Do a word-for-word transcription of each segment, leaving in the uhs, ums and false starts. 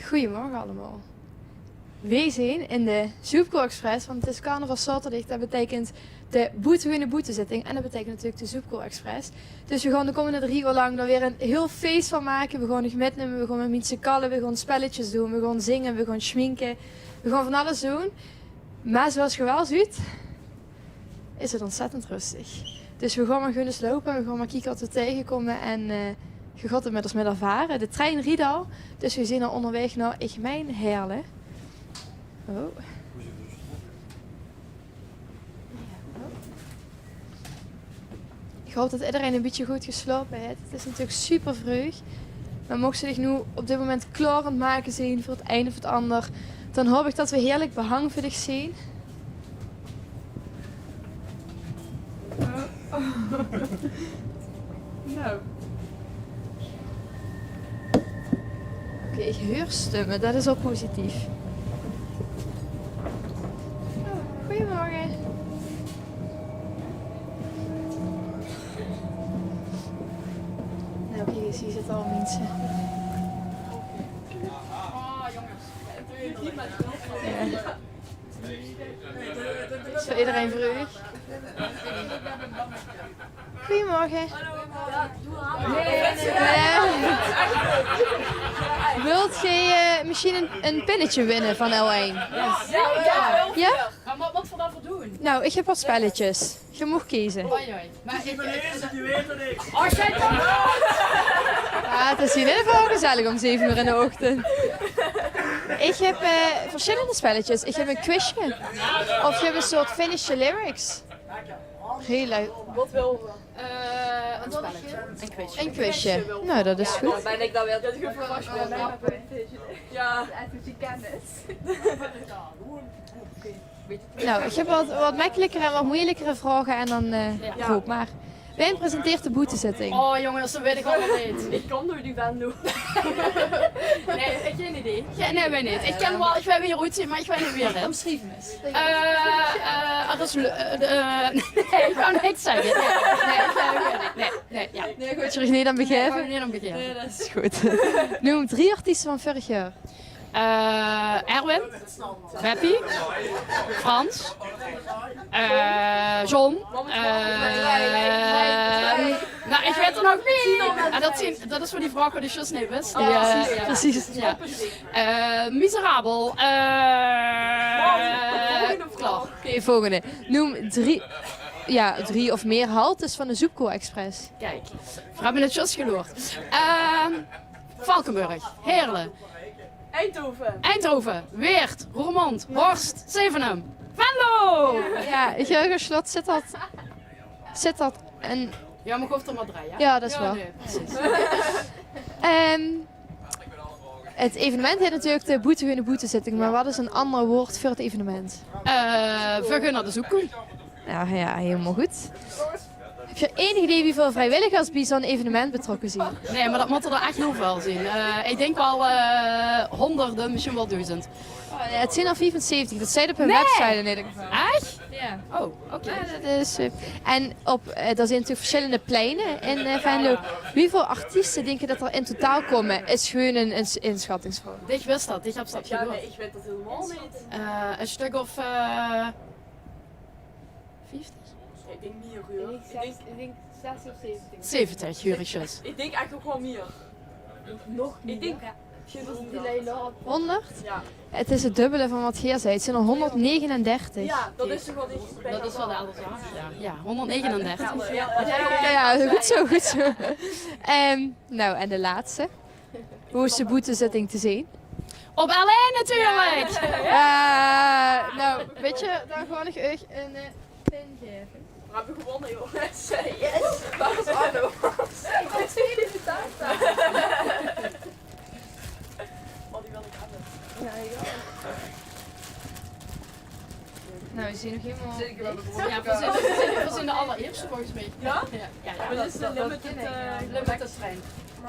Goeiemorge allemaol. Weej zeen in de Zoepkool Express, want 't is carnavalszaoterdig. Det beteikent de boetegewoeëne boetezitting en det beteikent natuurlik de Zoepkool Express. Dus weej gaon de kómmende drie oor lang d'r weer ein hieël fees van make. Weej gaon uch mitnumme, weej gaon mit minse kalle, weej gaon spelletjes doon, weej gaon zinge, weej gaon sjminke. Weej gaon van alles doon. Mer zoeas geej waal zuut, is 't ontzettend rustig. Dus weej gaon mer gewoon ens loupe en weej gaon mer kieke waat weej taengekómme. En, eh, geej gaot 't mit ós mit ervare. De trein riejt al, dus weej zeen al óngerwaeg nao, ich mein, Heerle. Oh. Iech haop tot ederein e bitteke good geslaope heet. 't Is natuurlek super vreug. Meh mochs te diech noe op dit moment klaor aon 't make zien veur 't ein of 't ander, daan haop iech tot v'r hierlek behang veur diech zien. Noe. Oké, iech heur stumme, dat is al positief. Goeiemorge. Noe, kiek ins, hei zitte al minse. Jao. Is veur ederein vreug. Goeiemorge. Jao. Wilt geej, eh, mesjiens e, e pinneke winne van L ein? Jao? Meh wat mót v'r dao veur doen? Noe, iech höb wat spelletjes. Geej moogt keze. Oei, oei. Meh iech, Jao, 't is hei in eder geval gezellig um zeve oor in d'n ochtend. Iech höb, eh, versjillende spelletjes. Iech höb e quizje. Of iech höb e soort Finish the Lyrics. Hieël leuk. Wat wèl v'r? Eh, e spelletje. E quizje. E quizje. Noe, dat is good. Daan bin iech daan weer verrasj. Jao. Noe, iech höb wat, wat mekkelikkere en wat meujelekere vraoge en daan, eh, roop mer. Wee presenteert de boetezitting? Oh jonges, dat weit iech allemaol neet. Iech kin door die van doen. Nein, iech höb gein idee. Jao, nein, weit neet. Iech kin wel, iech weit wie 't oetzit, meh iech weit neet wie 't is. Omsjrief 'ns. Eh, eh, dat is le-, eh, de, eh, nein, iech kin niks zègke. Nein, nein, iech weit 't neet. Nein, nein, jao. Nein, good. Zów iech neet aon begeve? Nein, iech kin 't neet aon begeve. Nein, dat is good. Neum drie artieste van vörig jaor. Eh, Erwin, Beppie, Frans, eh, John, eh, noe, iech weit 't nog neet. Ah, dat zien, dat is veur die vraog die iech zjus neet wis. Jao, perceis. Jao. Eh, Miserabel, eh, klaor. Oké, volgende. Neum drie, jao, drie of mie haltes van de Zoepkool Express. Kiek, v'r höbbe 't zjus geluurd. Ehm, Valkeberg, Heerle, Eindhoven. Eindhoven, Weert, Roermond, Horst, Zevenum, Venlo! Jao, hei in Sjlot Zitterd, Zitterd en... Jao, meh iech hoof d'r mer drei, hè? Jao, dat is waor. Nein, perceis. Ehm, 't evenement heet natuurlek de boetegewoeëne boetezitting, meh wat is e aander woord veur 't evenement? Eh, v'r goon nao de Zoepkool. Jao, jao, hielemaol good. Höbs te enig idee wieväöl vriewilligers bie zoe'n evenement betrokke zien? Nein, meh dat mote d'r ech hiel väöl zien. Eh, iech dink wel, eh, hoonderde, mesjiens wel doezend. Oh, jao, 't zien d'r viefenzeventig. Dat steit op hun website in eder geval. Ech? Jao. Oh, oké. Jao, dat is, eh, en op, eh, d'r zien natuurlek versjillende pleine in, eh, Venlo. Wieväöl artieste dinks te tot d'r in totaal kómme? Is gewoen 'n, 'n, 'n sjattingsvraog. Iech wis dat, iech höb dat geluurd. Jao, nein, iech weit dat hielemaol neet. Eh, e stök of, eh, vieftig? Iech dink mie, huur. Iech dink zès, iech dink zès of zeventig. Zeventig, huur iech zjus. Iech dink eigelek nog wel mie. Nog mie? Iech dink... Hoonderd? Jao. 't Is 't dóbbele van wat geer zeet. 't Zien d'r hoonderdnegenendertig. Jao, dat is toch wel de... Dat is wel de aander zaak, jao. Jao, hoonderdnegenendertig. Jao, jao, good zoe, good zoe. Ehm, noe, en de lèste. Wie is de boetezitting te zien? Op L ein natuurlek! Eh, noe, wèts te, daan gaon iech uuch 'n, eh, pin geve. V'r höbbe gewonne, jonges. Yes! Waar is Arno? Iech bin zoe in de taart. Oh, die wèl iech höbbe. Jao, jao. Noe, v'r zien nog hielemaol... Jao, v'r zien, v'r zien, v'r zien de allerierste volges miech. Jao? Jao, jao. Dit is de limited, eh, limited trein.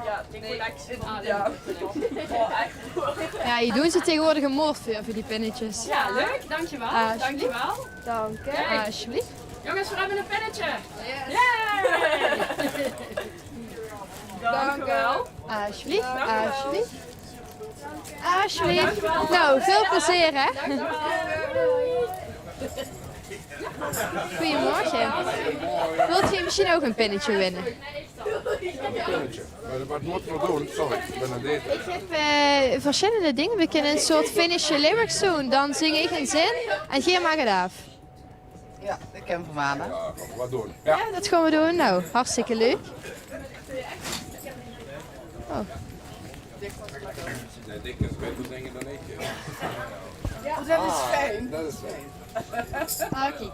Jao, iech wèl ech zien. Ah, jao. Jao, hei doen ze tegeswoordeg 'n moord veur, veur die pinnekes. Jao, leuk, dankjewel. Alsjeblieft. Dankjewel. Dank je. Alsjeblieft. Jonges, v'r höbbe e pinneke. Yes. Yay! Dankjewel. Alsjeblieft, alsjeblieft. Alsjeblieft. Nou, veel plezier, hè? Goedemorgen. Wilt u misschien ook een pinnetje winnen? Wat mótte v'r doon? Sorry, ich bön aan 't aete. Ik heb eh, verschillende dingen. We kunnen een soort finish lyrics doen. Dan zing ik een zin en geer maakt het af. Ja, dat kunnen we maken. Ja, wat doon? Ja, dat gaan we doen. Nou, hartstikke leuk. Oh. Oh, dat is fijn. Ah, kiek.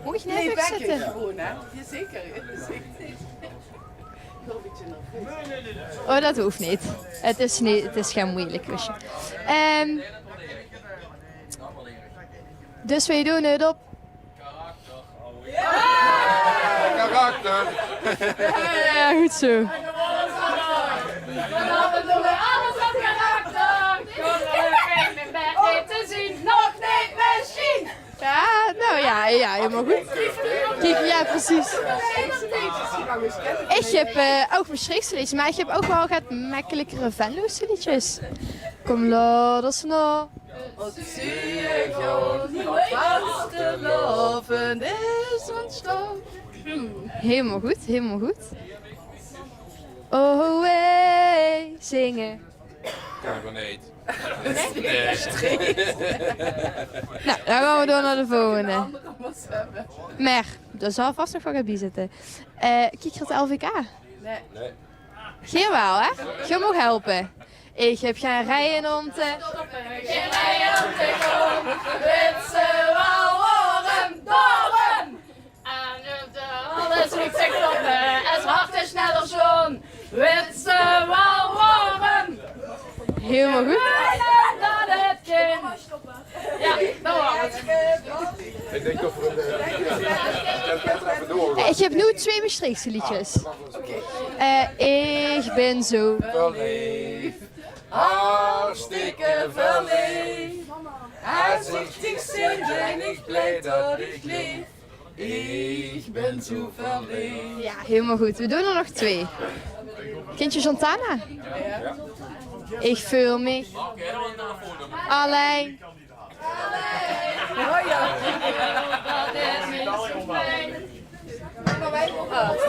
Moet ik net even zitten? Gewoon, hè? Jazeker. Oh, dat hoeft niet. Het is, niet, het is geen moeilijk quizje. Ehm, dus wij doen het op. Karakter. Ja, ja, goed zo. Vanavond doen we alles op karakter. Kom, we zijn in bed, niet te zien, nog niet misschien. Ja, nou ja, ja, helemaal goed. Kiek, ja, precies. Ik heb eh, ook Maastrichtse liedjes, maar ik heb ook wel wat makkelijkere Venlose liedjes. Kom, laat ons nou. Wat zie ik ons nog vastelaovend is ontstaan. Helemaal goed, helemaal goed. Oh, wij zingen. Kan ik wel niet. Nee. Nou, dan gaan we door naar de volgende. Mer, daar zal vast nog wel bij zitten. Eh, kiek, het L V K. Nee. Geer wel, hè? Geer mag helpen. Ik heb geen rijen om te... Geen rijen om te komen. Witse wel warm, dorm. En de alles moet zich kloppen. Het hart is sneller zo'n. Witse wel warm. Helemaal goed. Dat het kind. Ja, dat was het. Ik denk dat we een... Ik heb nu twee Maastrichtse liedjes. Eh, ik ben zo verleefd. Hartstikke verleefd. Als ik dich zing, ben ik blij dat ik leef. Ik ben zo verleefd. Ja, helemaal goed. We doen er nog twee. Kent je Santana? Ik vul mich alleen. Oh ja.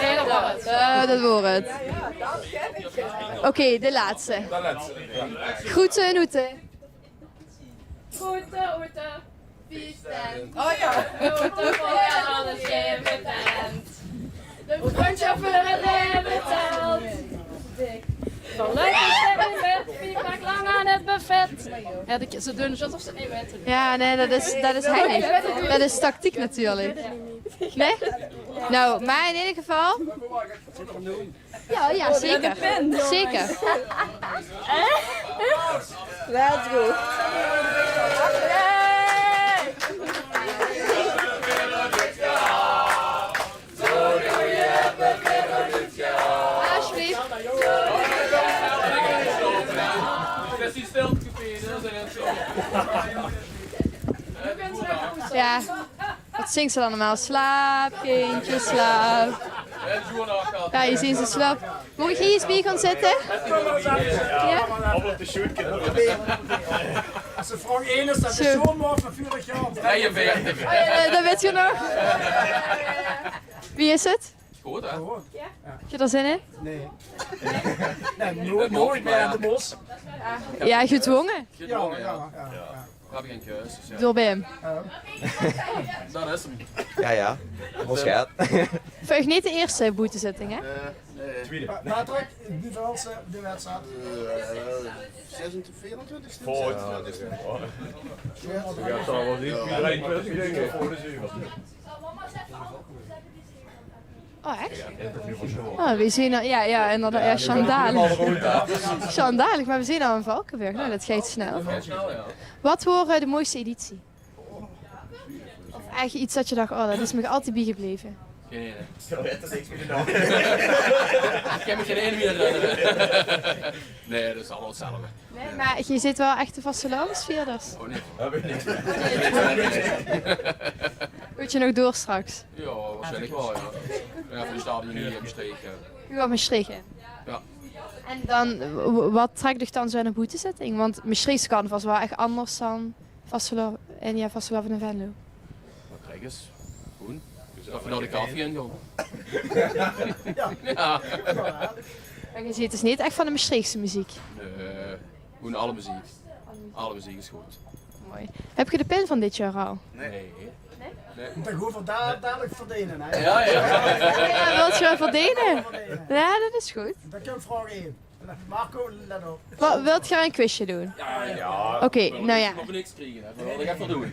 Nee, dat wordt het. Eh, dat wordt het. Oké, de laatste. Groeten, hoeten. Groeten, hoeten. Feest. Oh ja. Groeten, hoeten, alles even tent. De brunch voor het leven telt. Van leuk is het in bed, wie vaak lang aan het buffet. Ja, de, ze doen net of ze het niet weten. Ja, nee, dat is, dat is heilig. Dat is tactiek natuurlijk. Nee? Nou, maar in ieder geval... Ja, ja, zeker. Zeker. Let's go. Alsjeblieft. Ja. Wat zingt ze dan normaal? Slaap, kindje, slaap. Ja, je ziet ze slaap. Moet ik hier eens bij gaan zitten? Ja? Als ze vraag één is, dat is zo'n mooi van vorig jaar. Oh ja, dat, dat weet je nog. Wie is het? Goed, hè? Heb je er zin in? Nee. Nee, nooit, nooit meer aan de mos. Ja, gedwongen. Gedwongen, ja. Heb ik geen keus, dus ja. Door bij hem. Dat is hem. Ja, ja. Mos gaat. Volgens niet de eerste boetezitting, hè? Tweede. Maar, maar trek, die Franse, de wedstrijd. Zesentwintig, veerentwintig. Voor. Ja, dat zal wel niet. Oh, echt? Oh, we zien al, ja, ja, inderdaad. Ja, schandalig. Schandalig, maar we zien al in Valkenburg. Nou, dat gaat snel. Wat wordt eh, de mooiste editie? Of eigenlijk iets dat je dacht, oh, dat is me altijd bijgebleven. Geen idee. Ik heb me geen ene meer herinneren. Nee, dat is allemaal hetzelfde. Nee, maar je zit wel echt de vastelaovesvierders. Oh nee. Moet je nog door straks? Ja, waarschijnlijk wel, ja. Ja, voor de stadion hier in Maastricht. Ja. U gaat Maastricht in? Ja. En dan, w- wat trèk dich dan zoe aan de boetezitting? Want Mestreechs carnaval is wel ech anders dan vastelaovend, en ja, vastelaovend in Venlo. Wat trèk is? Gewoen. Dat v'r nao de café in gaon. Ja. En ge zeet dus neet ech van de Mestreechse meziek? Nee, gewoen alle meziek. Alle meziek is good. Mooi. Höb ge de pin van dit jaor al? Nee. Nee. Dan goon v'r dao dalik verdene, hè? Ja, ja. Ja, wilt ge verdene? Ja, dat is good. Dan kump vraog ein. Marco, let op. Wa- wilt ge ein quizje doon? Ja, ja. Oké, nou ja. V'r mótte niks kriege, hè. V'r mótte 't effe doon.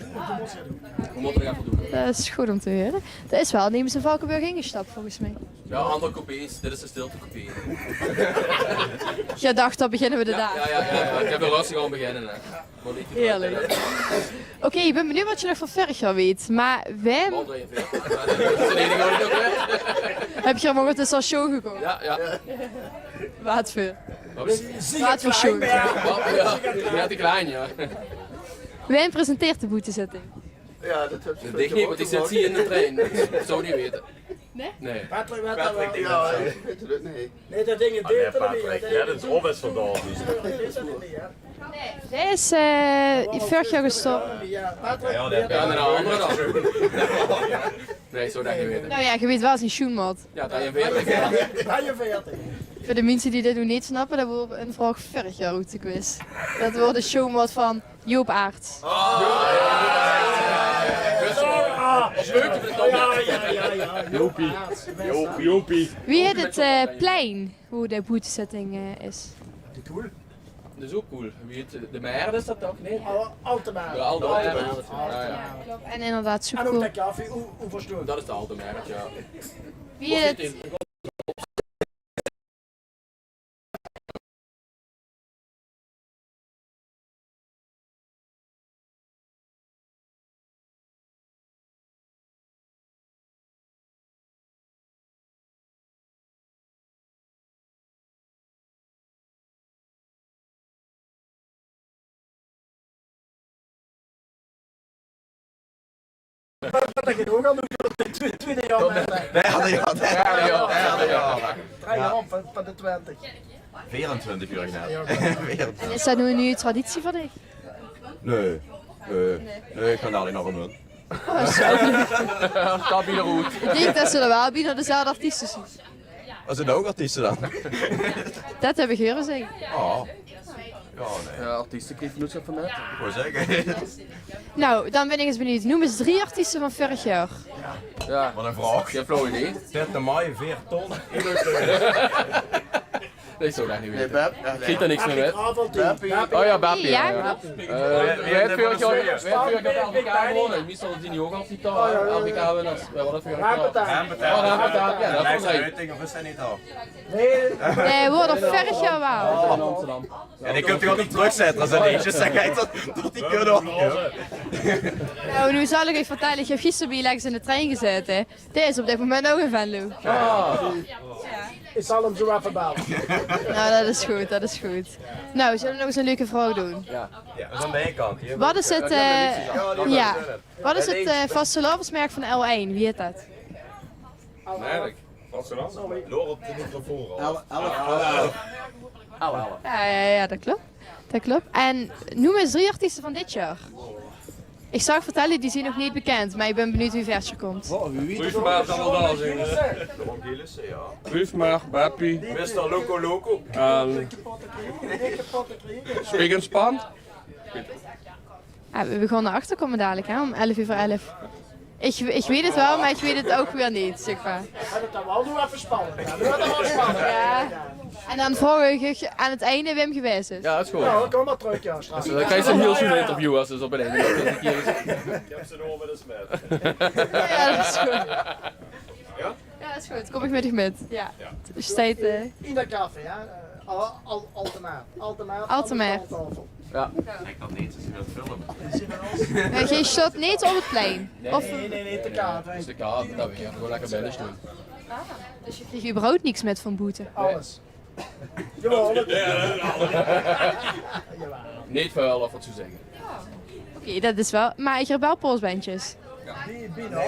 V'r mótte 't effe doon. Dat is good um te heure. Dao is wel nemes in Valkeberg ingestap, volges mich. Ja, anger coupés. Dit is de stiltecoupé. Geer dach, dan beginne v'r de daag. Ja, ja, ja, ja. Ich höb 'm rustig aan beginne, hè. Heerlik. Oké, ich bin benuujd wat ge nog van vörig jaor weet, mer wae... Höb geer 'm ouch al show gekoch? Ja, ja. Wat veur? Wat veur show? Ja, ja, te klein, ja. Wae presenteert de boetezitting? Ja, dat höb ich neet, want ich zit hie in de trein. Ich zou 't neet weite. Nee? Nee. Patrick, Patrick, ja, ich weit 't neet. Nee, dat ding is... Ah, nee, Patrick. Ja, dat is Robert van Dal. Dae is vörig jaor gestorve. Ja, Patrick. Ja, en 'nen angere dan. Nee, zou dat neet weite. Nou ja, ge weet wel zien sjoenmaot. Ja, drieënveertig, ja. Drieënveertig. Veur de minse die dit nog neet snappe, dat woor ein vraog vörig jaor oet de quiz. Dat woor de sjoenmaot van Joop Aarts. Ah, ja, ja, ja, ja. Jopie. Joop, Jopie. Wie hèt 't plein wo de boetezitting is? De Koel. De Zoepkoel. Wie hèt 't? De Merde is dat toch? Nee? Alte Merde. De Alte Merde. Ja, klop. En inderdaad, Zoepkoel. Dat is de Alte Merde, ja. Wie hèt 't Twintig jaor. Drie jaor van de twintig. Veerentwintig jaor. En is dat noe 'n nuuj traditie veur dich? Nee. Nee, ich gaon dalik nao Remunj. Ich dink dat ze d'r wel bienao dezelfde artieste zien. Wat zien ouch artieste dan? Dat höb ich heure zègke. Ja, nee. Ja, artieste kriege v'r noe zoe van net. Ich wou zègke. Nou, dan bin ich ins benuujd. Noem ins drie artieste van vörig jaor. Ja. Wat 'n vraog. Gein flauw idee. Tette Mai, veer ton. Ich zou dat neet weite. Krieg dao niks mee mit. Oh ja, Beppie. Ja, ja. Wae hèt vörig jaor, wae hèt vörig jaor de L V K gewonne? Meistal zien die ouch altied dao, hè? L V K-winners. Wae waor dat vörig jaor? Rempetaan. Oh, Rempetaan. Ja, dat waor leuk. Of is dat neet al? Nee, waor dat vörig jaor waal. In Amsterdam. Ja, die kump toch altied trökzètte es ze neet zègke dat die kinne. Nou, noe zal ich uch vertèlle, ich höb gister bie Lex in de trein gezaete. Dae is op dit moment ouch in Venlo. Ah. Ich zal 'm zoe effe belle. Nou, dat is good, dat is good. Nou, zölle v'r nog ins 'n leuke vraog doon? Ja. Wat is 't, eh, ja. Wat is 't, eh, vastelaovesmerk van de L één? Wie hèt dat? Merk? Vastelaovesmerk? Loer op de microfoon, Ralf. Elf, elf. Ja, ja, ja, dat klop. Dat klop. En noem ins drie artieste van dit jaor. Ich zal uch vertèlle, die zien nog neet bekènd, mer ich bin benuujd wie wied geer kump. Proef mer, zal waal dao zeen. Proef mer, Beppie. Mister Loco Loco. En Spik en Span. Ja, v'r gaon d'r achter kómme dalik, hè, um elf euver elf. Ich, ich weit 't waal, mer ich weit 't ouch weer neet, zègk mer. Höb 't dan waal noe effe spannend, ja. Noe weurt 't waal spannend. Ja. En dan vraog ich aan 't einde wae 'm gewaes is. Ja, dat is good. Ja, dan kóm mer trök, ja, straks. Dan kriegs se 'n hiel sjoen interview es se op 't einde... Ich höb ze noe mit de smet. Ja, dat is good. Ja? Ja, dat is good. Kóm ich mit dich mit. Ja. Ja. Steit, eh, in dat café, ja. Eh, al, al, Altemaat. Altemaat. Altemaat. Aan de taofel. Ja. Ich dink dat neet, ze zien aan 't filme. Eh, geer staot neet op 't plein? Nee. Of... Nee, nee, nee, de kaart, hè. Is de kaart, dat weer. Gewoon lekker binne stoon. Ah, dus geer kriegt überhaupt niks mit van boete? Alles. Jawaal, dat... Neet väöl, of wat ze zègke. Oké, dat is waal. Mer ich höb waal polsbendjes. Ja. Die, die nog.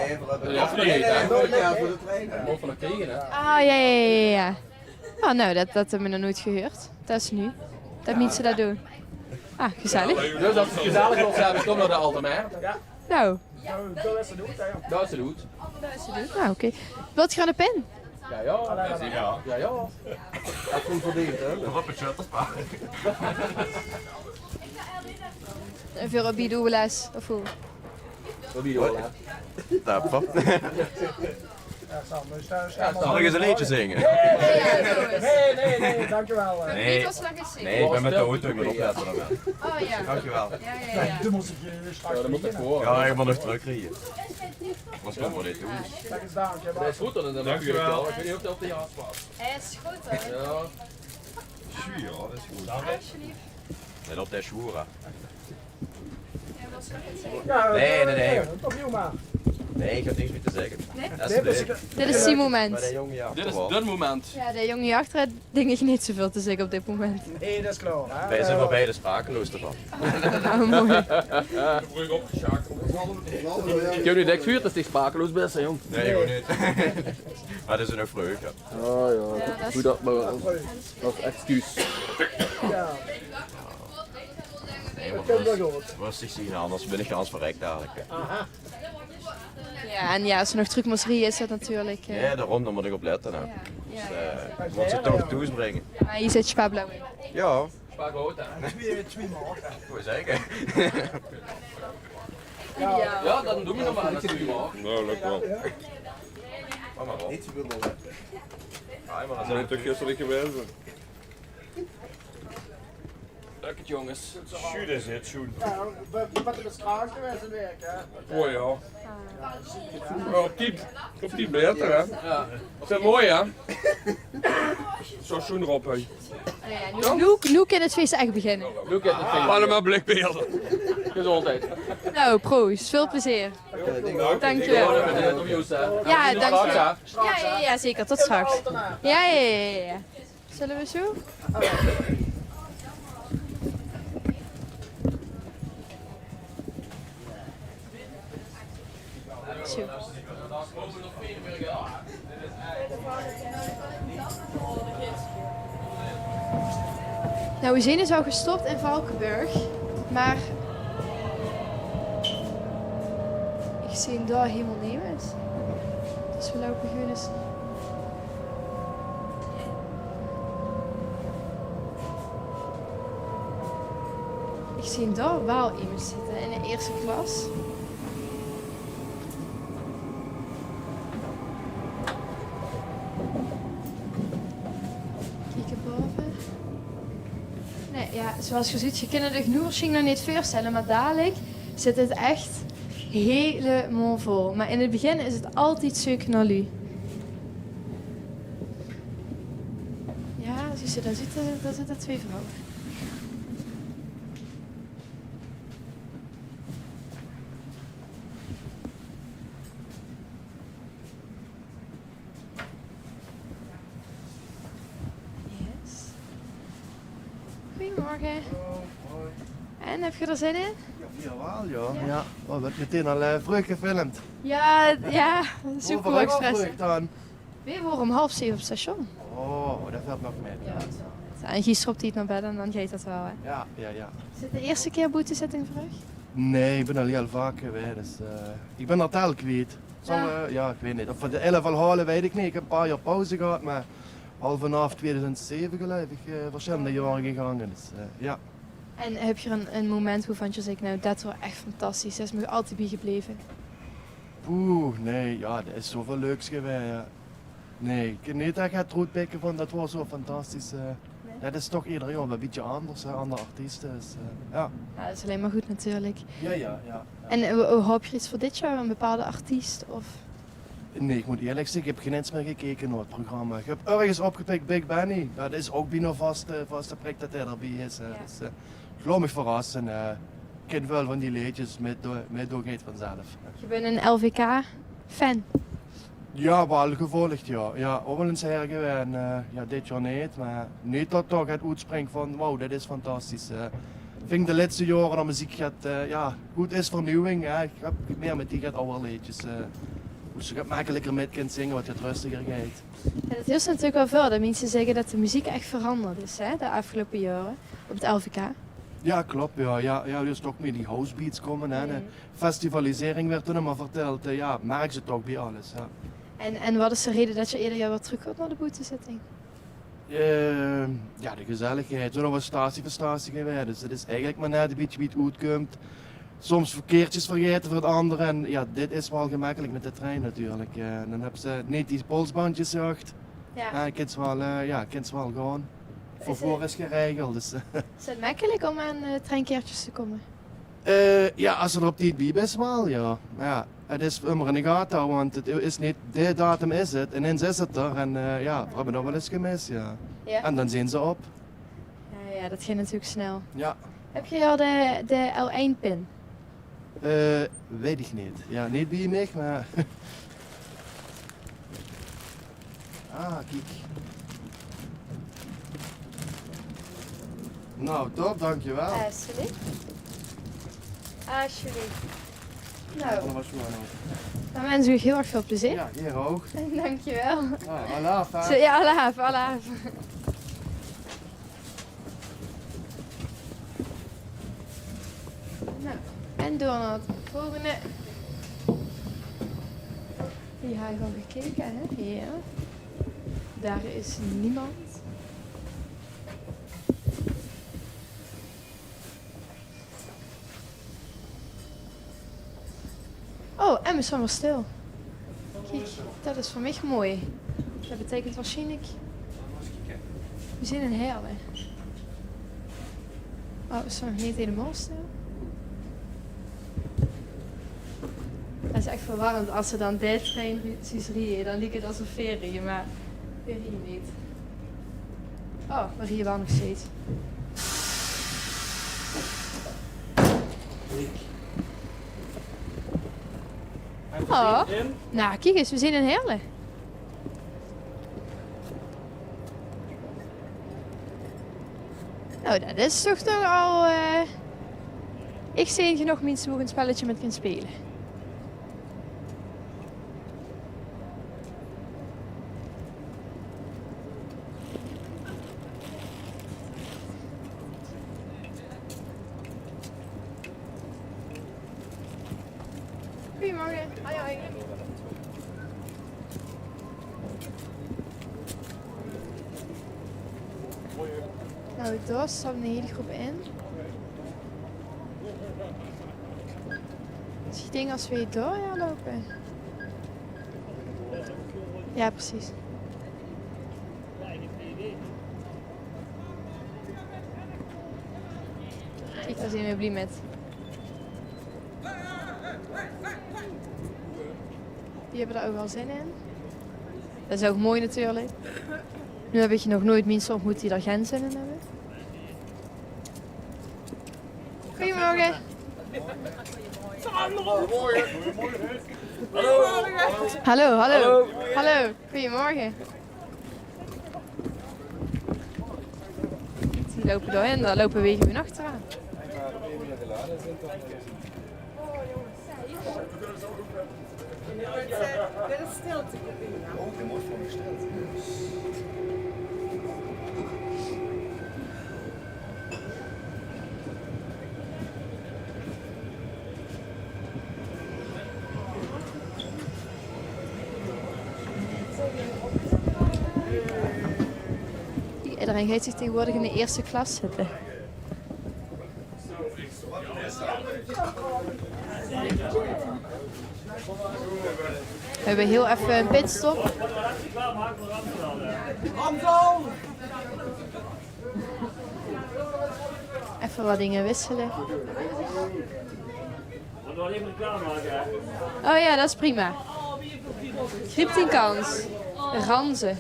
Ja, veur de trein. Mót van de trein, hè? Ah, ja, ja, ja, ja. Oh, nou, det, det höbbe v'r nog noeit gehuurd. Det is nuuj. Det minse det doon. Ah, gezellig. Dus es se 't gezellig wils höbbe, kóm nao de Aldermerret. Nou. Dao is 't good. Ah, oké. Wilt geer ein pin? Ja, ja. Ja, ja. Det is good verdeend, hè? Wat ein shutters. Veur ein bidouwles, of wie? Veur bidouwles. Daag, pap. Zal ik eens een leedje zingen? Nee, nee, nee, dankjewel. Nee, nee, ik ben met de auto, ik moet opletten. Oh ja. Dankjewel. Ja, ja, ja. Ja, dan moet ik voor. Ja, ik moet nog terugrijden. Anders komen we niet toe. Kijk eens daar, ik heb... Dat is goed, dan, dan... Dankjewel. Ik weet niet of dat op de jas past. Hij is goed, hoor. Ja. Juu, ja, dat is goed. Alsjeblieft. Let op, dat is zwoer, hè. Nee, nee, nee. Opnieuw maar. Nee, ik heb niks meer te zeggen. Nee? Dit is, dit is zien moment. Dit is d'n moment. Ja, de jóng hie achter haet, dink ik, neet zoväöl te zègke op dit moment. Nee, det is klaor, hè? Wij zijn wel beide sprakeloos ervan. Ah, mooi. Ik heb nu niks gehuurd, dus ik sprakeloos best, hè, jóng. Nee, gewoon niet. Maar dat is een vreugde. Oh ja, doe dat maar als, als excuus. Ja. Nee, maar rustig zien, anders ben ik gans verrekt dadelijk, hè. Ja, en ja, as ze nog trök mós rieje, is det natuurlik, eh... Ja, daarom, dan moet ik opletten, hè. Ja, ja. Dus, eh, ik moet ze toch toes brengen. Maar je zit spaarblauw in. Ja. Spaargood, hè. Twee, twee maag. Goed, zeker. Ja, dan doen we nog maar twee maag. Nou, lukt wel. Kom maar op. Niet te veel. Zijn er toch gisteren niet geweest? Lekker, jongens. Sjoen is het, sjoen. Ja, wat is kraak geweest in werk, hè? Oh ja. Ja, op die, op die beter, hè? Ja. Is dat mooi, hè? Zo sjoen erop, hè. Noe, noe, noe kan het feest echt beginne. Noe kan het feest beginne. Allemaal blikbeelden. Gezondheid. Nou, proost. Veel plezier. Dankjewel. Ja, dankjewel. Ja, ja, ja, zeker. Tot straks. Ja, ja, ja, ja, ja. Zullen we zo? Zo. Nou, we zien dus al gestop in Valkeberg, maar ik zie dao hielemaol nemes. Dus we loupe gewoon eens. Ik zie dao wel emes zitte in de eerste klas. Kieke bove. Nee, ja, zoals ge ziet, ge kint het uch noe waarsjienlik nog neet veurstelle, maar dadelijk zit het echt hielemaol vol. Maar in het begin is het altied zeuk nao luuj. Ja, zuus se, dao zitte, dao zitte twee vrouwe. Yes. Goedemorgen. Hallo, hoi. En, heb je er zin in? Ja, jawel, ja. Ja? Ja. Oh, werd meteen al, eh, vreug gefilmd. Ja, ja, super express. Vreug dan. Weer voor om half zeven op station. Oh, det velt nog mit. Ja, det is wel. En gisteren op tied nao bed en dan geit det wel, hè? Ja, ja, ja. Is dit de eerste keer boetezitting veur uch? Nee, ik ben al hiel vaak gewaes. Dus, eh, ik ben al tel kwiet. Zal, eh, ja, ik weet niet. Of we de elf al hale, weet ik niet. Ik heb een paar jaar pauze gehad, maar al vanaf tweeduizend zeven, geloof ik, eh, verschillende jaren gegangen. Dus, eh, ja. En heb je een, een moment waarvan je zegt, nou, dat was echt fantastisch, dat is me altijd bijgebleven? Poeh, nee, ja, er is zoveel leuks geweest, ja. Nee, ik kan niet echt het roet pikken van, dat was zo fantastisch, eh. Nee? Dat is toch ieder jaar wel een beetje anders, hè, andere artiesten, dus, eh, ja. Ja, dat is alleen maar goed natuurlijk. Ja, ja, ja, ja. En, eh, hoop je iets voor dit jaar, een bepaalde artiest, of? Nee, ik moet eerlijk zeggen, ik heb geen eens meer gekeken naar het programma. Ik heb ergens opgepikt Big Benny. Ja, dat is ook bijna vaste, vaste prik dat hij erbij is, hè. Ja. Dus, eh, ik laat me verrassen, eh. Ik ken wel van die leedjes, met door, met door geit vanzelf. Je bent een L V K-fan? Ja, wel gevolgd, ja. Ja, ook wel eens her geweest. En, eh, ja, dit jaar niet, maar niet dat toch het oetspringt van, wauw, dit is fantastisch, eh. Vind ik de laatste jaren aan muziek gaat, eh, ja, goed is vernieuwing, hè. Ik heb meer met die gaat oude leedjes, eh. Boe se get mekkelikker mit kins zinge, wat get röstiger geit. Jao, dat is natuurlik waal väöl, dat minse zègke dat de meziek ech verangerd is, hè, de aafgeloupe jaore op 't L V K. Jao, klop, jao. Jao, jao, dus toch mie die housebeats kómme, hè. De festivalisering weurt dan ummer vertèld, eh, jao, merks se toch bie alles, jao. En, en wat is de rede dat geer eder jaor weer trökgaot nao de boetezitting? Eh, jao, de gezelligheid. Zoe nog wat statie veur statie gewaes. Dus 't is eigelik mer net e bietje wie 't oetkump. Soms verkeertjes vergaete veur 't anger. En jao, dit is waal gemekkelik mit de trein natuurlik. Eh, dan höbs se neet die polsbandjes, zag. Jao. Jao, kins waal, eh, jao, kins waal gaon. Vervoer is geregeld, dus, eh. Is 't mekkelik óm aan, eh, treinkaertjes te kómme? Eh, jao, es se d'r op tied bie bis, waal, jao. Mer jao, 't is ummer in de gate hawwe, want 't is neet, de datum is 't, en ins is 't d'r. En, eh, jao, veer höbbe nog waal ins gemis, jao. Jao. En dan zeen ze op. Jao, jao, dat geit natuurlik snel. Jao. Höb geer al de, de L één pin? Eh, weit ich neet. Jao, neet bie mich, mer Ah, kiek. Nou, top, dankjewel. Alsjeblieft. Alsjeblieft. Nou, dan wens ich uch hiel erg väöl plezeer. Jao, geer ouch. Dankjewel. Nou, alaaf, hè. Zo, jao, alaaf, alaaf. Nou, en door nao 't volgende. Die höb ich al gekeke, hè? Jao. Dao is niemes. Oh, en v'r staon weer stil. Kiek, dat is veur mich mooi. Dat beteikent waarsjienlik, v'r zeen in Heerle. Oh, v'r staon nog neet hielemaol stil. Dat is ech verwarrend es se dan de trein rie-, zuus rieje, dan liek 't es of veer rieje, mer veer rieje neet. Oh, v'r rieje waal nog steeds. Oh. Nou, kiek ins, v'r zeen in Heerle. Nou, dat is toch, toch al, eh, ich zeen genóg minse boe ich e spelletje mit kin speule. Goeiemorge. Hoi, hoi. Nou, dao zit 'n hiel groep in. Dus ich dink es v'r dao haer loupe. Jao, precies. Kiek, dao zeen v'r blie mit. Die höbbe d'r ouch waal zin in. Dat is ouch mooi natuurlik. Noe höb ich nog noeit minse óntmoet die d'r gein zin in höbbe. Goeiemorge. Hallo, hallo. Hallo. Hallo, goeiemorge. Die loupe dao-in, dan loupe veer hie achteraan. Ederein geit zich taegeswoordig in de ierste klas zitte. V'r höbbe hiel effe 'n pitstop. Effe wat dinger wissele. Oh jao, dat is prima. Griep dien kans. Ranze.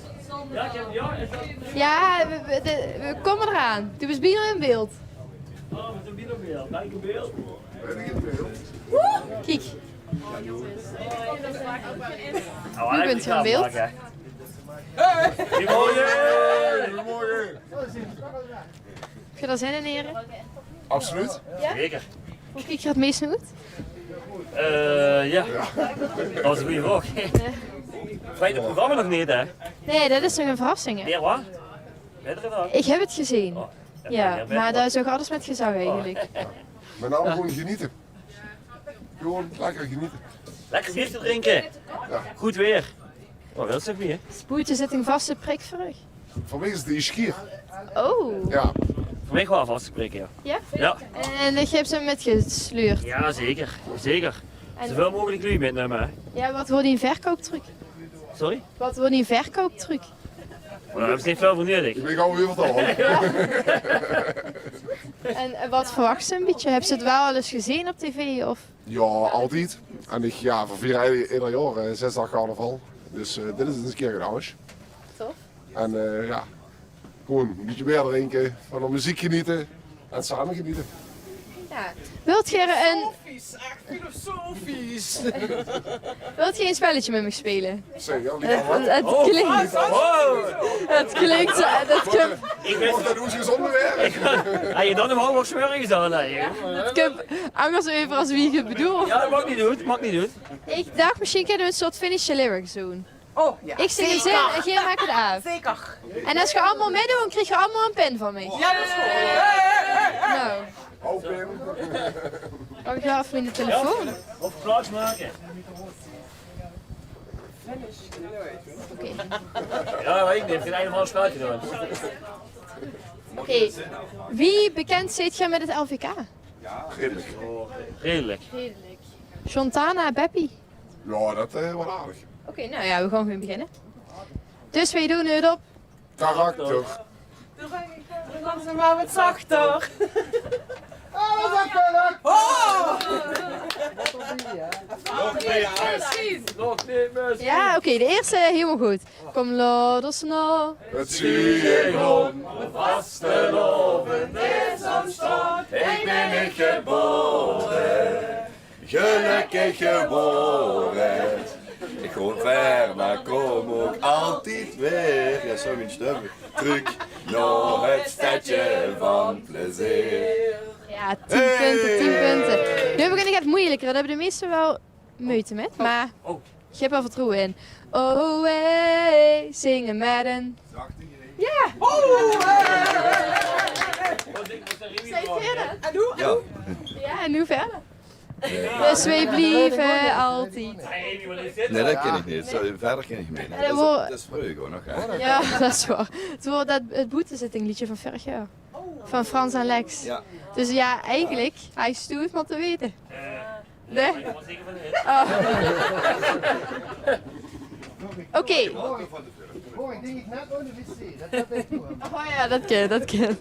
Jao, v'r, v'r, de, v'r kómme d'raan. Doe bis bienao in beeld. Kiek. Noe bint geer in beeld. Höb geer d'r zin in, hiere? Absoluut. Jao? Zeker. Boe kiek geer 't meis nao oet? Eh, ja. Dat was een goeie vraog. Vrijdag programma nog niet, hè? Nee, dat is nog een verrassing, hè? Ja, wat? Weet je dat? Ik heb het gezien. Oh, ja, maar daar is ook alles met gezag eigenlijk. Met name gewoon genieten. Gewoon lekker genieten. Lekker biertje drinken. Ja. Goed weer. Oh, dat is toch weer? Spoedje zit een vaste prik voor u. Voor mij is het de Ischir. Oh. Ja. Voor mij gewoon vaste prik, ja. Ja? Ja. En ik heb ze met gesleurd. Ja, zeker. Zeker. En zoveel mogelijk lui meenemen, hè. Ja, wat wordt in verkoop terug? Sorry? Wat wordt in verkoop terug? Maar daar hebben ze niet veel voor nodig. Ik ben gewoon weer wat al. En eh, wat verwacht ze een beetje? Heb ze het wel al eens gezien op tv? Of? Ja, altijd. En ik, ja, we vieren ieder, ieder jaar eh, zes dagen carnaval. Dus eh, dit is eens een keer gedaan. Tof. En eh, ja, gewoon een beetje bier drinken, van de muziek genieten en samen genieten. Ja. Wilt je een... Filosofisch, echt filosofisch. Wilt je een spelletje met me spelen? Zeg, ja, die kan wel. Het, het klinkt... Het klinkt zo... Dat kan... Ik ben... Of dat hoe ze zonder werk. Had je dan een hoog smurrie gedaan, hè? Het komt anders over als wie ik het bedoel. Ja, dat mag niet doen, mag niet doen. Ik dacht, misschien kunnen we een soort finish lyrics doen. Oh, ja. Ik zing de zin en jij maakt het af. Zeker. En als je allemaal meedoet, dan krijg je allemaal een pen van mij. Ja, dat is goed. Nou. Pak ik wel even mijn telefoon. Of plaatsmaken. Oké. Ja, weet ik niet. Ik vind het helemaal een spelletje doen. Oké. Wie bekend zit je met het L V K? Redelijk. Redelijk. Redelijk. Sjontana, Beppie? Ja, dat eh, wordt aardig. Oké, nou ja, we gaan gewoon beginnen. Dus wij doen het op. Karakter. Doe maar wat zachter. Oh! Nog niet, hè? Nog niet, mensen. Ja, oké, de eerste helemaal goed. Kom, laot os nao. Het zie je gewoon. Vastelaovend is ontstaon. Ik ben niet geboren. Gelukkig geboren. Ik kom ver, maar kom ook altijd weer. Ja, zo mijn stem. Truc naar het stadje van plezier. Ja, tien punten, tien punten. Nu begin ik het moeilijker. Daar hebben de meesten wel moeite met, maar ik heb er vertrouwen in. Oh, hey, zingen met een... Ja! Zijn verder? Ja. Ja, en hoe verder? Dus wij blijven altijd. Nee, dat ken ik niet. Zo, verder ken ik niet. En dat wordt... Dat is voor u gewoon nog, hè? Ja, dat is waar. Het wordt dat, het boetezittingliedje van vorig jaar. Van Frans en Lex. Ja. Dus ja, eigenlijk, hij stuurt maar te weten. Nee? Oh. Oké. Oh, ja, dat kan, dat kan.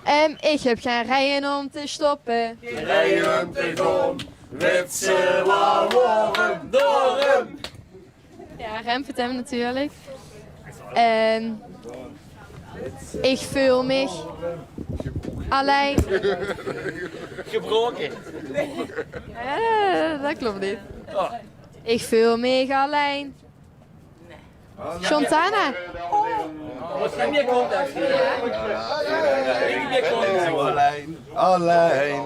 Ehm, ik heb geen rijen om te stoppen. Rijen om te gaan, witse waar worden, door hem. Ja, Rempetem natuurlijk. En ik voel mich allein. Gebroken. Eh, dat klopt niet. Oh. Ik voel mich allein. Sjontana. Wat is meer context? Meer context. Allein. Allein.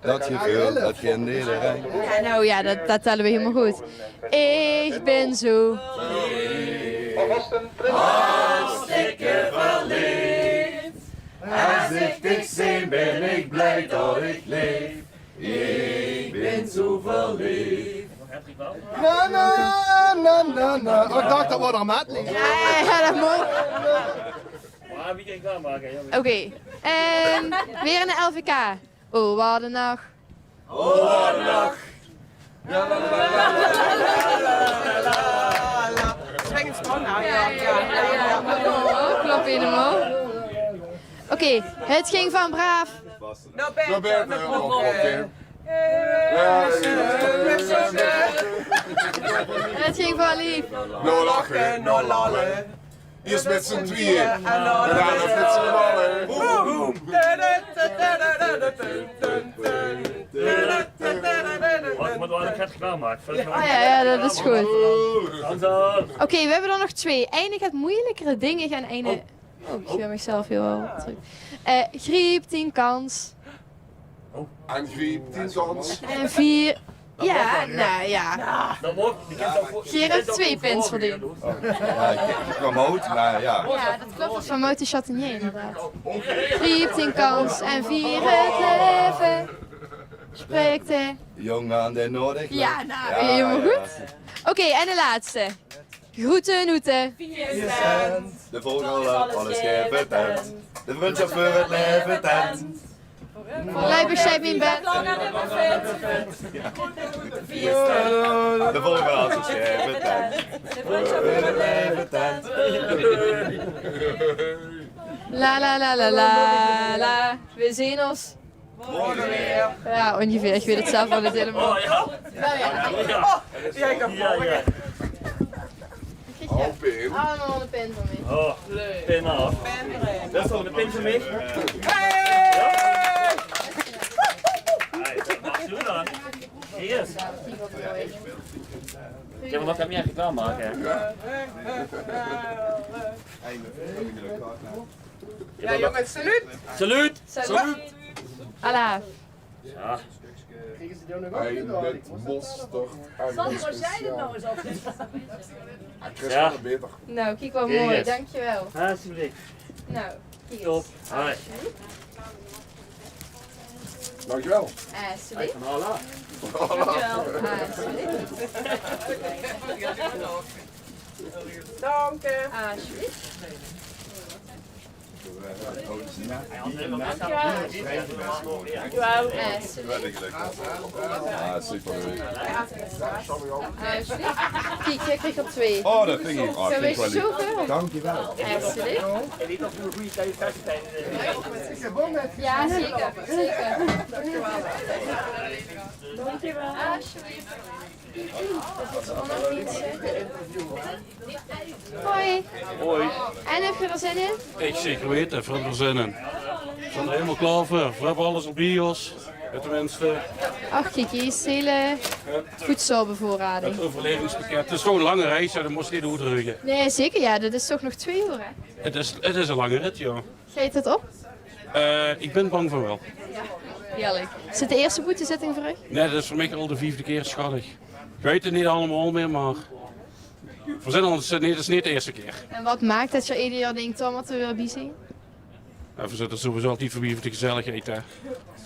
Dat gevoel, dat kent iedereen. Ja, nou ja, dat, dat tellen we helemaal goed. Ik ben zo. Hartstikke verliefd. Als ik dich zeen, ben ik blij dat ik leef. Ik ben zo verliefd. Na, na, na, na, na. Oh, ik dacht dat we nog met liepen. Ja, ja, ja, dat moet. Oké, en weer een L V K. Oh, wat een nacht. Oh, wat een nacht. Swingend span, nou ja. Ja, ja, ja, ja. Klopt helemaal. Oké, het ging van braaf. Naar bed, naar bed. Het ging van lief. Naar lachen, naar lallen. Eerst met z'n tweeën. En dan met z'n allen. Boem, boem. Wat, wat, wat ik het klaarmaak. Oh ja, ja, dat is goed. Oké, we hebben er nog twee. Eindig het moeilijkere ding en eine... Oh, ik zie mezelf heel erg terug. Eh, griep tien kans. En griep tien kans. En vier... Ja, nou ja. Gerrit, twee pins verdeend. Ja, ik, ik kwam uit, maar ja. Ja, dat klopt. Dat is van Mout de Chatinier, inderdaad. Griep dien kans en vier het leven. Spreekt de jong aan de nodig. Ja, nou, helemaal goed. Oké, en de laatste. Groeten, hoeten. De vogel alles geven tent. De vriendschap voor het leven tent. Blijf besjeid in bed. De vogel alles geven tent. Voor het leven tent. La la la la la la. We zien ons. Ja, ongeveer. Ik weet het zelf al niet helemaal. Oh, ja? Ja, ja. Ja, ja. Allemaal een pin van mij. Oh, leuk. Pin af. Dat is toch een pin van mij? Hey! Hey, dat mag zo dan. Yes. Ik heb nog wat meer reclame maken. Ja, jongens, salut. Salut. Salut. Alaaf. Ja. Ei met mosterd en speciaal. Ah, Chris, ja, kan het beter. Nou, kijk, wat mooi, dankjewel. Alsjeblieft. Nou, kijk eens. Top. Alsjeblieft. Dankjewel. Alsjeblieft. Van Alaaf. Dankjewel. Alsjeblieft. Dank je. Alsjeblieft. Dankjewel. Ah, super. Alsjeblieft. Kijk, jij krijgt er twee. Oh, dat vind ik, oh, dat vind ik wel leuk. Zoveel. Dankjewel. Alsjeblieft. Ja, zeker. Zeker. Alsjeblieft. Hoi. Hoi. En, heb je er zin in? Ik zeker weten, ik heb er zin in. We zijn er helemaal klaar voor. We hebben alles op bios. Tenminste. Ach, kijk, hier is hele voedselbevoorrading. Het overlevingspakket. Het is toch een lange reis, ja, dat moest niet doordrukken. Nee, zeker. Ja, dat is toch nog twee uur, hè? Het is, het is een lange rit, joh. Geet het op? Eh, ik ben bang van wel. Heerlijk. Is het de eerste boetezitting voor u? Nee, dat is voor mij al de vijfde keer, schat ik. Ik weet het niet allemaal meer, maar we zijn al, nee, dat is niet de eerste keer. En wat maakt dat je ieder jaar denkt: "Oh, wat we weer bij zijn"? Ja, we zitten sowieso altijd voor, voor de gezelligheid, hè.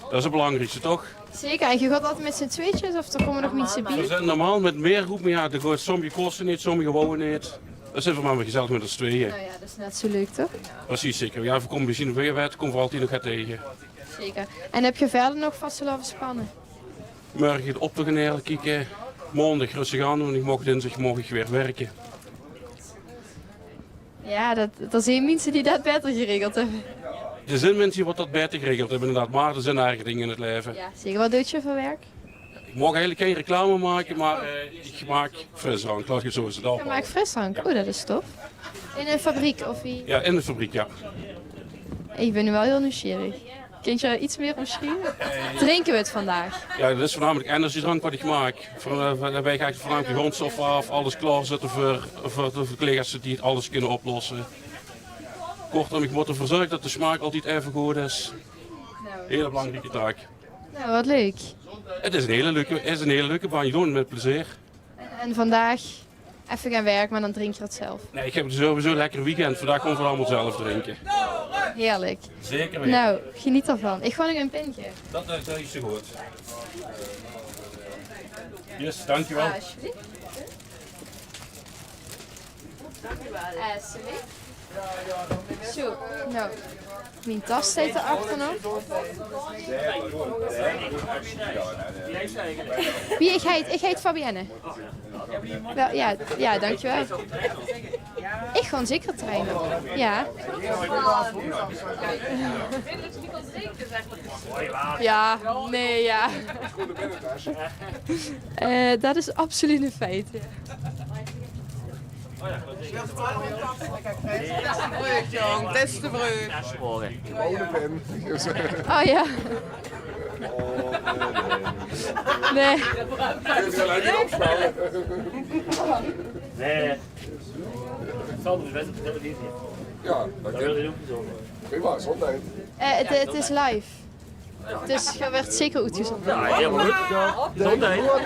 Dat is het belangrijkste, toch? Zeker, en je gaat altijd met z'n tweetjes of er komen nog mensen bij? We zijn normaal met meer groep, maar ja, de, sommige kosten niet, sommige wouden niet. Dat zijn we maar gezellig met ons tweeën. Nou ja, dat is net zo leuk, toch? Precies, zeker. Ja, we komen misschien weer wet, komen we altijd nog gaat tegen. Zeker. En heb je verder nog vastelaovesplannen? Morgen gaat optocht in Heerlen kijken. Maandag rustig aan doen. Ik mag dinsdag mag ik weer werken. Ja, dat, er zijn mensen die dat beter geregeld hebben. Er zijn mensen die wat dat beter geregeld hebben, inderdaad. Maar er zijn erger dingen in het leven. Ja, zeker. Wat doet je voor werk? Ik mag eigenlijk geen reclame maken, maar eh, ik maak frisdrank. Laat ik het zo zeggen. Je maakt frisdrank? Oh, dat is tof. In een fabriek, of wie? Ja, in de fabriek, ja. Ik ben nu wel heel nieuwsgierig. Kunt je iets meer omschrijven? Drinken we het vandaag? Ja, dat is voornamelijk energiedrank wat ik maak. Van, eh, van, daarbij ga ik voornamelijk de grondstoffen af, alles klaarzetten voor, voor de collega's die het alles kunnen oplossen. Kortom, ik moet ervoor zorgen dat de smaak altijd even goed is. Hele belangrijke taak. Nou, wat leuk. Het is een hele leuke, het is een hele leuke baan. Je doet het met plezier. En, en vandaag even gaan werken, maar dan drink je het zelf. Nee, ik heb sowieso een lekker weekend. Vandaag gewoon voor allemaal zelf drinken. Heerlijk. Zeker weten. Nou, geniet ervan. Ik gooi nog een pintje. Dat, eh, dat is zo goed. Yes, dankjewel. Alsjeblieft. Alsjeblieft. Zo, nou, mijn tas staat er achter nog. Wie, ik heet, ik heet Fabienne. Wel, ja, ja, dankjewel. Ik gewoon zeker trainen. Ja. Ja, nee, ja. Eh, dat is absoluut een feit, ja. Des te vreugd, jong, des te vreugd. Oh ja. Nee. Nee. Sander is best wel benieuwd. Ja, dat wil ik ook zo. Prima, gezondheid. Eh, het, het is live. Dus geer waert zeker oetgezoonde. Ja, hiel good.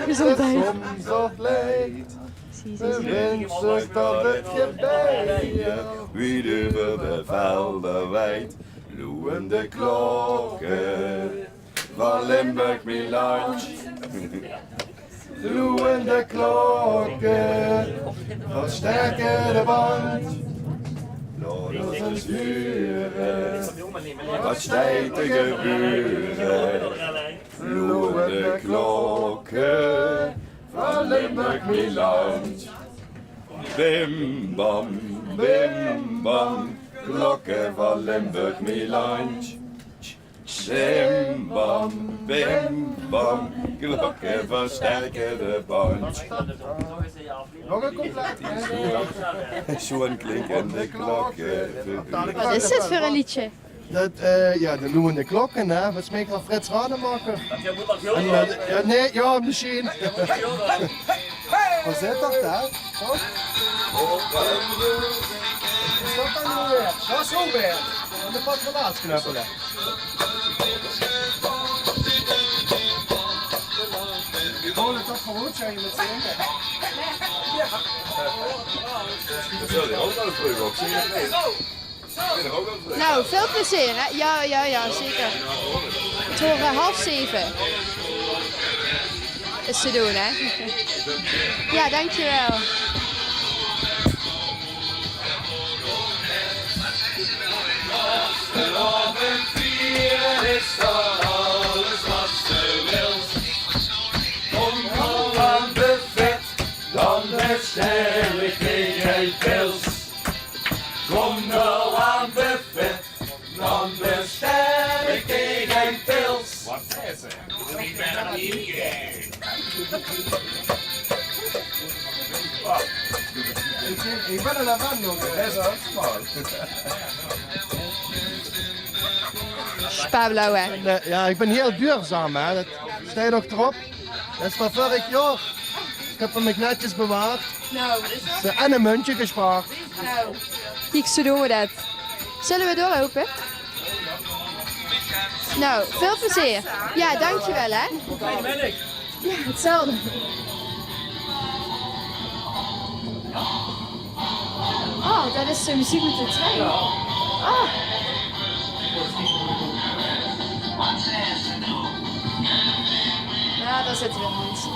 Gezondheid. Gezondheid. Zie, zie, zie. Wins ich det 't gebäört, wied euver de velder wied, loeën de klokke van Limburg, mien landj. Loeën de klokke, wat sterker de bandj. Laot ós ins hure, wat steit te gebeure. Loeën de klokke, van Limburg, mien landj. Bim bam, bim bam, klokke van Limburg, mien landj. Bim bam, bim bam, klokke van sterker de bandj. Nog ein couplet. Zoe'n klinkende klokke. Wat is dit veur ein leedje? Det, eh, ja, de loeënde klokke, hè. Waat smeek van Frits Rademacher. En, eh, ja, nae, ja, mesjien. Waat zit det dao? Toch? Is det dan noe weer? Det is Robert. Aan de patronaatsknuppele. Gewoon het toch gewoon zijn met z'n ene. Ja. Dat zou die ook wel eens terug op zien. Nou, väöl plezeer, hè? Ja, ja, ja, zeker. Het hoort, eh, half zeve is te doen, hè? Ja, dankjewel. Vanaovend viere is dan alles wat ze wils. Kom, kom aan buffet, dan bestel ik dich ein pils. Kom gauw aan buffet, dan bestel ik dich ein pils. Wat zei ze? Ik ben er niet. Ik ben er aan, jongen. Hij is aan het smal. Spaarblauw, hè? Nee, ja, ik ben heel duurzaam, hè. Det steit ouch d'rop. Det is van vörig jaor. Ich höb 'm nog netjes bewaard. Nou, wat is det? En ein muntje gespaard. Nou, kiek, zo doen we det. Zullen we doorlopen? Nou, veel plezier. Ja, dankjewel, hè. Ja, hetzelfde. Oh, det is de meziek mit de trein. Oh. Ja, dao zitte weer minse.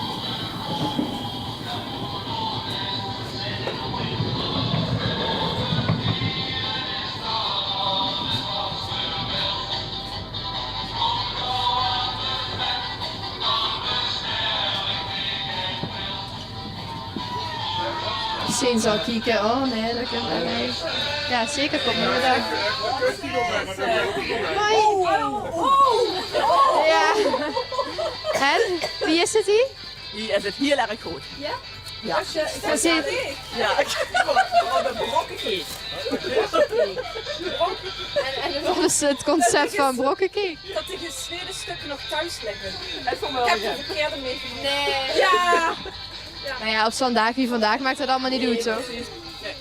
Misschien zal ik kieken. Oh nee, det kan waal neet. Ja, zeker, kom maar dan. Hoi. Ja. En, wie is het hier? Hier is het heel erg goed. Ja? Ja. Gezien. Ja, ik vond het brokkenkeek. En, en wat is het concept van brokkenkeek? Dat de gesneden stukken nog thuis liggen. Ik heb de verkeerde meegenomen. Nee. Ja. Nou ja, op zo'n daag wie vandaag maakt dat allemaal niet uit, toch? Precies.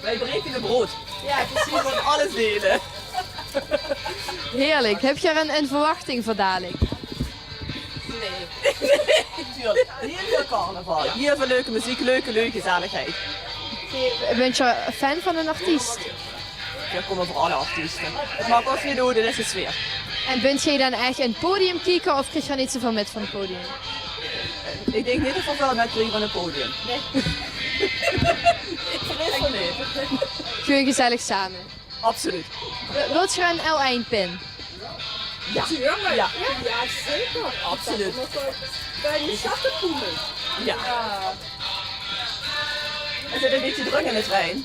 Wij breken het brood. Ja, precies. We gaan alles delen. Heerlijk. Heb je er een, een verwachting voor dadelijk? Nee. Tuurlijk. Heel veel carnaval. Heel veel leuke muziek, leuke, leuke gezelligheid. Bent je fan van een artiest? Veer kómme veur alle artieste. Het maak ós neet oet, det is de sfeer. En bent jij dan echt een podiumkieker of krijg je niet zoveel met van het podium? Ik denk niet dat we veel met krijgen van het podium. Nee. Ik vrees van niet. Gewoon gezellig samen. Absoluut. Wilt je een L één pin? Ja. Tuurlijk. Ja. Ja, zeker. Absoluut. Bij de chapepoenen. Ja. Is het een beetje druk in de trein?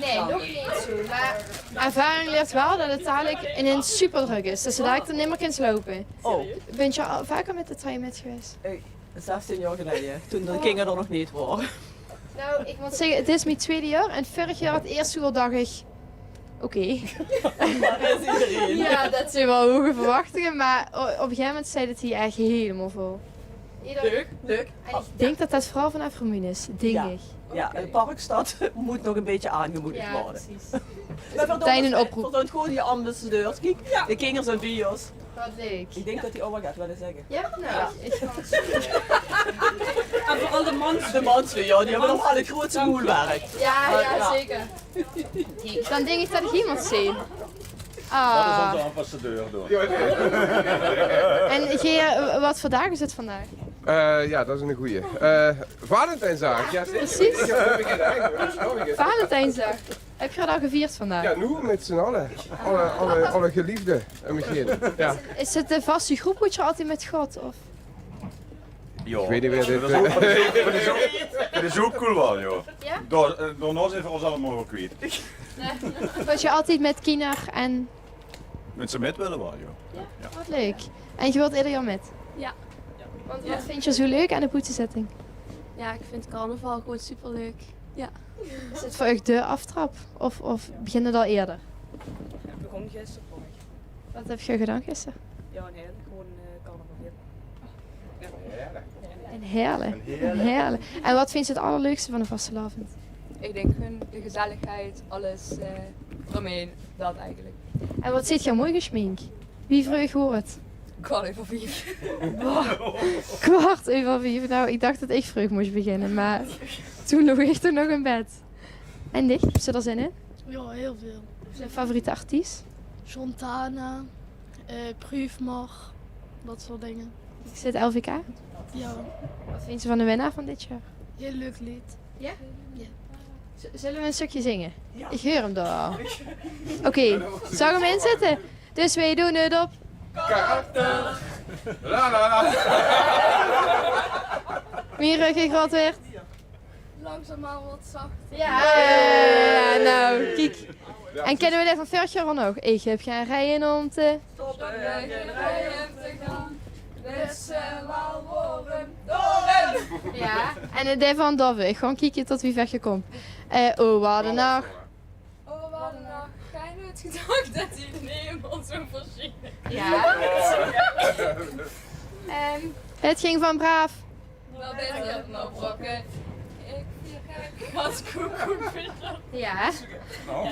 Nee, nog niet zo. Maar ervaring leert wel dat het dadelijk ineens super druk is. Dus dadelijk dan nimmer kan lopen. Oh. Bent je al vaker met de trein met geweest? Eh, zestien jaar geleden, toen de kinderen er nog niet waren. Nou, ik moet zeggen, het is mijn tweede jaar en vorig jaar het eerste jaar dacht ik, oké. Dat is iedereen. Ja, dat zijn wel hoge verwachtingen, maar o- op een gegeven moment zit het hier echt helemaal vol. Leuk, leuk. En ik denk dat dat vooral vanaf Remunj is, denk ik. Ja, de Parkstad moet nog een beetje aangemoedigd worden. Ja, precies. Maar voor Tijn, een oproep. Voor zo'n goede ambassadeurs. Kiek, de kinderen zijn bij ons. Wat leuk. Ich dink det die ouch waal get wille zègke. Ja? Nou, ich... En veural de mans. De mans weer, jao, die höbbe nog waal ein groot moelwerk. Ja, ja, zeker. Dan dink ich det ich emes zeen. Ah. Det is ózze ambassadeur, doe. En geer, eh, wat veur daag is 't vandaag? Eh, ja, det is ein goeie. Eh, Valentijnsdaag, ja, zeker. Precies. Valentijnsdaag. Höb geer det al gevierd vandaag? Ja, noe mit z'n alle. Alle, alle, alle geliefde óm mich heen. Ja. Is 't de vaste groep wo geer altied mit gaot, of? Jao. Ich weit neet wie dit, det is ouch, det is ouch, det is ouch cool waal, jao. Ja? Dao, eh, dao zeen v'r ós allemaol waal kwiet. Gaot geer altied mit kinjer en... Mit ze mit wille waal, jao. Ja, wat leuk. En geer gaot eder jaor mit? Ja. Want wat vindt geer zo leuk aan de boetezetting? Ja, ik vind carnaval gewoon superleuk. Ja. Is 't veur uch de aftrap? Of, of begint 't al eerder? Het begon gister veur mich. Wat höb geer gedaon gister? Ja, ein heerlijk, gewoon, eh, carnaval. Ja. Ein heerlijk. Ein heerlijk. En wat vindt geer 't allerleukste van de vastelaovend? Ik denk gewoon de gezelligheid, alles, eh, eromheen. Dat eigenlijk. En wat zeet geer mooi gesjmink? Wie vreug woor 't? Kwart euver vief. Boah, kwart euver vief. Nou, ich dach det ich vreug mós beginne, mer toen loog ich toch nog in bed. En dich, höbs se d'r zin in? Ja, heel veel. Waat is dien favoriete artiest? Santana, eh, Prüfmar, dat soort dingen. Is 't L V K? Ja. Wat vindt ze van de winnaar van dit jaar? Heel leuk lied. Ja? Ja. Z-, zullen we een stukje zingen? Ja. Ich heur 'm dao al. Oké, zal ich 'm inzètte? Dus weej doon 't op. Karakter. La, la, la. Wie rögk ich groot weer. Langzaamaan waat zachter. Ja, ja, ja, ja, nou, kiek. En kenne we det van vörig jaor nog? Ich höb gein reie óm te... Stoppe, gein reie óm te gaon. Dus, eh, waal woren doren. Ja, en, eh, det van Dove. Ich gaon kieke tot wie wied geer kómp. Eh, o, wat ein nach. O, wat ein nach. Gein noeit gedach det die neem ons zo versjien. Ja. Ehm, 't ging van braaf. Wat is det nou, brokken? Ich vind 't gek. Wat koekoek vind ich det. Ja.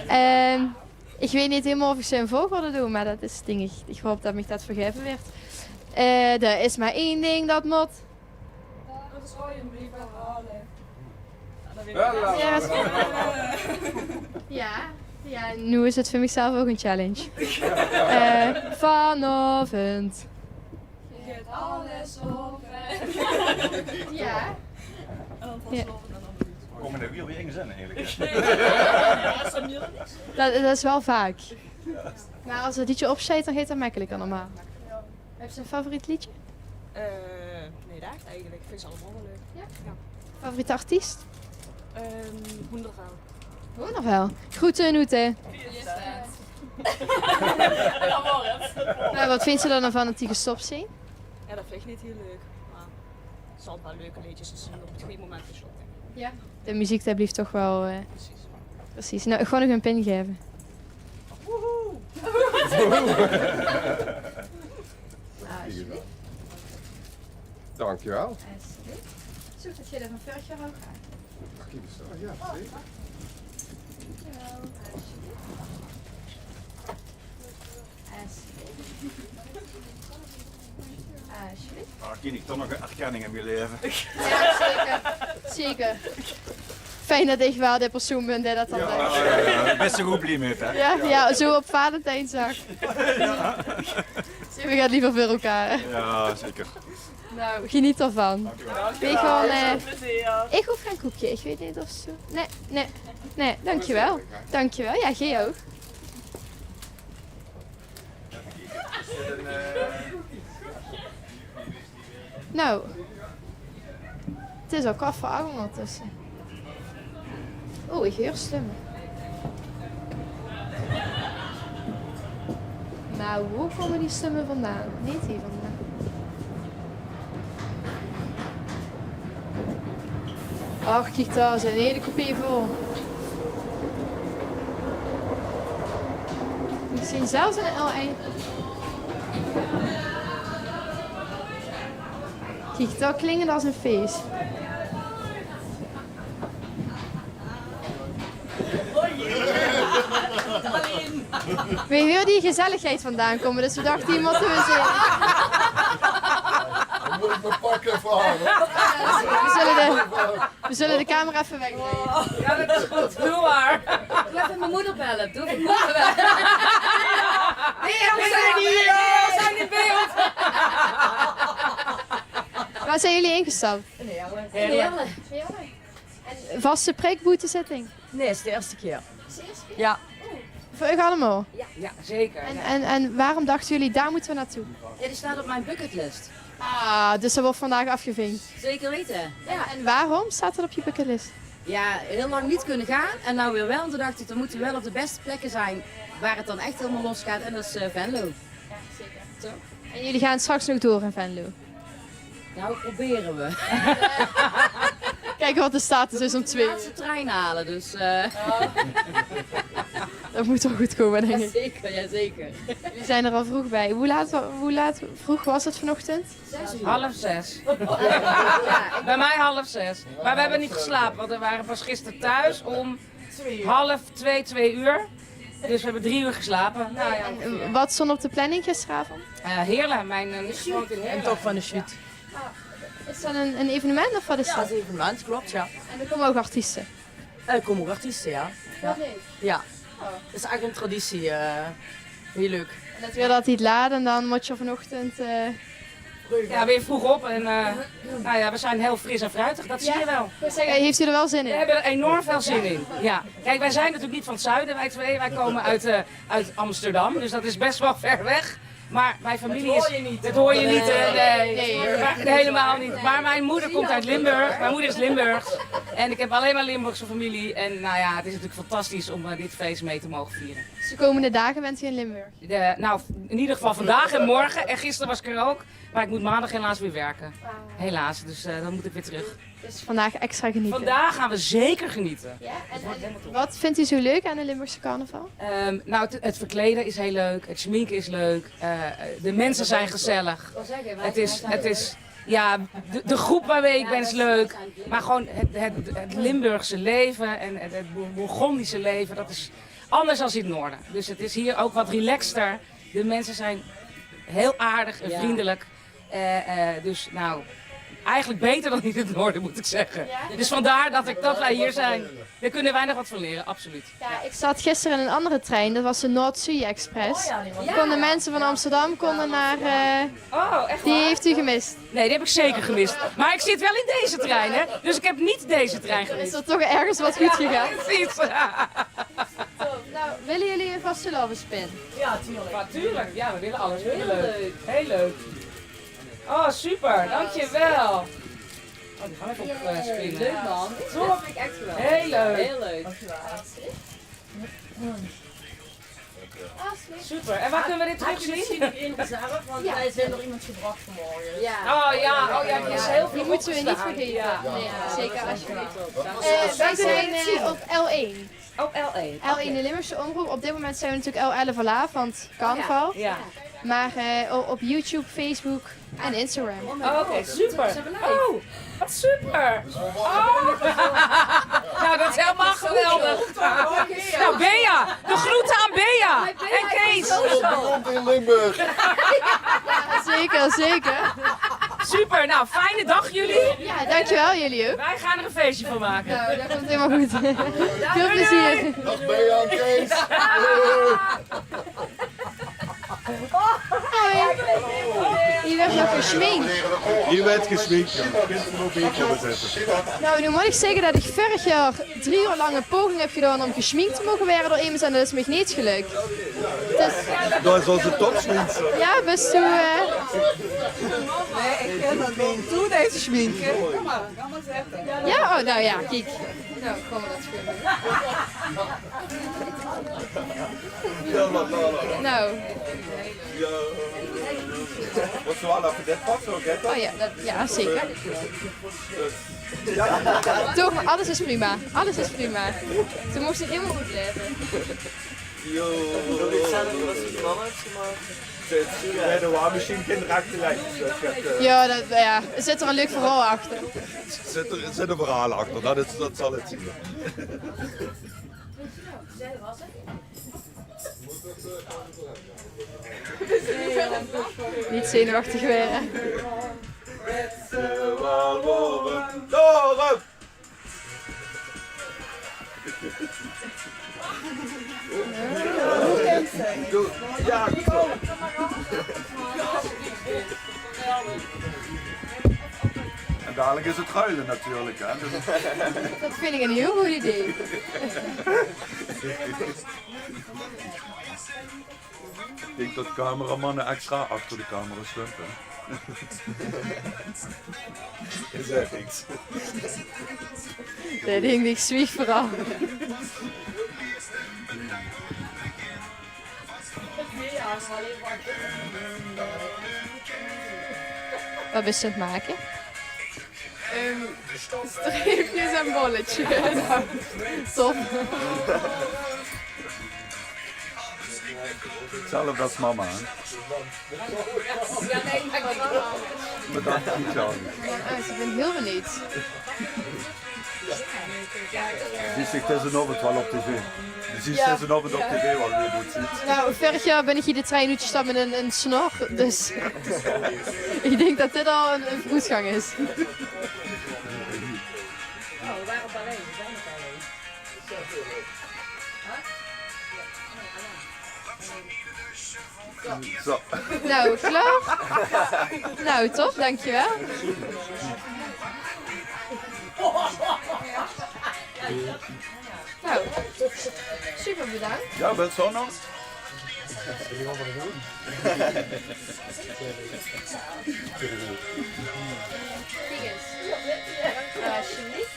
Ehm, ich weit neet hielemaol of ich ze in volgorde doon, mer det is, dink ich, ich haop det mich det vergaeve weurt. Eh, d'r is mer ein ding det mót. Det is oei, blieve herhaole. Ja, ja, ja, noe is 't veur mich zelf ouch ein challenge. Eh, vanaovend. Geit alles op. Ja. Kómme d'r weer, weer in zin eigelik? Det, det is waal vaak. Mer es 't liedje opsteit, dan geit 't mekkeliker normaal. Höbs se ein favoriet liedje? Eh, nae, det eigelik. Ich vind ze allemaol waal leuk. Ja? Ja. Favoriete artiest? Ehm, Hoendervel. Hoendervel. Groete Noete. Yes, dat. Mer wat vindt ze dan d'rvan det die gestop zeen? Ja, det vind ich neet hiel leuk. Mer ze haet waal leuke leedjes, dus ze op 't gooj moment gestop, dink ich. Ja. De meziek, det blief toch waal, eh... Precies. Precies. Nou, ich gaon uch ein pin gaeve. Woehoe! Alsjeblieft. Dankjewel. Alsjeblieft. Zoek det geer det van vörig jaor ouch hadt. Ach, kiek ins dao. Ja, zeker. Dankjewel. Alsjeblieft. Alsjeblieft. Alsjeblieft. Ah, kin ich toch nog ein erkenning in mien laeve? Ja, zeker. Zeker. Fijn det ich waal de persoon bin dae det dan... Ja, ja, ja. Bès se good blie mit, hè? Ja, ja, zo op Valentijnsdaag. Zeen v'r 't leever veur elkaar, hè? Ja, zeker. Nou, geneet d'rvan. Dankjewel. Weej gaon, eh, ich hoof gein koekje. Ich weit neet of ze... Nae, nae, nae, dankjewel. Dankjewel. Ja, geej ouch. Nou, 't is al kwart veur ach óngertösse. Oeh, ich heur stumme. Mer wo kómme die stumme vandaan? Neet hie vandaan. Ach, kiek, dao zeen ze de hele coupé vol. Ich zeen zelfs ein L één. Kiek, dao klink 't es ein fees. We weten waar die gezelligheid vandaan komen, dus we dachten, die moeten we zien. Dan moet ik mijn pak even aan, hoor. Ja, we zullen de, we zullen de camera even wegleggen. Ja, dat is goed. Doe maar. Doe even mijn moeder bellen. Doe even mijn moeder bellen. Nee, we zijn hier. We zijn in beeld. Waar zijn jullie ingestapt? In Heerlen. Vaste prik, boetezitting? Nee, is de eerste keer. Ja. Voor u allemaal? Ja, zeker. En, en, en waarom dachten jullie, daar moeten we naartoe? Ja, die staat op mijn bucketlist. Ah, dus dat wordt vandaag afgevinkt. Zeker weten. Ja. En waarom staat dat op je bucketlist? Ja, heel lang niet kunnen gaan en nou weer wel. En toen dacht ik, dan moeten we wel op de beste plekken zijn waar het dan echt helemaal losgaat. En dat is eh, Venlo. Ja, zeker. Toch? En jullie gaan straks nog door in Venlo? Nou, proberen we. Kijken wat de status is om twee uur. De laatste trein halen, dus eh, dat moet wel goed komen, denk ik. Zeker, ja zeker. Jullie zijn er al vroeg bij. Hoe laat, wa- hoe laat vroeg was het vanochtend? Half zes. Bij mij half zes. Maar we hebben niet geslapen, want we waren pas gisteren thuis om half twee, twee uur. Dus we hebben drie uur geslapen. Nou ja, ongeveer. En wat stond op de planning gisteravond? Eh, Heerlen, mijn eh, nichtje woont in Heerlen. En toch van de shoot. Is dat een, een evenement of wat is dat? Ja, dat is een evenement, klopt, ja. En er komen ook artiesten? Er komen ook artiesten, ja. Ja. Ja. Het is eigenlijk een traditie. Eh, heel leuk. En dat wil dat niet laat en dan moet je vanochtend eh, Ja, weer vroeg op en eh, nou ja, we zijn heel fris en fruitig, dat zie je wel. Ik wil zeggen, heeft u er wel zin in? We hebben er enorm veel zin in. Ja. Kijk, wij zijn natuurlijk niet van het zuiden, wij twee. Wij komen uit, eh, uit Amsterdam, dus dat is best wel ver weg. Maar mijn familie is... Dat hoor je niet, hè? Nee, nee, helemaal niet. Maar mijn moeder komt uit Limburg. Mijn moeder is Limburgs. En ik heb alleen maar Limburgse familie. En nou ja, het is natuurlijk fantastisch om eh, dit feest mee te mogen vieren. Dus de komende dagen bent u in Limburg? De, nou, in ieder geval vandaag en morgen. En gisteren was ik er ook. Maar ik moet maandag helaas weer werken. Helaas, dus eh, dan moet ik weer terug. Dus vandaag extra genieten. Vandaag gaan we zeker genieten. Ja, en, en wat vindt u zo leuk aan de Limburgse carnaval? Ehm, nou, het, het verkleden is heel leuk. Het schminken is leuk. Eh, de mensen zijn gezellig. Het is, het is, ja, de, de groep waarmee ik ben is leuk. Maar gewoon het, het, het Limburgse leven en het, het Bour- Bourgondische leven, dat is anders dan in het noorden. Dus het is hier ook wat relaxter. De mensen zijn heel aardig en vriendelijk. Eh, eh, dus nou, eigenlijk beter dan in het noorden, moet ik zeggen. Dus vandaar dat, ik, dat wij hier zijn. Daar kunnen wij nog wat van leren, absoluut. Ja, ik zat gisteren in een andere trein, dat was de Noord-Zuid-Express. Konden mensen van Amsterdam konden naar... eh, Oh, echt waar? Die heeft u gemist. Nee, die heb ik zeker gemist. Maar ik zit wel in deze trein, hè? Dus ik heb niet deze trein gemist. Is er toch ergens wat goed gegaan? Precies. Nou, willen jullie een vastelaovespin? Ja, tuurlijk. Maar tuurlijk, ja, we willen alles. Heel leuk. Heel leuk. Oh, super, dankjewel. Oh, die gaan we even op eh, spinnen. Leuk man. Top. Dat vind ik echt geweldig. Heel leuk. Heel leuk. Super. En waar kunnen we dit terugzien? Misschien nog in reserve, want wij zijn door iemand gebracht vanmorgen. Ja. Oh ja, oh ja, die is heel veel. Die moeten we niet vergeten. Ja. Nee, zeker alsjeblieft. Eh, wij zijn eh, op L één. Op L één. L één, de Limburgse Omroep. Op dit moment zijn we natuurlijk L elf live, want carnaval. Ja. Maar eh, o- op YouTube, Facebook en Instagram. Oh, oké, super. Oh, wat super. Oh. Nou, dat is helemaal geweldig. Nou, Bea, de groeten aan Bea en Kees. Komt in Limburg. Ja, zeker, zeker. Super, nou, fijne dag jullie. Ja, dankjewel, jullie ook. Wij gaan er een feestje van maken. Nou, dat komt helemaal goed. Veel plezier. Dag Bea en Kees. Hoi. Hier werd nog geschminkt. Hier werd geschminkt, ja. Kind van Obie komen zetten. Nou, nu moet ik zeggen dat ik vorig jaar drie uur lang een poging heb gedaan om geschminkt te mogen worden door iemand en dat is me niet gelukt. Dus... Dat is onze topschminkster. Ja, best toe. Eh... Nee, ik ken dat niet. Doe deze schminken. Ja, oh, nou ja, kijk. Nou, kom maar dat schminken. Nou. Ja. Wat zoal af dit pas zo, hè? Oh ja, dat, ja, zeker. Toch, alles is prima. Alles is prima. Ze moest zich helemaal goed leven. Yo. Wil ik zelf wat ik mama heeft gemaakt? Bij de wasmachine kinderachtig lijkt. Ja, dat, ja, er zit er een leuk verhaal achter. Er zit er, er zit een verhaal achter, dat, is, dat zal het zien. Neet zenuwechtig waere. Dorp. Ja, good zo. En dalik is 't ruile natuurlik, hè. Dus dat vinj ich ein hieël good idee. Ich dink dat cameramanne extra achter de camera sjtumpe. Is echt niks. Nae, ich dink, ich zwieg veural. Waat bis se aan 't make? Ehm, streepjes en bolletjes. Top. Zelfde es mama, hè? Bedank, Michel. Ja, ich bin hieël benuujd. Die zuus dich dezen aovend waal op tv. Die zuus dich dezen aovend op tv waal weer good zitte. Nou, vörig jaor bin ich hie de trein oetgestap mit ein, ein snor, dus ich dink dat dit al ein, ein veuroetgank is. Zo. Nou, klaor? Nou, top, dankjewel. Nou, super bedank. Ja, bent zo nog? Alsjeblieft.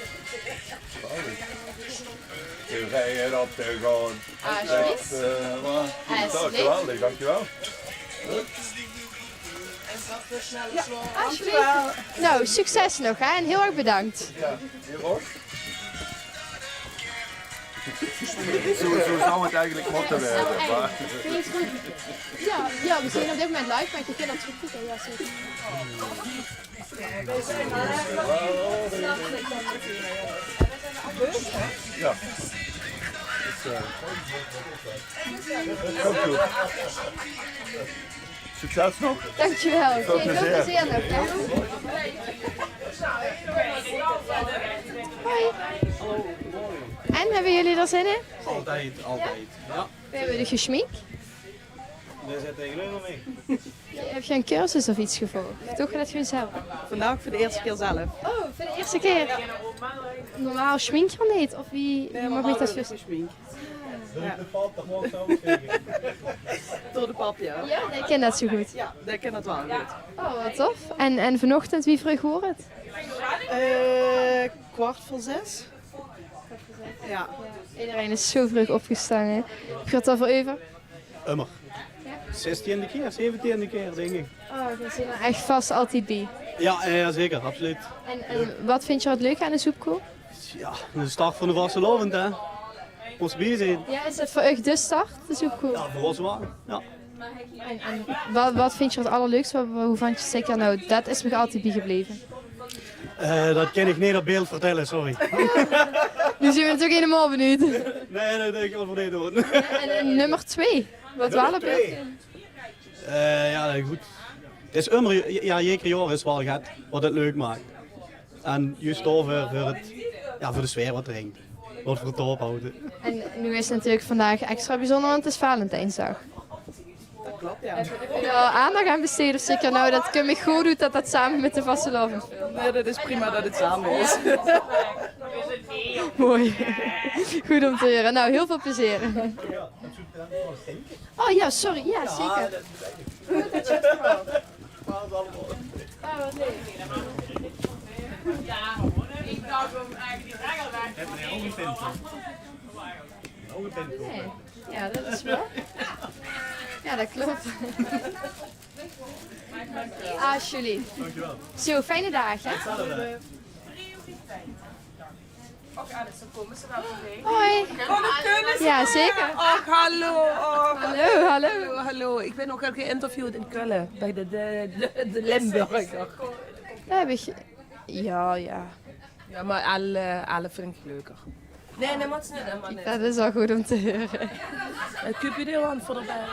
Ze rijen op de grond. Alsjeblieft. Eh, wa-, Alsjeblieft. Geweldig, dankjewel. Ja, alsjeblieft. Nou, succes nog, hè, en hieël erg bedank. Ja, hieël erg. Zo, zo zou 't eigelik mótte waere, mer... Ja, ja, we zeen op dit moment live, mer ich kin dat good kieke. Ja, zeker. Ja. Dus, eh, komt good. Succes nog. Dankjewel. Veel plezeer. Veel plezeer nog, hè. Hoi. En, höbbe geer d'r zin in? Altied, altied. Ja. Höbbe geer uch gesjmink? Dao zit tegenaan mee. Höb geer ein cursus of get gevolg? Toch dat geer zelf? Vandaag veur de ieëste kieër zelf. Oh, veur de ieëste kieër. Normaal sjmink geer neet, of wie, wie mót ich dat veur... Gesjmink. Ja. Door de pap, ja. Ja, dae kint dat zo good. Ja, dae kint dat waal good. Oh, wat tof. En, en vanochtend, wie vreug waas 't? Eh, kwart veur zes. Ja. Ederein is zo vreug opgestange. Geer höb 't al veur euver? Ummer. Zestiende kieër, zeventiende kieër, dink ich. Oh, geer zeet d'r ech vas altied bie. Ja, ja, ja, zeker, absoluut. En, en wat vinj geer 't leuke aan de Zoepkoel? Ja, de start van de vastelaovend, hè. Mós bie zeen. Ja, is dat veur uch de start, de Zoepkoel? Ja, veur ós waal. Ja. En, en wat, wat vinj geer 't allerleukste? Wa-, wa-, wovan geer zeet: nou, dat is mich altied biegebleve? Eh, dat kin ich neet op beeld vertèlle, sorry. Noe zeen we natuurlik hielemaol benuujd. Nae, dat dink ich waal veur neet, huur. En, en nummer twee? Wat waal op beeld? Eh, ja, good. 't Is ummer, ja, eder jaor is waal get wat 't leuk maak. En juust daoveur, veur 't, ja, veur de sfeer wat d'r hingk. Wat veur 't ophawwe. En noe is 't natuurlik vandaag extra bezunjer, want 't is Valentijnsdaag. Dat klop, ja. Höb geer d'r aandach aan besteed of zeet geer: nou, dat kump mich good oet dat dat same mit de vastelaovend vilt? Nae, dat is prima dat 't same is. Mooi. Good óm te heure. Nou, hieël väöl plezeer. Oh ja, sorry. Ja, zeker. Good dat geer 't vraog. Oh, wat leuk. Ja, ich dach óm eigelik die regel weg te neme. Nae. Ja, dat is waor. Ja, dat klop. Alsjeblieft. Zo, fijne daag, hè? Hoi. Ja, zeker. Ach, hallo. Ach, hallo, hallo. Hallo, hallo. Ich bön ouch al geïnterviewd in Kölle bie de, de, de, de Limburger. Dao höb ich, ja, ja. Ja, mer Aal, eh, Aal vinj ich leuker. Nae, nae, mót ze neet, helemaol neet. Det is al good óm te heure. Ein cupidon veur de bel.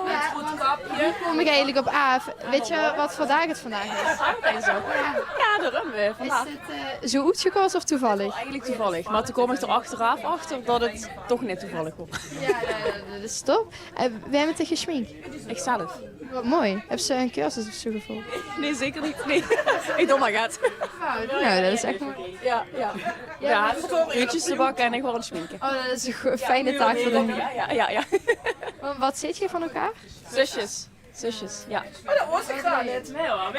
Ein good kapke. Wie kóm ich eigelik op aaf? Wèt geer waat veur daag 't vandaag is? Valentijnsdaag. Jao, daorum weer vandaag. Is dit, eh, zo oetgekós of toevallig? Eigelik toevallig, mer toen kóm ich d'r achteraaf achter det 't toch neet toevallig waas. Jao, jao, jao, det is top. Eh, wae haet dich gesjmink? Ichzelf. Waat sjoon. Höbs se ein cursus of zo gevolg? Nae, zeker neet. Nae. Ich doon mer get. Wauw, nou, det is ech mooi. Jao, jao. Jao, uutjes te bakke en ich waor aan 't sjminke. Oh, det is ein go-, fijn taak veur dich. Jao, jao, jao. Wa-, waat zeet geer van elkaar? Zusjes. Zusjes, jao. Oh, det wis ich gaar neet. Nae huur.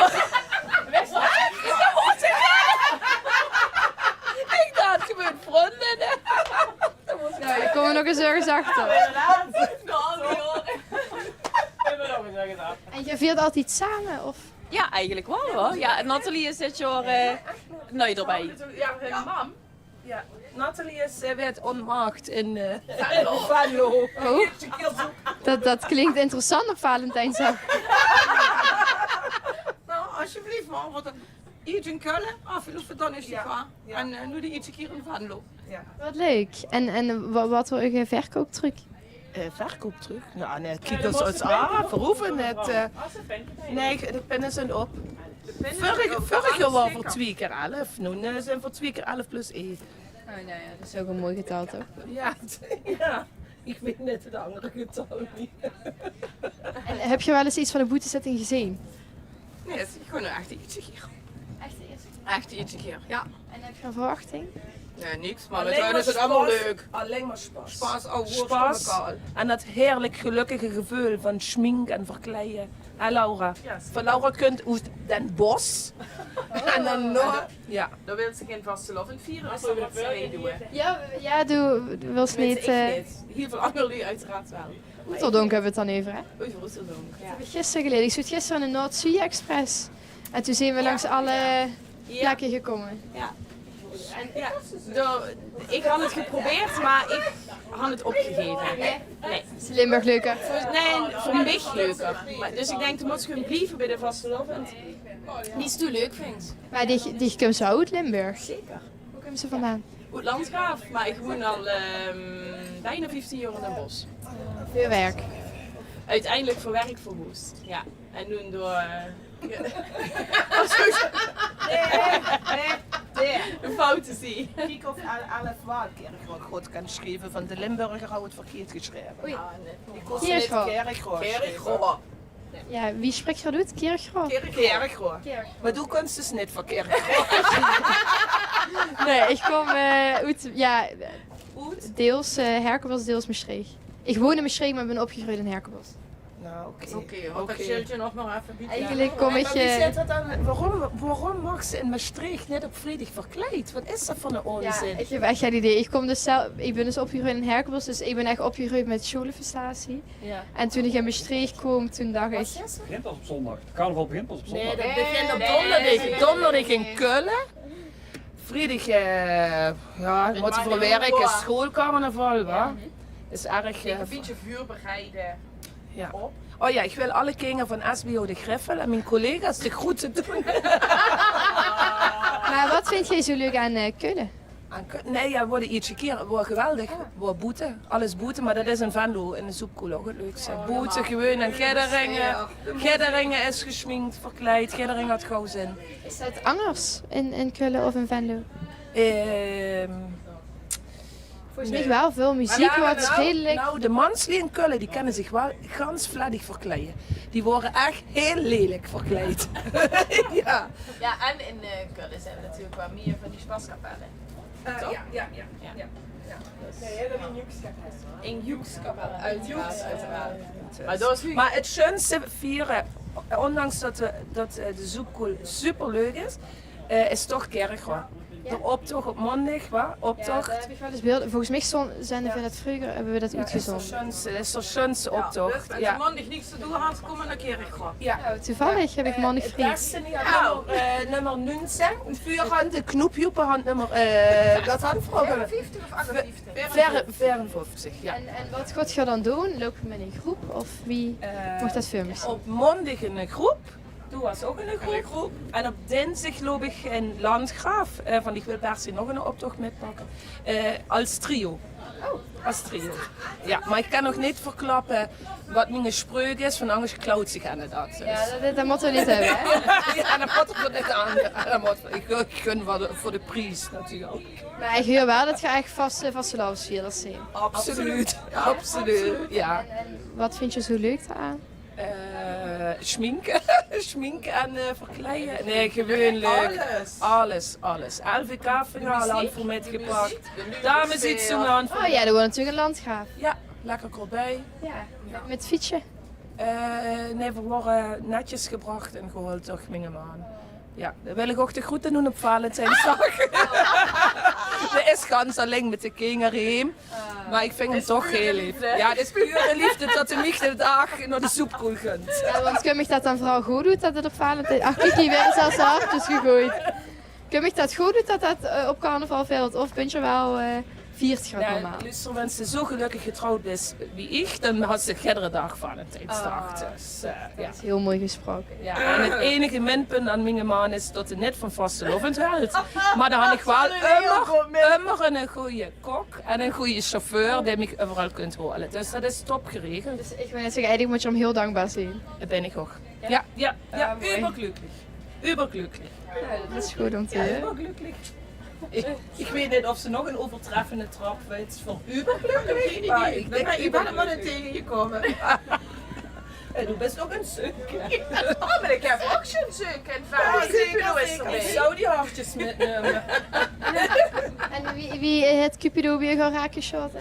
Ich dach gewoon vrundinne. Jao, d'r kómme nog ins örges achter. En geer viert altied same, of? Jao, eigelik waal, huur. Jao, en Nathalie is dit jaor, eh, nui d'rbie. Jao, häör mam. Jao, Nathalie is, eh, waert óntmaagd in, eh, Venlo. Oh, det, det klink interessant op Valentijnsdaag. Nou, alsjeblieft, man, waat ein Ietsje in Kölle, aafgeloupe donnesdig waas. Jao. En, eh, noe de ietsje hie in Venlo. Jao. Waat leuk. En, en wa-, waat veur ein verkooptruc? Eh, verkooptruc? Jao, nae, kiek ós ins aan. Veer hove neet, eh, nae, de pinne zeen op. Vörig, vörig jaor waore veer twieë kier elf. Noe, eh, zeen veer twieë kier elf plus ein. Oh, nou jao, det is ouch ein mooi getal, toch? Jao, jao. Ich weit neet de anger getalle neet. En höb geer waal ins get van de boetezitting gezeen? Nae, 't is gewoon ein echte Ietsje hie. Ech de ierste kier? Ech de ierste kier, jao. En höb geer ein verwachting? Nae, niks, mer allein mer sjpas. Allein mer sjpas. Sjpas, oh, sjpas. En det heerlik gelökkige geveul van sjmink en verkleie. Hè, Laura? Jao, zeker. Van Laura kump oet Den Bosch. En dan nog, jao. Dan wils se gein vastelaovend viere, is det waat se wils doon? Jao, jao, doe, doe wils neet, eh, hieël väöl anger luuj oeteraard waal. Oeteldonk höbbe v'r 't dan euver, hè? Oeteldonk, jao. Det höb ich gister gelees. Ich zoot gister in de Noord-Zuid-Express. En toen zeen v'r langs alle plekke gekómme. Jao. En, jao, door, ich haw 't geprobeerd, mer ich haw 't opgegeve. Nae. Is Limburg leuker? Veur, nae, veur mich leuker. Mer, dus ich dink, doe mós gewoon blieve bie de vastelaovend. Die se leuk vinjs. Mer dich, dich kums waal oet Limburg? Zeker. Wo kums se vandaan? Oet Landgraaf, mer ich woon al, ehm, bienao vieftieën jaor in Den Bosch. Veur werk? Oeteindelik veur werk verhoesd, jao. En noe door, eh, nae, nae, nae. Ein fout te zeen. Kiek of Al-, Alf waal Kirchroa good kan sjrieve, want de Limburger haw 't verkieërd gesjreve. Oei. Ah, nae. Ich kós neet Kirchroa. Kirchroa sjrieve. Kirchroa. Jao, wie sjprich geer det oet? Kirchroa? Kirchroa. Kirchroa. Mer doe kums dus neet van Kirchroa. Nae, ich kóm, eh, oet, jao, deels, eh, Herkenbosch, deels Mestreech. Ich woon in Mestreech, mer ich bön opgegreujd in Herkenbosch. Nou, oké. Oké, haw det sjildje nog mer effe bie. Eigelik kóm ich, eh, mer wie zit det dan? Waorum, waorum maags se in Mestreech neet op vriedig verkleid? Waat is det veur eine ónzin? Jao, ich höb ech gein idee. Ich kóm dus zelf, ich bön dus opgegreujd in Herkenbosch, dus ich bön ech opgegreujd mit sjoolefestatie. Jao. En toen ich in Mestreech koom, toen dach ich... Begint pas op zondag. De carnaval begint pas op zondag. Nae, det begint op donderdig. Donderdig in Kölle. Vriedig, eh, jao, mótte v'r werke, is sjoolcarnaval, wa? Is erg, eh, ein bietje veurbereide op. Oh jao, ich wil alle kinger van S B O De Griffel en mien collega's de groete doon. Mer waat vinjs dich zo leuk aan, eh, Kölle? Aan Kö-, nae, jao, v'r waore de ierste kier, waor geweldig. Waor boete, alles boete, mer det is in Venlo, in de Zoepkoel ouch 't leukste. Boete, gewoon en Gerderinge. Gerderinge is gesjmink, verkleid, Gerderinge haw gaw zin. Is det angers in, in Kölle of in Venlo? Ehm, volges mich waal väöl meziek, waat redelik... Nou, de mansluuj in Kölle, die kinne zich waal gans vlettig verkleie. Die waore ech hieël lelijk verkleid. Jao. Jao, en in, eh, Kölle zeen natuurlik waal mieër van die sjpaskapelle. Eh, jao, jao, jao. In Joekskapel, oeteraard, oeteraard. Mer det is... Mer 't sjunste viere, óndanks det de, det, eh, de Zoepkoel superleuk is, eh, is toch Kirchroa. D'r optoch op maondig, wa? Optoch. Jao, dao höb ich waal ins beelde. Volges mich zeen v'r det vreuger, höbbe v'r det oetgezonde. Det is d'r sjunste, det is d'r sjunste optoch. Jao, dus es se maondig niks te doon has, kóm mer nao Kirchroa. Jao. Toevallig höb ich maondig vrie. D'r zeen hie nummer, eh, nummer nuungzeg. Veer hant de knoepjoepe hant nummer, eh, det hant v'r ouch. Veerenvieftig of achtenvieftig? Veer-, veerenvieftig, jao. En, en waat gaot geer dan doon? Loup geer mit ein groep of wie mót ich det veur mich zeen? Op maondig ein groep. Doe waas ouch in 'n gooj groep. En op dinsdig loup ich in Landgraaf, eh, want ich wil per se nog 'nen optoch mitpakke. Eh, es trio. Es trio. Jao, mer ich kan nog neet verklappe waat miene spreuk is, want angers klaot zich eine dat. Dus. Jao, dat, dat mótte v'r neet höbbe, hè? Jao, dat mótte v'r neet aan. Dat mótte v'r, ich, ich gun veur de, veur de pries natuurlik. Mer ich huur waal dat geer ech vaste, vastelaovesvierders zeet. Absoluut, absoluut, jao. En, en waat vinjs se zoe leuk daoraan? Eh, sjminke. Sjminke en, eh, verkleie. Nae, gewoon leuk. Alles. Alles, alles. L V K-finale han v'r mitgepak. Dames iets zoe han v'r. Oh jao, dat woort natuurlik in Landgraaf. Jao, lekker kort bie. Jao, mit fietsje? Eh, nae, v'r woorte netjes gebrach en gehaold door miene man. Jao, dan wil ich ouch de groete doon op Valentijnsdaag. Dae is gans allein mit de kinger heem. Mer ich vinj 'm toch hiel leef. Jao, 't is pure leefde dat 'r mich de daag nao de zoepkoel gunt. Jao, want kump mich dat dan veural good oet dat 't op Valentijn... Ach, kiek, hie weure zelfs de hartjes gegoejd. Kump mich dat good oet dat dat, eh, op carnaval vilt? Of bös se waal, eh, viers se 't normaal? Jao, luuster, wens se zoe gelökkig getrouwd bis wie ich, dan has se iedere daag Valentijnsdaag. Ah. Dus, eh, jao. Dat is hiel mooi gesproke. Jao, en 't einige minpunt aan miene man is dat 'r neet van vastelaovend hèlt. Mer dan han ich waal ummer, ummer 'ne gooje kok en 'ne gooje chauffeur dae mich euveral kunt haole. Dus dat is top geregeld. Dus ich wou net zègke, eigelik mós se 'm hiel dankbaar zeen. Dat bin ich ouch. Jao, jao, jao, mooi. Überglücklich. Überglücklich. Jao, dat is good óm te hure. Überglücklich. Ich, ich weit neet of se nog 'n euvertreffende trap wèts veur überglücklich, mer ich dink, ich bön 'm nog neet taengegekómme. Hé, doe bis ouch 'ne zeuker. Oh, mer ich höb ouch zoe'n zeuker. Jao, zeker, zeker. Ich zou die hartjes mitnumme. En wie, wie haet Cupido bie uch al raak gesjaote?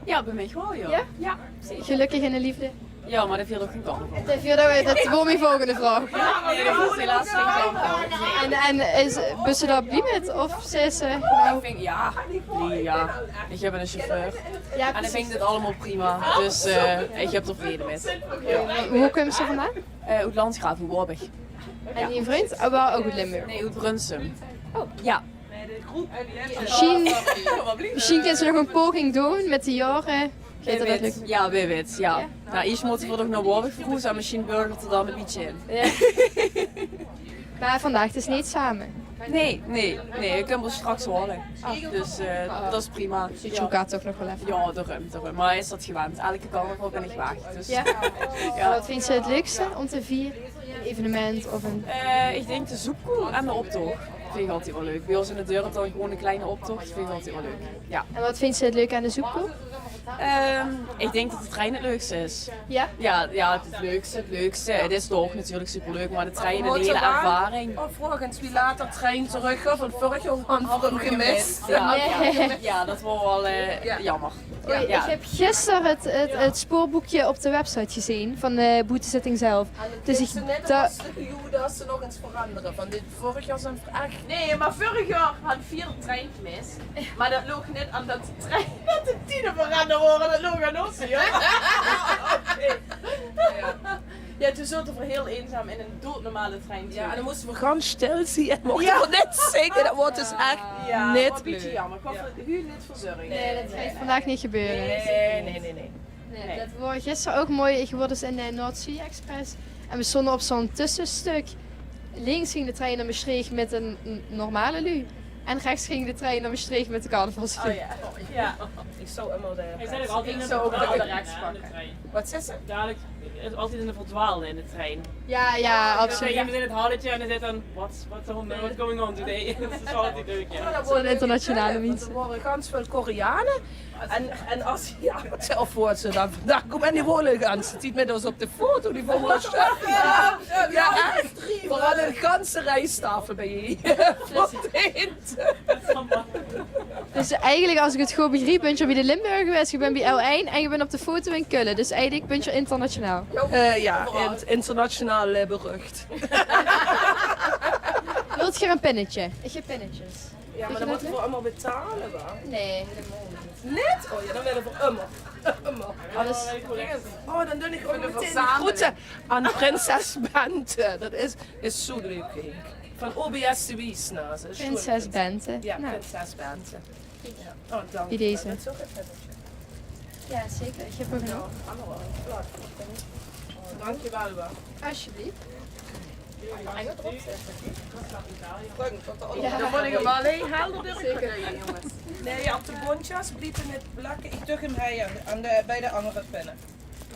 Jao, bie mich waal, jao. Jao? Jao, zeker. Gelökkig in de leefde? Jao, mer dat viert ouch gein carnaval. Dat viert ouch, dat waor mien volgende vraog. Jao, nae, dat is helaas gein carnaval. En, en is, bis se dao blie mit? Of zaes se, nou... Ich vinj, jao, blie, jao. Ich höb 'ne chauffeur. Jao, precies. En ich vinj 't allemaol prima. Dus, eh, ich höb d'r vrede mit. Jao. Wo kums se vandaan? Eh, oet Landgraaf, oet Woabich. En dien vrundj? Oh, waal ouch oet Limburg? Nae, oet Brunssum. Oh. Jao. Mesjien, mesjien kins se nog 'n poging doon mit de jaore. Wae weit. Jao, wae weit, jao. Jao? Nou, iers mótte v'r toch nao Woabich verhoeze en mesjien burgert 'r dan 'n bietje in. Jao. Mer vandaag dus neet same? Nae, nae, nae, ich kóm pas straks haole. Ah. Dus, eh, dat is prima. Zuut se elkaar toch nog waal effe? Jao, daorum, daorum. Mer hae is dat gewend. Eder carnaval bin ich weg. Dus, jao. Jao. Waat vinjs se 't leukste óm te viere? Ein evenement of ein... Eh, ich dink de zoepkoel en de optoch. Vinj ich altied waal leuk. Bie ós in 't dörp dan gewoon 'ne kleine optoch. Vinj ich altied waal leuk. Jao. En waat vinjs se 't leuk aan de zoepkoel? Ehm, ich dink dat de trein 't leukste is. Jao? Jao, jao, 't leukste, 't leukste. 't Is toch natuurlik superleuk, mer de trein, 'n hiel ervaring. Of vraog ins wie laat d'r trein trökkaom, want vörig jaor han v'r 'm gemis. Jao. Nae. Jao, dat waor waal, eh, jaomer. Oei, ich höb gister 't, 't, 't spoorboekje op de website gezeen van de boetezitting zelf. Dus ich... Net als de gejoe dat ze nog ins verangere. Van dit vörig jaor zeen v'r ech... Nae, mer vörig jaor han v'r de trein gemis. Mer dat loog neet aan dat de trein, dat de tiede verangere waore. Dat loog aan ós, jao. Oké. Jao, toen zote v'r hiel einzaam in 'n doodnormale trein. Jao, en dan móste v'r gewoon stil zeen en mochte v'r neet zinge. Dat waor dus ech neet leuk. Jao, waor 'n bietje jaomer. Ich haop dat 't noe neet verzörg. Nae, dat geit vandaag neet gebeure. Nae, nae, nae, nae. Nae, dat waor gister ouch mooi. Ich waor dus in de Noord-Zuid-Express. En v'r stónge op zoe'n tössesjtök. Links ging de trein nao Mestreech mit de n-, normale luuj. En rechs ging de trein nao Mestreech mit de carnavalsluuj. Oh jao. Jao. Ich zou ummer de... Ich zou ouch ummer de rechs pakke. Waat zaes se? Dalik is altied 'ne verdwaaldje in de trein. Jao, jao, absoluut. Jao, iemand in 't halletje en dae zaet dan: "What's, what's on, what's going on today?" Dat is altied leuk, jao. Zoe'n internationale minse. D'r waore gans väöl Koreane. En, en Aziate, of wo ze dan vandaag kómme, en die wole gans de tied mit ós op de foto, die vónge ós sjoen. Jao, jao, ech. Veural 'n ganse rijsttafel bie. Dus eigelik, es ich 't good begriep, bös se bie de Limburger gewaes, ich bön bie L ein en ich bön op de foto in Kölle. Dus eigelik bös se internationaal. Eh, jao, in-, internationaal, eh, berucht. Wilt geer ein pinnetje? Ich höb pinnetjes. Jao, mer dan mótte v'r allemaol betale, wa? Nae, hielemaol neet. Neet? Oh jao, dan wille v'r ummer. Ummer. Alles. Oh, dan doon ich ouch metein de groete aan prinses Bente. Dat is, is zoe leuk, Henk. Van O B S de Wiesnase. Prinses Bente. Jao, prinses Bente. Jao. Oh, dank. Bie deze. Jao, zeker. Ich höb ouch nog. Dankjewel, wa. Alsjeblieft. Dan mót ich 'm waal hiel helder drökke, jónges. Nae, op de bóntjes blieve 't plakke. Ich dög 'm hie aan de, bie de anger pinne.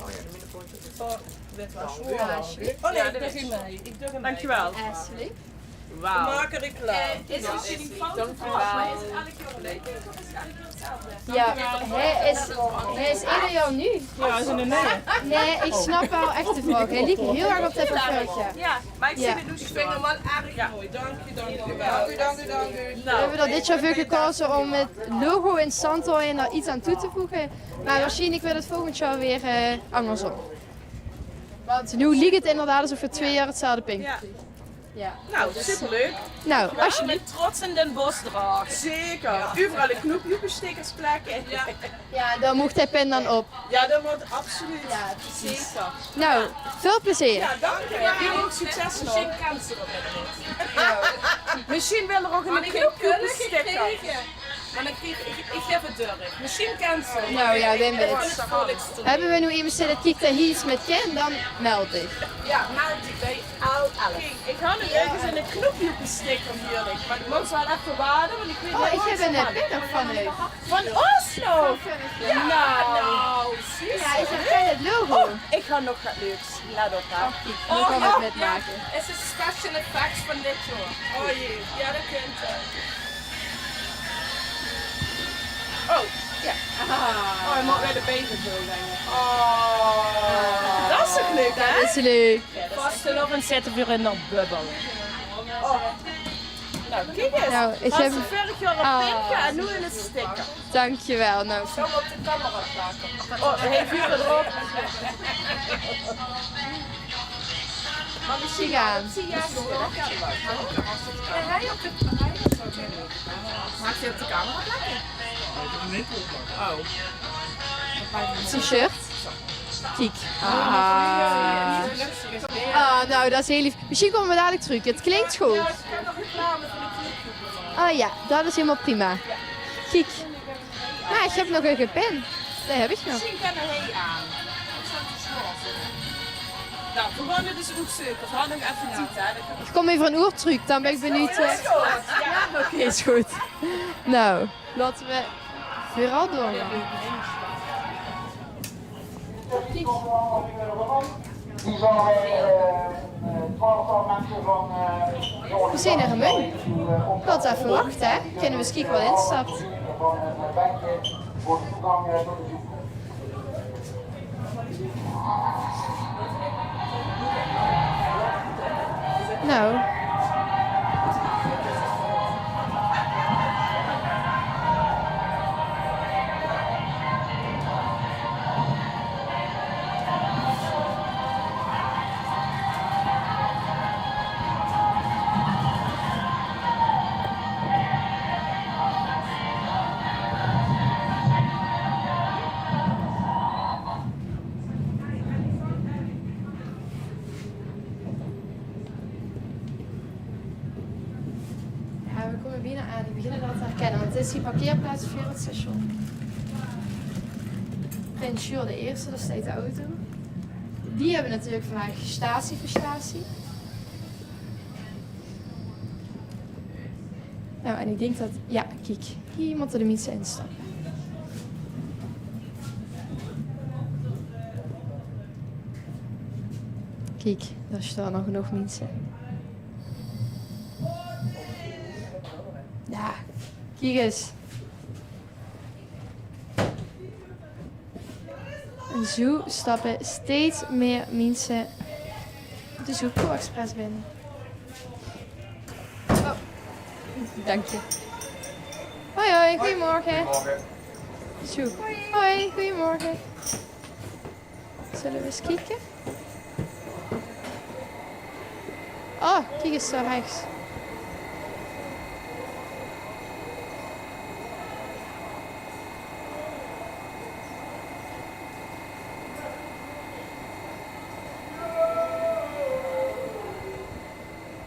Oh jao, de middenbóntjes. Veur wit waas. Oh nae, ich dög 'm hie. Ich dög 'm hie. Dankjewel. Ashley. Wauw. Maak 'r klaor. Eh, is 't mesjien 'n foto van, mer is 't eigelik nog leuk? Of is 't eigelik nog 'tzelfde? Jao, hae is, hae is eder jaor nuuj. Jao, is 'n nuuj. Nae, ich snap waal ech de vraog. Hae liek hiel erg op de van vörig jaor. Jao, mer ich zeen 't noe. Ich vinj 'm waal erg mooi. Dank uch, dank uch waal. Dank uch, dank uch, dank uch. Noe. Veer höbbe d'r dit jaor veur gekeze óm 't logo in Zandhooien d'r get aan toe te voege. Mer waarsjienlik weurt 't volgend jaor weer, eh, angersóm. Want noe liek 't inderdaad esof veer twee jaor 'tzelfde pin kriege. Jao. Noe, superleuk. Noe, es ich mit trots in Den Bosch draag. Zeker. Jao. Euveral de knoepjoepestickers plakke. Jao. Jao, dao mót de pin dan op. Jao, dat mót absoluut. Jao, precies. Zeker. Noe, väöl plezeer. Jao, dank uch. Jao, succes nog. Mesjien wil d'r ouch 'ne knoepjoepesticker. Mer ich, ich, ich gaef 't door. Mesjien kent ze. Noe jao, wim wit. Höbbe veer noe emes dae det kiek, dae hie get mit kint, dan meld dich. Jao, meld dich bie L L. Kiek, ich haw nog örges 'ne knoepjoepesticker huurlik, mer ich mót waal effe wachte, want ich weit neet. Oh, ich höb 'ne pin nog van uch. Van Oslo? Van vörig jaor. Jao, noe, zuus se. Jao, ich herken 't logo. Oh, ich haw nog get leuks. Laot op, hè. Oh, kiek, noe gaon v'r 't mitmake. Is 't special effects van dit jaor? Oh jee, jao, dat kint, eh. Oh, jao. Ah. Oh, hae mót weer de beentjes zo, dink ich. Oh. Dat is toch leuk, hè? Dat is leuk. Vastelaovend zitte veer in de bubbel. Oh. Noe, kiek ins. Noe, ich höb vörig jaor 'n pin en noe 'ne sticker. Dankjewel. Noe. Zal ich op de camera plake? Oh, hae viel d'rop. Mer mesjien gaon. Maag ich op de camera plake? Oh. Kiek. Ah. Ah, noe, dat is hiel leef. Mesjien kómme veer dalik trök. 't Klink good. Ah jao, dat is hielemaol prima. Kiek. Noe, ich höb nog ein pin. Dae höb ich nog. Mesjien kan hae aan. Noe, veer gaon 't ins oetzeuke. Veer höbbe nog effe tied, hè. Ich kóm euver ein oer trök, dan bön ich benuujd, eh. Jao, oké, is good. Noe. Laote veer veural doorgaon. Veer zeen in Remunj. Laote veer effe wachte, hè. Kinne veer ins kieke waat instap. Noe. Jao, veer kómme bienao aan. Die beginne 't al te herkinne, want 't is die parkeerplaats veur 't station. Prins Sjoerd de Eerste, dao steit de auto. Die höbbe natuurlik vandaag stasie veur stasie. Noe, en ich dink dat, jao, kiek, hie mótte de miense instappe. Kiek, dao staon al genóg miense. Jao, kiek ins. En zoe stappe steeds mier miense de Zoekoe Express binne. Oh, dank dich. Hoi, hoi, goeiemorge. Zoe. Hoi, goeiemorge. Zölle v'r ins kieke? Oh, kiek ins dao rechs.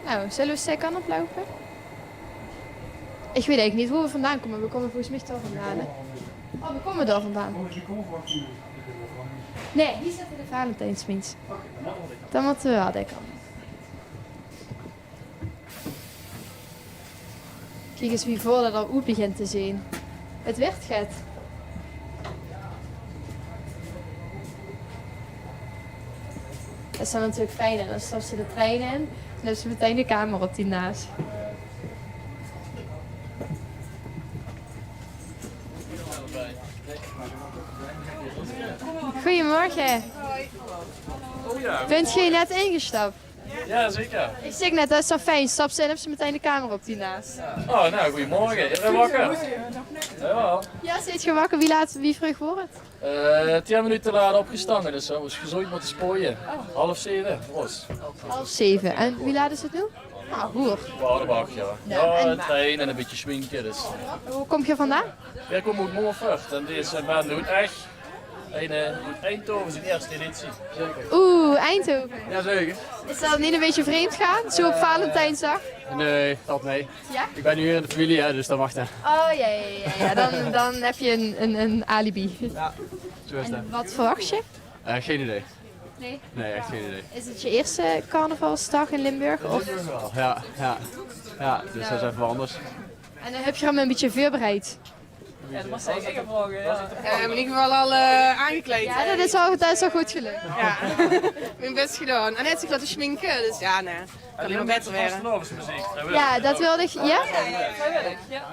Noe, zölle v'r ins dae kantj op loupe? Ich weit eigelik neet wo v'r vandaan kómme. V'r kómme volges mich dao vandaan, hè? Oh, v'r kómme dao vandaan. Nae, hie zitte de Valentijnsmiens. Dan mótte v'r waal dae kantj op. Kiek ins wie vol det al oet begint te zeen. Het wuuert get. Det is dan natuurlik fijn, hè. Dan staps se de trein in en höbs se metein de kamer op dien naas. Goeiemorge. Bent geer net ingestap? Jao, zeker. Ich zèk net, det is zo fijn. Staps se in, höbs se metein de kamer op dien naas. Oh, nou, goeiemorge. Ich bön wakker. Jao. Jao, zeet geer wakker? Wie laat, wie vreug woor het? Eh, tien minute te laat opgestange, dus, eh, waas gezoejd mit de spooie. Half zeve, vros. Half zeve. En wie laat is het noe? Ah, hoer. Jao, det mag, jao. Jao, en trein en ein bietje schminke, dus. Wo kómp geer vandaan? Veer kómme oet Moerfert en deze bende oet Ech. Ein, eh, oet Eindhoven, zien eerste editie. Oeh, Eindhoven. Jazeker. Is det neet ein bietje vreemd gaon, zo op Valentijnsdaag? Nee, valt mee. Ja? Ik ben nu hier in de familie, hè, dus dat mag dan. Oh ja, ja, ja, ja. Dan, dan heb je een, een, een alibi. Ja, zo is het. En wat verwacht je? Eh, geen idee. Nee? Nee, echt geen idee. Is het je eerste carnavalsdag in Limburg? Of? Ja, ja. Ja, dus dat is even anders. En dan heb je hem een beetje voorbereid? Ja, dat mag zeker. Ja, in ieder geval al eh, aangekleid. Ja, dat is al, dat is al goed gelukt. Ja. Mijn best gedaan. En hij heeft zich laten schminken, dus ja, nee. Kan alleen maar beter worden. Ja, dat wilde ik. Ja?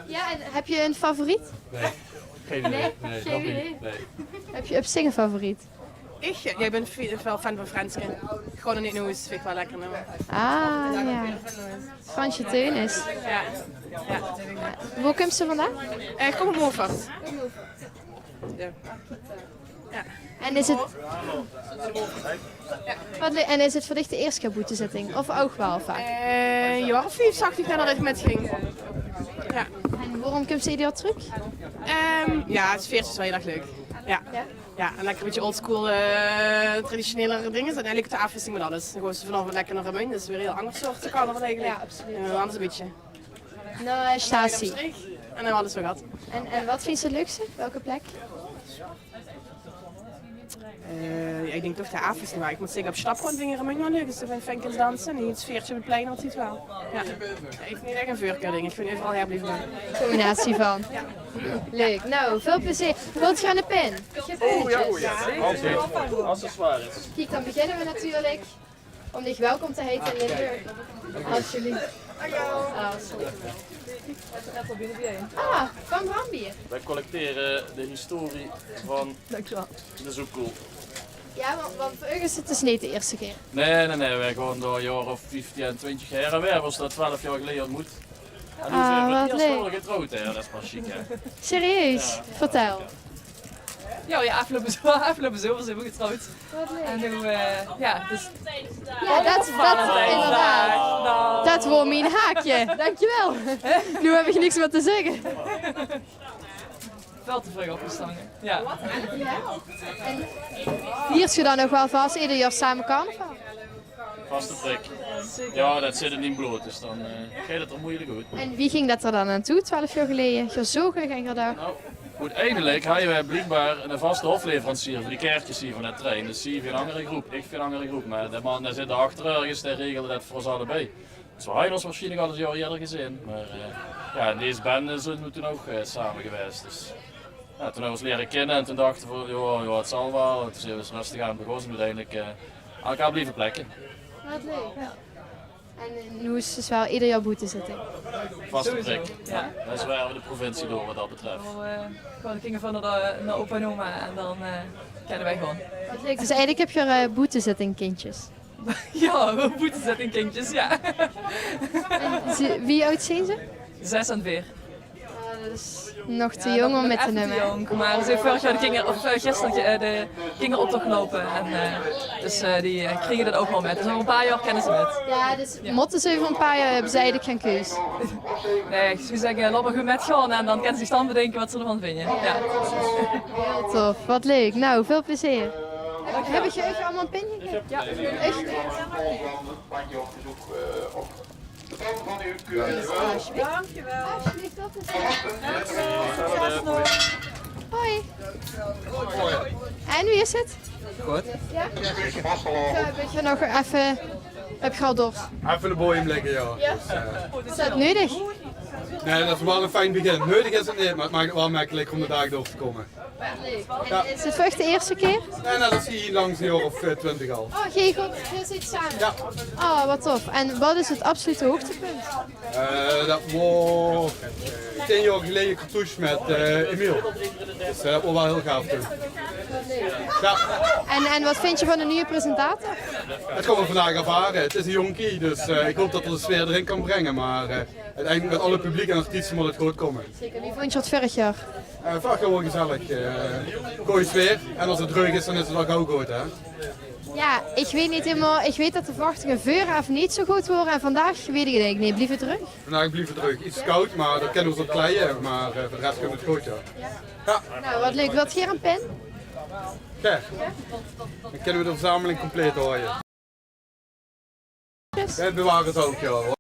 Ja, en heb je een favoriet? Nee. Geen idee. Nee, geen idee. Nee. Heb je op zich een favoriet? Ich, ja, ich bin väöl fan van Fränske. Gewoon neet noe, vind ich waal lekker nummer. Ah, ja. Fransje Theunisz. Ja. Ja. Wo kump ze vandaan? Eh, ich kóm oet Moerfert. Ja. Ja. En is het, wat le-, en is het veur dich de eerste kier boetezitting? Of ouch waal vaak? Eh, ein jaor of vief zag ich net dat ich mitging. Ja. En waorom kump ze ieder jaor trök? Ehm, ja, het sfeertje is wel heel erg leuk. Ja. Ja? Ja, en lekker ein bietje oldschool, eh traditionele dingen. En eigenlijk de afwisseling met alles. Dan gaan ze vanavond lekker naar Remunj. Dat is weer ein heel ander soort carnaval eigenlijk. Ja, absoluut. En dan anders ein bietje. Nou, eh, Stasi. En dan alles weer gehad. En, en wat vindt ze het leukste? Welke plek? Eh, ja, ich dink toch de afwisseling. Maar ich mót zègke, op stap gewoon dingen Remunj wel leuk. Dus dan vind ich fijn kins danse en het sfeertje op het plein altijd wel. Ja. Ich neet echt ein veurkeur ding. Ich vind euveral haer blieve. Combinatie van. Leuk. Nou, veel plezier. Wilt geer ein pin? Oh ja, oh ja. Altijd. Accessoires. Kiek, dan beginnen we natuurlijk. Om dich welkom te heten in Limburg. Alsjeblieft. Ah, van Brambier. Wij collecteren de historie van de Zoekkoel. Ja, want, want veur uch is het dus neet de eerste kier. Nee, nee, nee. Wij gaan door ein jaor of vieftien, twintig jaar. En we hebben ons dat twaalf jaar geleden ontmoet. En nu zijn we eerst getrouwd, hè. Dat is pas chic, hè. Serieus? Vertel. Ja, ja, afgelopen zo-, afgelopen zomer zijn we getrouwd. Wat leuk. En nu, eh, ja, dus ja, dat, dat, inderdaad. Dat waor mien haakje. Dankjewel. Nu heb ik niks meer te zeggen. Wel te vroeg opgestangen. Ja. En viert geer dan nog wel vast ieder jaar samen carnaval? Vaste prik. Ja, dat zit in dien blood, dus dan eh, gaat het er moeilijk uit. En wie ging dat er dan aan toe, twaalf jaar geleden? Geer zoog en geer dacht: nou, uiteindelijk hadden we blijkbaar een vaste hofleverancier voor die kaartjes hier van de trein. Dus zie via een andere groep, ik via een andere groep. Maar de man daar zit achter ergens, die regelde dat voor ons allebei. Dus we hadden ons waarschijnlijk al eens jaar eerder gezien. Maar eh, ja, in deze bende zijn we toen ook eh, samen geweest. Dus ja, toen hebben we ons leren kennen en toen dachten we, joh, joh, het zal wel. En toen zijn we eens rustig aan begonnen en uiteindelijk eh, aan elkaar blijven plekken. Wat leuk. Ja. En eh, nu is het dus wel ieder jaar boetezitting. Vaste prik. Ja. Wij zwerven de provincie door wat dat betreft. Gewoon, eh, gewoon de kinderen van de, naar opa en oma en dan eh, kennen wij gewoon. Wat leuk. Dus eigenlijk heb je eh, boetezittingkindjes. Ja, boetezittingkindjes, ja. En ze-, wie oud zijn ze? Zes en veer. Ah, dat is nog te jong om mit te numme. Jong, maar ze heeft vorig jaar de kinder, of eh, gisteren eh, de kinderoptocht gelopen. En, eh, dus eh, die eh, kriegen dat ook wel met. Dus over een paar jaar kennen ze het. Ja, dus moeten ze over een paar jaar, hebben ze eigenlijk geen keus. Nee, ik zou zeggen, laat maar goed metgaan en dan kunnen ze zich dan bedenken wat ze ervan vinden. Ja. Heel tof, wat leuk. Nou, veel plezier. Heb ik je even allemaal een pin gegeven? Ja. Echt? Dankjewel. Alsjeblieft. Alsjeblieft, dat is het. Hoi. En wie is het? Goed. Ja? Zo, heb je nog even, heb je al door? Even de boei lekker, ja. Ja? Is dat nodig? Nee, det is waal ein fijn begin. Neudig is 't neet, mer 't maak 't waal mekkelik óm de daag door te kómme. Leuk. En is 't veur uch de ierste kier? Nee, nee, det is hie langs ein jaor of, eh, twintig al. Oh, geer gaot, geer zit same? Ja. Oh, wat tof. En wat is 't absolute hoogtepunt? Eh, det waor tieën jaor geleje Cartouche mit, eh, Emile. Dus, eh, det waor waal hiel gaaf toen. Ja. En, en wat vindt ge van de nieuwe presentator? Det gaon v'r vandaag ervare. 't Is ein jónkie, dus, eh, ich haop det 'r de sfeer d'rin kan bringe. Mer, eh, oeteindelik mit alle publiek en artieste mót 't good kómme. Zeker. Wie vónj geer 't vörig jaor? Eh, vörig jaor waor gezellig. Eh, gooj sfeer. En es 't dreug is, dan is 't waal gauw good, hè? Ja, ich weit neet hielemaol. Ich weit det de verwachtinge veuraaf neet zo good wore. En vandaag weit ich 't eigelik neet. Blief 't dreug? Vandaag blief 't dreug. Iets kaod, mer det kinne v'r ós op kleie. Mer, eh, veur de res kump 't good, ja. Ja. Nou, wat leuk. Wilt geer ein pin? Ja. Dan kinne v'r de verzameling compleet haoje. Yes. Veer beware ze ouch, ja, hoor.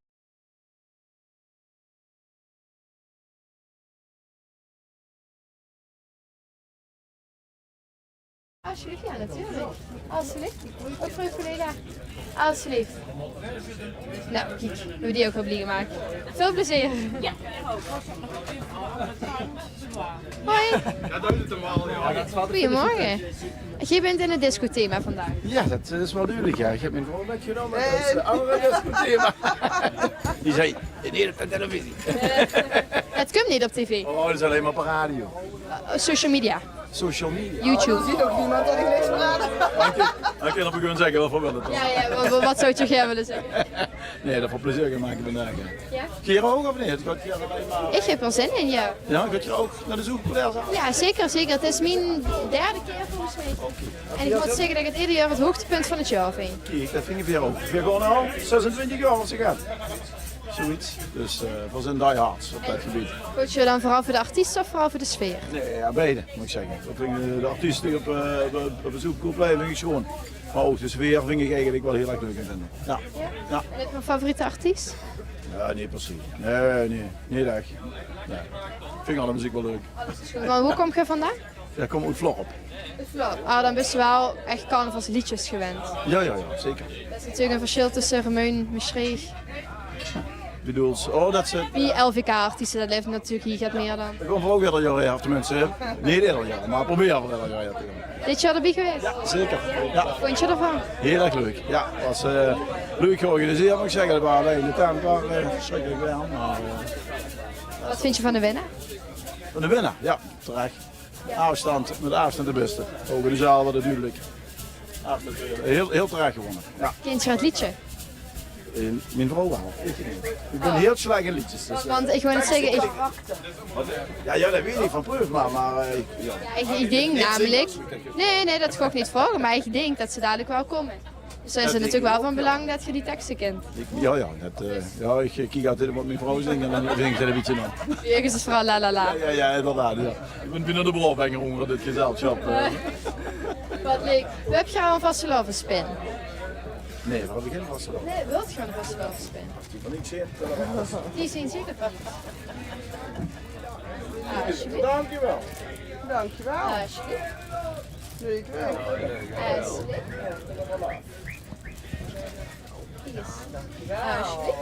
Alsjeblieft, ja, natuurlijk. Alsjeblieft. Ook voor uw collega. Alsjeblieft. Nou, kiek, we hebben die ook al blij gemaakt. Veel plezier. Ja. Hoi. Goedemorgen. Geer bint in 't discothema vandaag. Ja, det is waal dudelik, ja. Ich höb mien vrouw mitgenómme, det is 'n anger discothema. Die zag: "Nee, op de televisie." 't Kump neet op tv. Oh, det is allein mer op de radio. Eh, social media. Social media. YouTube. Oh, dan zuut ouch niemes det ich niks verraod. Dan kinne v'r gewoon zègke wat v'r wille, toch? Ja, ja, wa-, wa-, wat zouw geer gaer wille zègke? Nee, det v'r plezeer gaon make vandaag, hè. Ja? Geer ouch, of neet? Gaot geer allein mer... Ich höb d'r zin in, ja. Ja, gaot geer ouch nao de Zoekoel? Ja, zeker, zeker. 't Is mien derde kier volges mich. Oké. En ich mót zègke det ich 't eder jaor 't hoogtepunt van 't jaor vinj. Kiek, det vinje veer ouch. Veer gaon al zesentwintig jaor, es ich het. Zoiets. Dus, eh, v'r zeen diehards op det gebied. Gaot geer dan veural veur de artieste of veural veur de sfeer? Nee, ja, beide, mót ich zègke. Ich vinj, eh, de artieste die op, eh, op, op de Zoekoel blieve, vinj ich sjoon. Mer ouch de sfeer vinj ich eigelik waal hiel erg leuk in Venlo. Ja. Ja? Ja. En höb geer 'n favoriete artiest? Ja, neet per se. Nee, nee, neet ech. Nee. Vinj alle meziek waal leuk. Alles is good. Mer wo kómp geer vandaan? Ja, ich kóm oet Vlorp. Oet Vlorp. Ah, dan bis se waal ech carnavalsleedjes gewend. Ja, ja, ja, zeker. Det is natuurlik ein versjil tösse Remunj, Mestreech. Bedoels, oh, det ze... Die L V K-artieste, det leef natuurlik hie get mieë dan. Ich kóm veur ouch eder jaor, of tenminste, neet eder jaor, mer probeer veur eder jaor te kómme. Dit jaor d'rbie gewaes? Ja, zeker. Ja. Wat vónj geer d'rvan? Hiel erg leuk. Ja, 't waas, eh, leuk georganiseerd, mót ich zègke. 't Waor allein in de tent, waor, eh, versjrikkelik werm, mer, eh... Wat vónj geer van de winnaar? Van de winnaar, ja, terech. Aafstand, mit aafstand de bèste. Ouch in de zaal waor det dudelik. Aafstand, eh, hiel, hiel terech gewónne. Ja. Kènt geer 't leedje? Eh, mien vrouw waal. Ich neet. Ich bön hiel slech in leedjes, dus, eh. Want ich wou net zègke, ich... Ja, ja, det weit ich van Preuf, mer, mer, eh, ja. Ja, ich, ich dink namelik... Nee, nee, det gaon ich neet vraoge, mer ich dink det ze dalik waal kómme. Zeen ze natuurlik waal van belang det geer die tekste kènt. Ich, ja, ja, det, eh, ja, ich, eh, kiek altied wat mien vrouw zingk en dan zing ich d'r e bietje nao. Ergens is veural la la la. Ja, ja, ja, inderdaad, ja. Ich bön binne de braafbenger ónger dit gezelsjap, eh. Wat leuk. Höb geer al ein vastelaovespin? Nee, v'r höbbe gein vastelaovespin. Nee, wilt geer ein vastelaovespin? Die van ich zeen. Die zeen zeker van... Alsjeblieft. Dankjewel. Dankjewel. Alsjeblieft. Leuk, hè? Alsjeblieft. Yes. Alsjeblieft.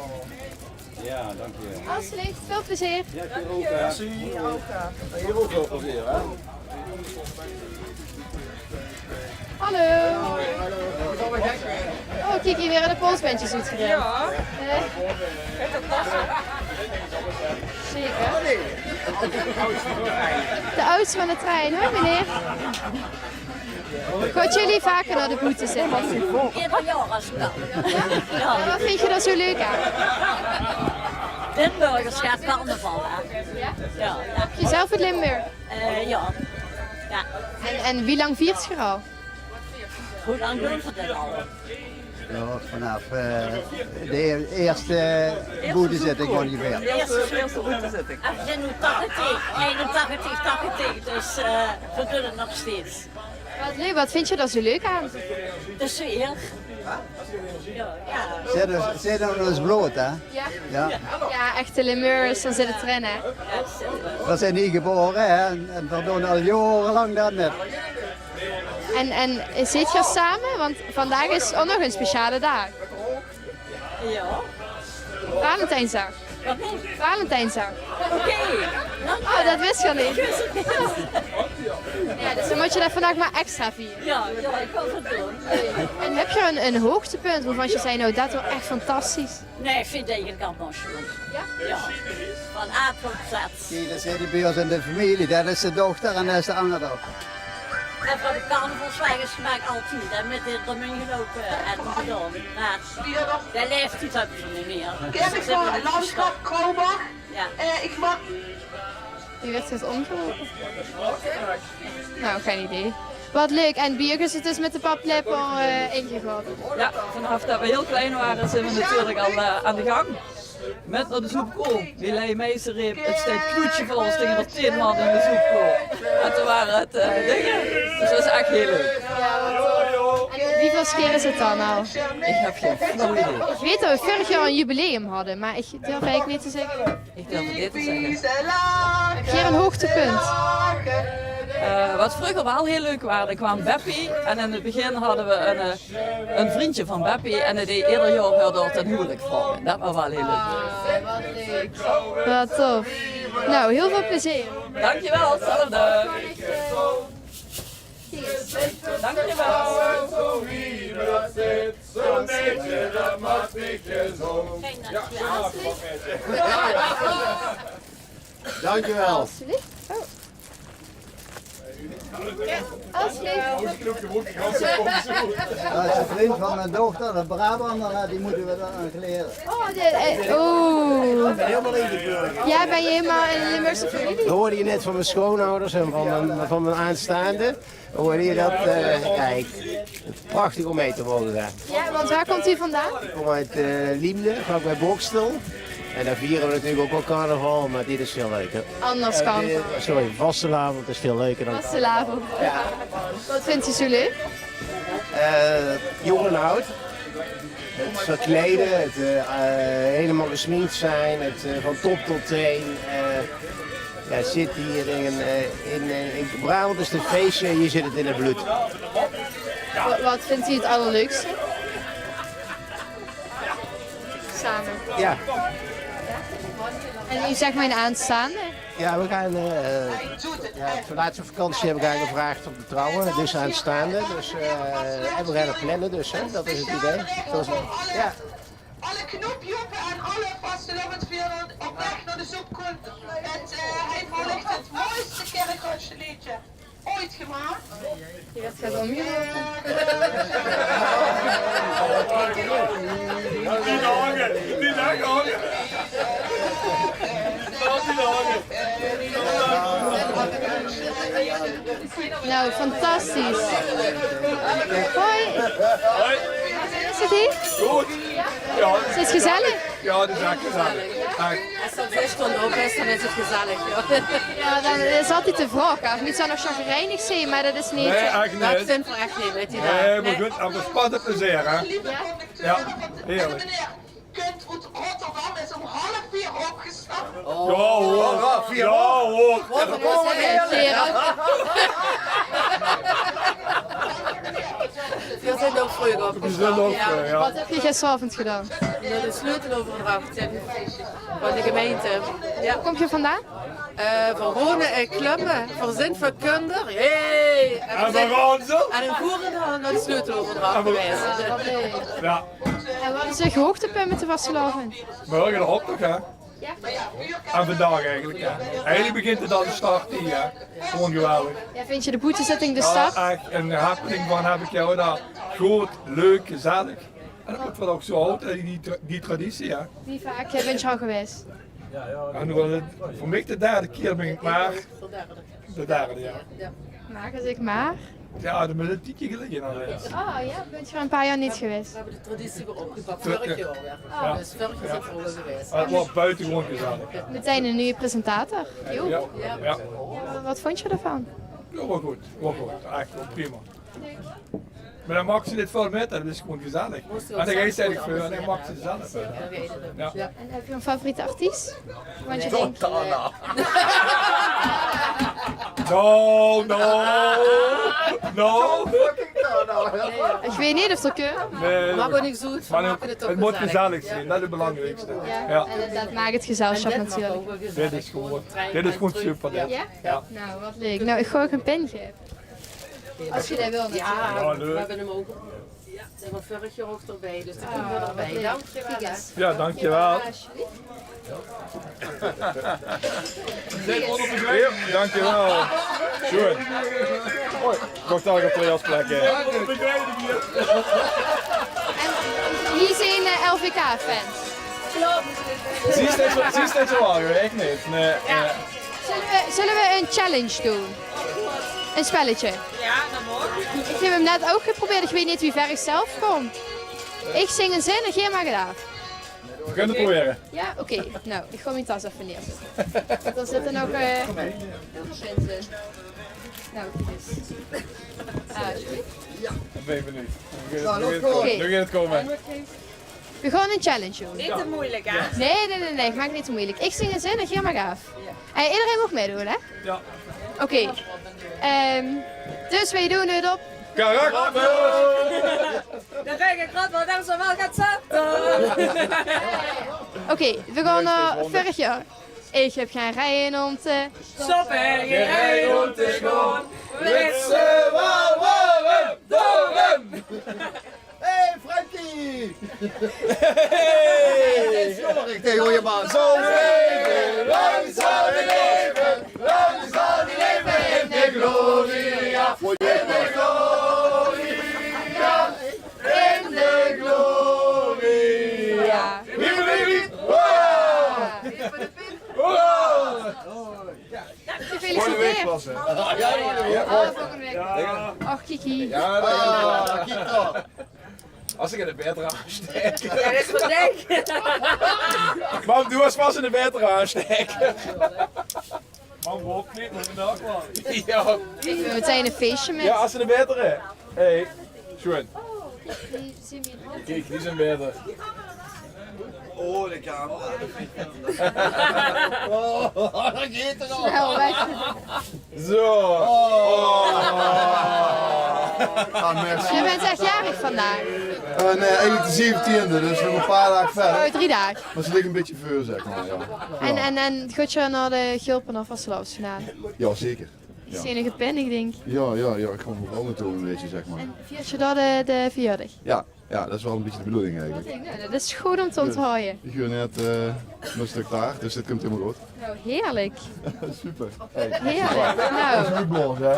Ja, dank je. Alsjeblieft, veel plezier. Ja, geer ouch, hè. Merci. Geer ouch väöl plezeer, hè. Hallo. Oh, kiek, hie waere de polsbendjes oetgedeeld. Ja. Eh. Zeker. De oudste van de trein, hoor, meneer. Gaot geer vaker nao de boete zitte? Eder jaor es 't kan. Ja? Ja. En wat vinj geer dao zo leuk aan? Limburgers, ja, carnaval, hè? Ja? Ja, ja. Höb geer zelf oet Limburg? Eh, ja. Ja. En, en wie lang viert geer al? Hoe lang doon v'r dit al? Ja, vanaaf, eh, de eer-, eerste boetezitting óngeveer. De eerste, eerste boetezitting. En v'r zeen noe tachtig, einentachtig, tachtig, dus, eh, v'r doon 't nog steeds. Wat leuk, wat vinj geer dao zo leuk aan? De sfeer. Ja, ja. Zit dus, zit in ós blood, hè? Ja. Ja. Ja, echte Limburgers, dan zit 't d'rin, hè? V'r zeen hie gebore, hè, en, en v'r doon al jaorelang det mit. En, en zit geer same? Want vandaag is ouch nog ein speciale daag. Ja. Valentijnsdaag. Valentijnsdaag. Oké. Oh, det wis ich neet. Ja, dus dan mót geer det vandaag mer extra viere. Ja, ja, ich kan het doen. En höb geer ein, ein hoogtepunt wovan geer zaet, nou, det waas ech fantastisch? Nee, ich vind het eigelik allemaol sjoon. Ja? Ja. Van A tot Z. Kiek, det zit bie ós in de femilie. Det is de dochter en det is de anger dochter. En van de carnavalswages gemaak altied. En mit de eromheen geloupe en gedaon. Mer de laeftied höbbe ze neet mier. Dus ze zeen landschap Kouwbach. Ja. Eh, ich maak Die werd dus omgeroepen. Nou, geen idee. Wat leuk. En bie uch is het dus mit de paplepel eh ingegaote? Ja, vanaf det we hiel klein wore, zeen we natuurlik al eh, aan de gang. Mit nao de zoepkool. Die Leie Meijsereep, het steit knoetsjevol es det d'r tieën man in de zoepkool. En toen wore het eh, dinger. Dus det is ech hiel leuk. En wieväöls kier is het dan al? Ich höb gein flauw idee. Ich weit det we vörig jaor ein jubileum hadde, mer ich durf eigelik neet te zègke. Ich durf het neet te zègke. Höb geer ein hoogtepunt? Eh, wat vreuger waal hiel leuk waas, dan kwaam Beppie en in het begin hadde we ein, eh, ein vrundje van Beppie en dae deej eder jaor häör dochter ten huwelijk vraoge. Det waas waal hiel leuk. Ah, wat leuk. Wat tof. Nou, hiel väöl plezeer. Dankjewel, hetzelfde. Dankjewel. Zo'n meidje, det maak ich zo. Ja, dankjewel. Alsjeblieft. Oh. Alsjeblieft. Det is ein vrundj van mien dochter, de Brabander, die mótte we dan aan lere. Oh, de, eh, oh. Helemaal ingeburgerd. Ja, bent u helemaal een Limburgse familie? Dat hoorde je net van mijn schoonouders en van mijn, van mijn aanstaande. Hoor je dat? Eh, kijk, prachtig om mee te mogen gaan. Ja, want waar komt u vandaan? Ik kom uit eh Liemde, vlakbij Boxtel. En daar vieren we natuurlijk ook wel carnaval, maar dit is veel leuker. Anders carnaval. Eh, sorry, vastelaovend is veel leuker dan carnaval. Vastelaovend. Ja. Wat vindt u zo leuk? Eh, jong en oud. Het verkleden, het eh, eh, helemaal gesminkt zijn, het eh, van top tot teen. Eh, ja, zit hier in, eh, in, eh, in Brabant is het een feestje, hier zit het in het bloed. Wa- Wat vindt u het allerleukste? Samen. Ja. En u zegt mijn aanstaande? Ja, we gaan eh, ja, voor laatste vakantie heb ik haar gevraagd om te trouwen, dus aanstaande. Dus eh, en we gaan het plannen, dus hè, dat is het idee. Dat is, ja. Alle knoepjoepe en alle vastelaovendvierder op weg naar de zoepkool. Het eh, heeft wellicht het mooiste kerkhoofsliedje ooit gemaakt. Die werd gaat omgeroepen. Die dagen, die dagen. Die dagen. Nou, fantastisch. Hoi. Hoi. Is het hier? Goed. Ja. Is het gezellig? Ja, dat is echt gezellig. Echt. Als dat zo stond op is, dan is het gezellig, ja. Ja, dan is altijd de vraag, hè. Of niet zo nog chagrijnig zijn, maar dat is niet. Nee, echt niet. Dat vindt voor echt niet, weet je wel. Nee, maar goed, maar we spatten plezier, hè? Ja. Ja, heerlijk. Kunt uit Rotterdam is om half vier opgestapt. Ja, hoor. Ja, hoor. Ja, hoor. We zijn ook vroeg opgestapt. We zijn ook vroeg, ja. Wat heb je gisteravond gedaan? De sleuteloverdracht van de gemeente. Ja. Waar kom je vandaan? Eh, van Wonen en Klummen, van Zint van Kunder. Hey! En van Ronzel. En in Voerendaal naar de sleuteloverdracht geweest. Ja. En wat is het hoogtepunt met de vastelaovend? Morgen de optocht, hè? Ja. En vandaag eigenlijk, hè. Eigenlijk begint het al te starten hier, hè. Gewoon geweldig. Ja, vind je de boetezitting de stad? Ja, echt een happening van heb ik jou daar. Groot, leuk, gezellig. En dat moet wel ook zo houden, die, die, die traditie, hè. Wie vaak eh, bent je al geweest? En nu was het voor mij de derde keer, ben ik maar. De derde, ja. Maar gezegd maar. Ja, dat is een tijdje geleden al. Oh ja, bent je al een paar jaar niet geweest? We hebben de traditie weer opgepakt, vorig jaar weer. Dus vorig jaar zijn we geweest. Maar het was buitengewoon gezellig. Meteen een nieuwe presentator. Joep. Ja. Ja. Wat vond je ervan? Ja, wel goed. Wel goed. Eigenlijk wel prima. Maar dan mag ze dit voor met, dat is gewoon gezellig. En dan ga je zeggen, voor, dan mag ze zelf. Ja. En heb je een favoriete artiest? Want je denkt... Donna. No, no, no. Ich weit neet of d'r kump. Nae, maak ouch niks oet. Veer make 't toch gezellig. 't Mót gezellig zeen, det is 't belangriekste. Jao. En det maak 't gezelsjap natuurlik. Dit is gewoon, dit is gewoon super, dit. Jao? Jao. Nou, wat leuk. Nou, ich gaon ouch ein pin gaeve. Es geer det wilt, natuurlik. Jao, leuk. Veer höbbe 'm ouch. Jao, die van vörig jaor ouch d'rbie, dus die kump d'r ouch bie. Dankjewel, hè. Jao, dankjewel. Jao, dankjewel. Sjoen. Hoi. Kost al op twee afspraken. En hie zeen, eh, L V K-fans. Klop. Zie is neet zo, zie is neet zo erg, ech neet. Nae, nae. Zölle v'r, zölle v'r ein challenge doon? Ein spelletje? Jao, det maag. Ich höb 'm net ouch geprobeerd. Ich weit neet wie wied ich zelf kóm. Ich zing ein zin en geer maak 't aaf. Veer kónne 't probere. Jao, oké. Nou, ich gaon mien tas effe neerzètte. Want d'r zitte nog, eh, hieël väöl pins in. Nou, dus. Ah, alsjeblieft. Ich bön benuujd. Oké. Noe geit 't kómme. Veer gaon ein challenge doon. Neet te meujelik, hè? Nae, nae, nae, nae, ich maak 't neet te meujelik. Ich zing ein zin en geer maak aaf. Jao. En ederein maag mitdoon, hè? Jao. Oké. Ehm, dus veer doon 't op karakter. De regen gaat wel, dan zal wel gaan zakken. Oké, veer gaon nao vörig jaor. Ich höb gein reie óm te stoppe, gein reie óm te gaon. Wits se waal waorum? Daorum! Hey, Frankie! Hey! Dit is Jorik, de goeie man. Zo leven, lang zal die leven, lang zal die leven in de gloria, in de gloria, in de gloria. Hoera! Hoera! Gefeliciteerd. Volgende week pas, hè? Oh, volgende week. Och, Kiki. Jao, det is good. As ich in de beter aansjtaek. Jao, det is good, dink ich. Mam, doe waas vas in de beter aansjtaek. Mam, waor neet, mer vandaag waal. Jao. Ich wil metein ein feesje mit. Jao, as in de beter, hè. Hey, sjoen. Kiek, die zeen beter. Oh, de camera. Oh, det geit d'r al. Snel weg. Zo. Oh. Ah, merci. Doe bös ech jaorig vandaag. Eh, nae, eigelik de zeventiende, dus nog ein paar daag wiejer. Oh, drie daag. Mer ze ligke ein bietje veur, zeg mer, jao. En, en, en gaot geer nao de Gulpener vastelaovesfinale? Jao, zeker. Ich zeen 'ne gepin, ich dink. Jao, jao, jao, ich gaon veural naotoe ein bietje, zeg mer. En viers se dao de, de verjaordaag? Jao, jao, det is waal ein bietje de bedoeling eigelik. Wat dink ich, nou, det is good óm te ónthaoje. Ich gaon net, eh, ein stök taart, dus dit kump hielemaol good. Nou, heerlik. Super. Hey. Heerlik. Nou. Det is good, hè?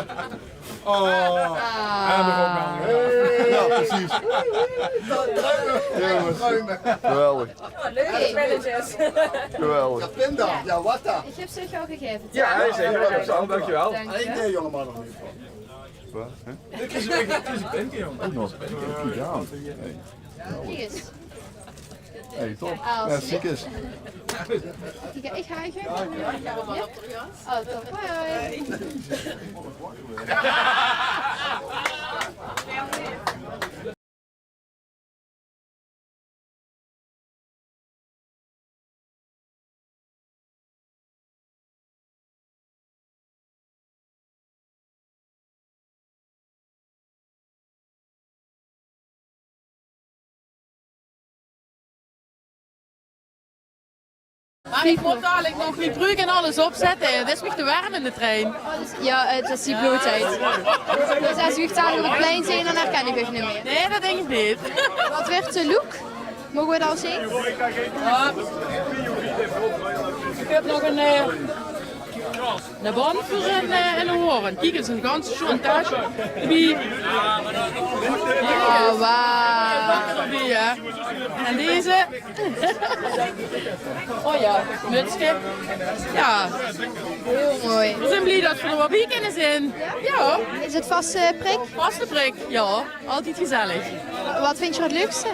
Oh. Ah. Hey. Jao, precies. Jao, jonges. Geweldig. Oh, leuk spelletjes. Geweldig. Pinda, jao, wat dan? Ich höb ze uch al gegaeve. Jao, hae is d'r. Dankjewel. Dank je. Nae, jóng, nog neet. Wat? Hè? Dit is ein, dit is ein pinke, jóng. Oeh, nog. Kiek aan. Hey. Kiek ins. Hey, top. Jao, zeker. Kiek, ich haaj 'm. Jao? Oh, top. Hoi, hoi. Mer ich mót dalik nog mien pruuk en alles opzètte. 't Is mich te werm in de trein. Jao, 't is die bloodtied. Dus es ich dalik op 't plein zeen, dan herken ich uch neet mie. Nae, det dink ich neet. Wat wuuert de look? Moge v'r det al zeen? Jao. Ich höb nog ein, eh, ein band veur ein, eh, ein hoorn. Kiek ins, ein gans sjoon tas. D'rbie. Oh, wauw. D'rbie, hè. En deze. Oh jao, mutske. Jao. Hiel mooi. V'r zeen blie det v'r d'r weer bie kinne zeen. Jao. Is 't vaste prik? Vaste prik, jao. Altied gezellig. Wat vinjs se 't leukste?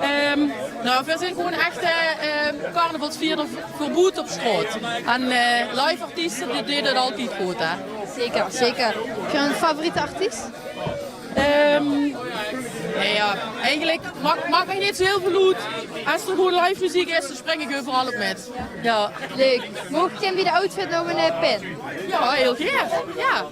Ehm, nou, veer zeen gewoon echte, ehm, carnavalsvierder veur boete op straot. En, eh, live artieste, die doon 't altied good, hè? Zeker, zeker. Höbs se 'ne favoriete artiest? Ehm, nae, jao, eigelik maak, maak mich neet zo hiel väöl oet. Es d'r gewoon live meziek is, dan spring ich euveral op mit. Jao. Leuk. Maag ich bie de outfit nog ein, eh, pin? Jao, hiel gaer. Jao.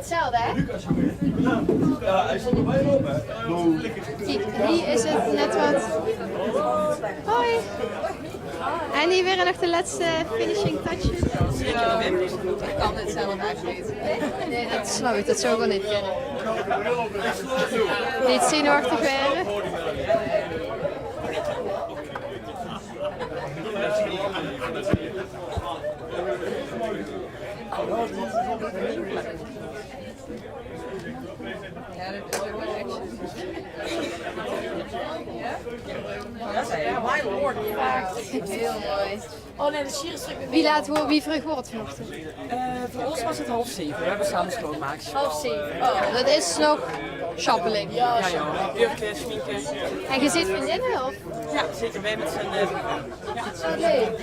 hetzelfde, hè? Kiek, hie is 't net wat. Hoi. En hie waere nog de lètste finishing touches. Jao, ich kan dit zelf ech neet. Nae, det snap ich. Det zou ich waal neet kènne. Neet zenuwechtig waere. Jao, det is ouch waal action. Jao? Jao, zeker. Hiel mooi. Wie laat wo-, wie vreug waert 't vanochtend? Eh, veur ós waas 't half zeve. Veer höbbe same sjoongemaak. Half zeve. Oh, det is nog sjappelik. Jao, jao. Jurke, sjminke. En geer zeet vriendinne, of? Jao, zeker. Veer mit z'n, eh, Wat leuk.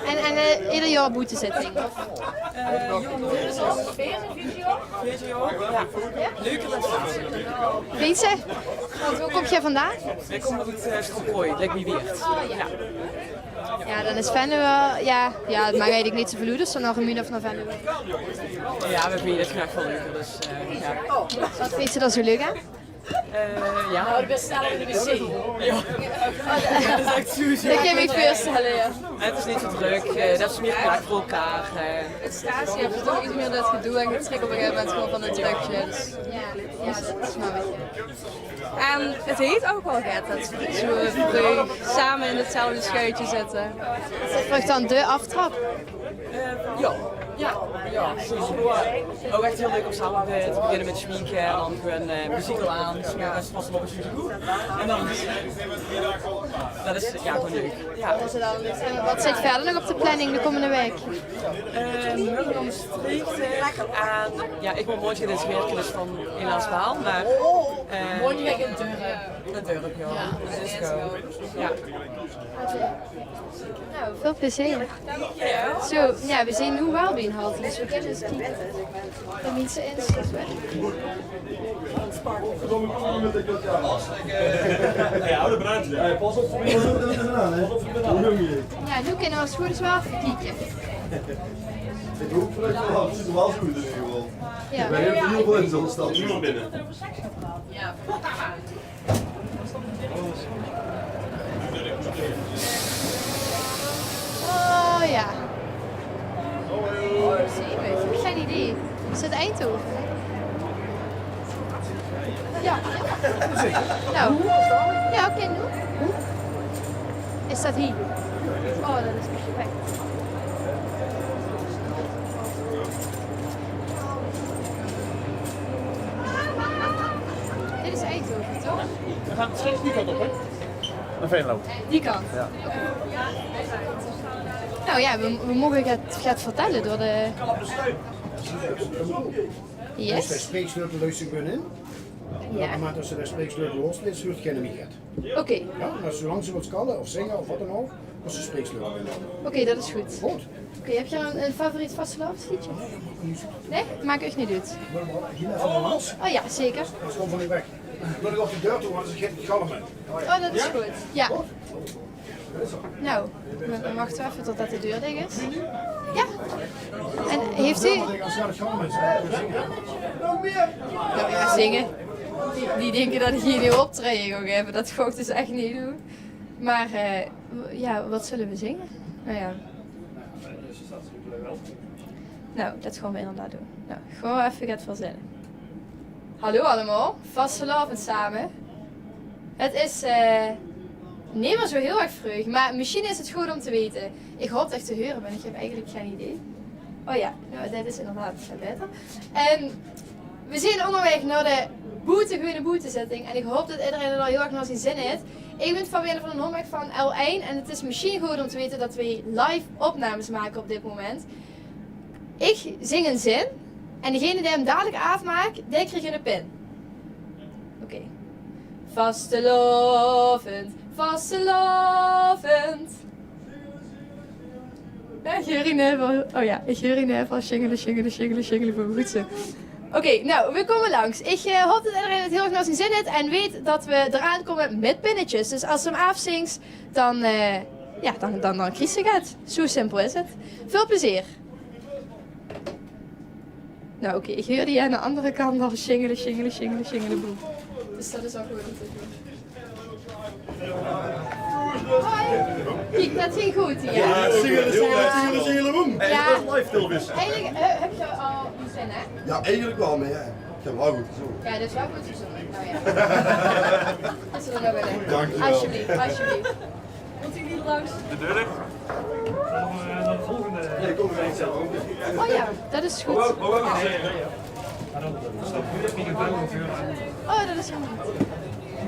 En, en, eh, eder jaor boetezitting? Eh, jao, nog. Veer jaor? Jao. Leuker dan Stasia. Vinjs se? Want wo kóms se vandaan? Ich kóm oet, eh, Stroproy, Lek bie Wieërt. Oh, jao. Jao. Jao, dan is Venlo waal, jao, jao, 't maak eigelik neet zoväöl oet, dus dan nao Remunj of nao Venlo. Jao, veer vinje 't graag waal leuker, dus, eh, jao. Wat vinjs se dao zo leuk aan? Eh, jao. Nou, de beste sneller in de wc. Jao. Det is ech zoe. Det kan ich mich veurstelle, jao. 't Is neet zoe drök, eh, det is mieë plek veur elkaar, eh. Stasia haet toch get mieë det gedoe en get sjrik op ein gegaeve moment gewoon van 't drökte, dus. Jao, jao, det snap ich, jao. En 't haet ouch waal get det veer zoe, eh, same in 'tzelfde sjuitje zitte. Is det veur uch dan de aftrap? Eh, jao, jao, jao, sowieso. Ouch ech hiel leuk óm same te, te beginne mit sjminke en dan gewoon, eh, meziek aan, 's morges pas op 't sjminke. En dan, det is, jao, gewoon leuk. Jao. En wat zit wiejer nog op de planning de kómmende waek? Eh, veer mótte nao Mestreech en, jao, ich mót morge dus wirke, dus dan helaas waal, mer, eh, in 't dörp, jao. Jao. Dus, eh, jao. Nou, väöl plezeer. Zo, jao, veer zeen noe waal bie ein halte, dus veer kènne ins kieke. De minse in. Jao, noe kènne veer ós good ins waal effe kieke. Ich hoop det 't waal, 't zuut waal good oet in eder geval. Jao. Veer höbbe hiel väöl in zoe'n stad. Niemand binne. Oh jao. Gein idee. Is 't Eindhoven? Jao. Nou. Oké, noe? Is dat hie? Oh, dat is perfect. Dit is Eindhoven, toch? We gaan straks die kant op, hè? Naar Venlo. Die kant? Ja. Nou ja, we, we mogen het, het vertellen door de... Yes. Als je de spreeksleutel luistert binnen, ja. Op het moment dat je de spreeksleutel loslaat, hoort geen miget. Oké. Ja, maar zolang ze wilt kallen of zingen of wat dan ook, moet ze spreeksleutel binnen. Oké, dat is goed. Goed. Oké, heb je een, een favoriet vastelaovesleedje? Nee, dat maakt niet uit. Nee? Maakt echt niet uit. Wil je wel hier even langs? Oh ja, zeker. Dat is gewoon van u weg. Wil ik op de deur toe, want ze geeft het galmen. Oh, dat is goed. Ja. Goed. Nou, we, we wachten even totdat de deur dicht is. Ja. En heeft u... Nou, ja, zingen. Die, die denken dat ik hier nu optreden ga geven. Dat ga ik dus echt niet doen. Maar eh, w- ja, wat zullen we zingen? Nou ja. Nou, dat gaan we inderdaad doen. Nou, gewoon even get verzinnen. Hallo allemaal, vastelaovend same. Het is eh, neet mier zo heel erg vreug, maar misschien is het goed om te weten. Ik hoop dat ik te horen ben, ik heb eigenlijk geen idee. Oh ja, nou, dat is inderdaad beter. Ehm, we zien onderweg naar de boete, gewone boetezitting. En ik hoop dat iedereen er al heel erg naar zijn zin heeft. Ik ben Fabienne van den Homweg van L één en het is misschien goed om te weten dat we live opnames maken op dit moment. Ik zing een zin en degene die hem dadelijk afmaakt, die krijgt een pin. Oké. Vastelaovend, vastelaovend. Ja, ik huur hie neet väöl. Oh ja, ik huur hie neet väöl. Sjingele, sjingele, sjingele, sjingele, boe. Goed zo. Oké, nou, we komen langs. Ik eh, hoop dat iedereen het heel erg naar zijn zin heeft en weet dat we eraan komen met pinnetjes. Dus als ze hem afzingt, dan, eh, ja, dan, dan, dan krijgt ze het. Zo simpel is het. Veel plezier. Nou, oké, ik huur die aan de andere kant al sjingele, sjingele, sjingele, sjingele, boe. Dus dat is al goed om te doen. Hoi. Kiek, dat ging goed, hè? Ja, sjingele, sjingele, sjingele, sjingele, boe. Ja. Hey, dat is live, Tilvis. Eigenlijk eh, heb je al een zin, hè? Ja, eigenlijk wel, maar ja, ik heb wel goed gezongen. Ja, dat is wel goed gezongen. Nou ja. Dat is er dan ook weer. Dank je wel. Alsjeblieft, alsjeblieft. Wilt u hier langs? De deur dicht. Dan, eh, dan de volgende. Nee, kom, we gaan zelf ook. Oh ja, dat is goed. Oh, dat is heel goed.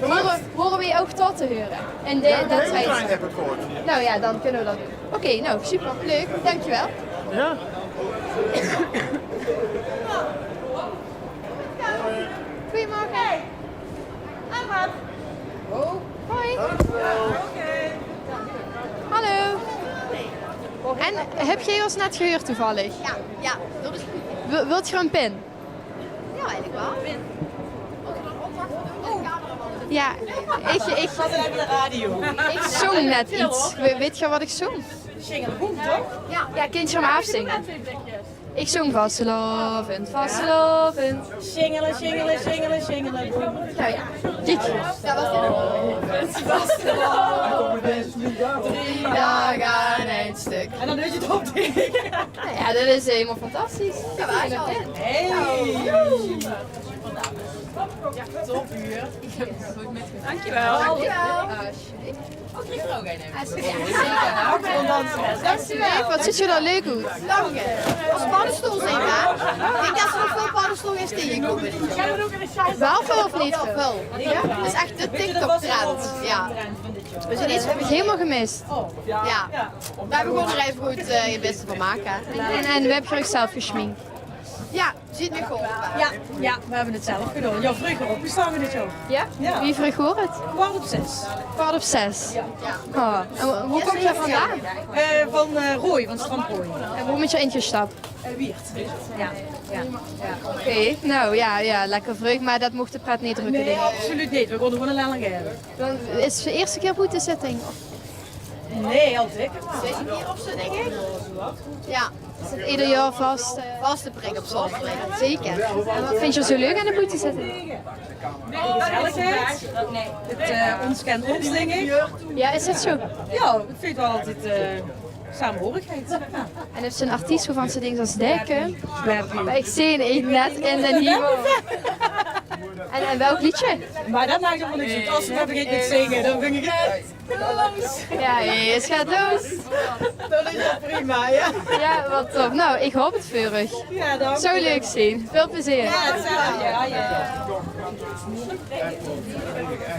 Horen, horen we je ook tot te huren? En de, ja, dat de hele trein heb het gehoord. Nou ja, dan kunnen we dat doen. Oké, nou, super. Leuk. Dankjewel. Ja. Goedemorgen. Hey. Ahmad. Oh. Hoi. Hallo. En heb jij ons net gehuurd toevallig? Ja, ja, dat is goed. Wilt je een pin? Ja, eigenlijk wel. Ja, ik, ik, ik zong net iets. Weet je wat ik zong? Sjingele boe, toch? Ja, kindje om afzingen. Ik zong vastelaovend, vastelaovend. Sjingele, sjingele, sjingele, sjingele, boe. Nou ja, kiek. Vastelaovend, drie dagen aan een stuk. En dan doet je het op. Nou ja, dat is helemaal fantastisch. Hey. Top, huur. Dankjewel. Dankjewel. Wat ziet er dan leuk uit? Dank je. Als paddenstoel zeker. Ik denk dat ze nog veel paddenstoel is tegengekomen. Wel veel of niet veel? Wel veel. Het is echt de TikTok-trend. Ja. We zijn iets, heb ik helemaal gemist. Ja. Daar hebben we gewoon nog even goed eh, het beste van maken. En, en we hebben er ook zelf gesminkt. Ja. Ziet me gewoon. Ja, ja, we hebben het zelf gedaan. Ja, vroeger opgestaan dit jaar. Ja? Ja. Wie vroeg hoor het? Kwart op zes. Kwart op zes? Ja. Oh, en wo- hoe kom je vandaan? Eh, van eh Rooi, van Strand Rooi. En wo bent je ingestapt? Eh, Wieërt. Ja, ja, ja. Oké, nou ja, ja, lekker vroeg, maar dat mocht de pret niet drukken, nee, denk ik. Absoluut niet. We konden gewoon een lange hebben. Dan is het de eerste keer boetezitting? Nee, al zeker wel. Zit je hier op zo, denk ik? Ja. Is het ieder jaar vast? Eh, vaste prik op zaterdag. Zeker. En wat vind je zo leuk aan de boetezitting? De gezelligheid. Het eh, ons kent ons, denk ik. Ja, is dat zo? Ja, ik vind wel altijd eh, samenhorigheid. En is er een artiest waarvan ze denkt als dek? Maar ik zie het net in de hemel. En, en welk liedje? Maar dat maakt allemaal niks uit. Als ze dat begint te zingen, dan vind ik het... Ja, ja, ja, het gaat los. Dat is wel prima, ja. Ja, wat top. Nou, ik hoop het voor u. Ja, dank u. Zou leuk zijn. Veel plezier. Ja, hetzelfde. Ja, ja.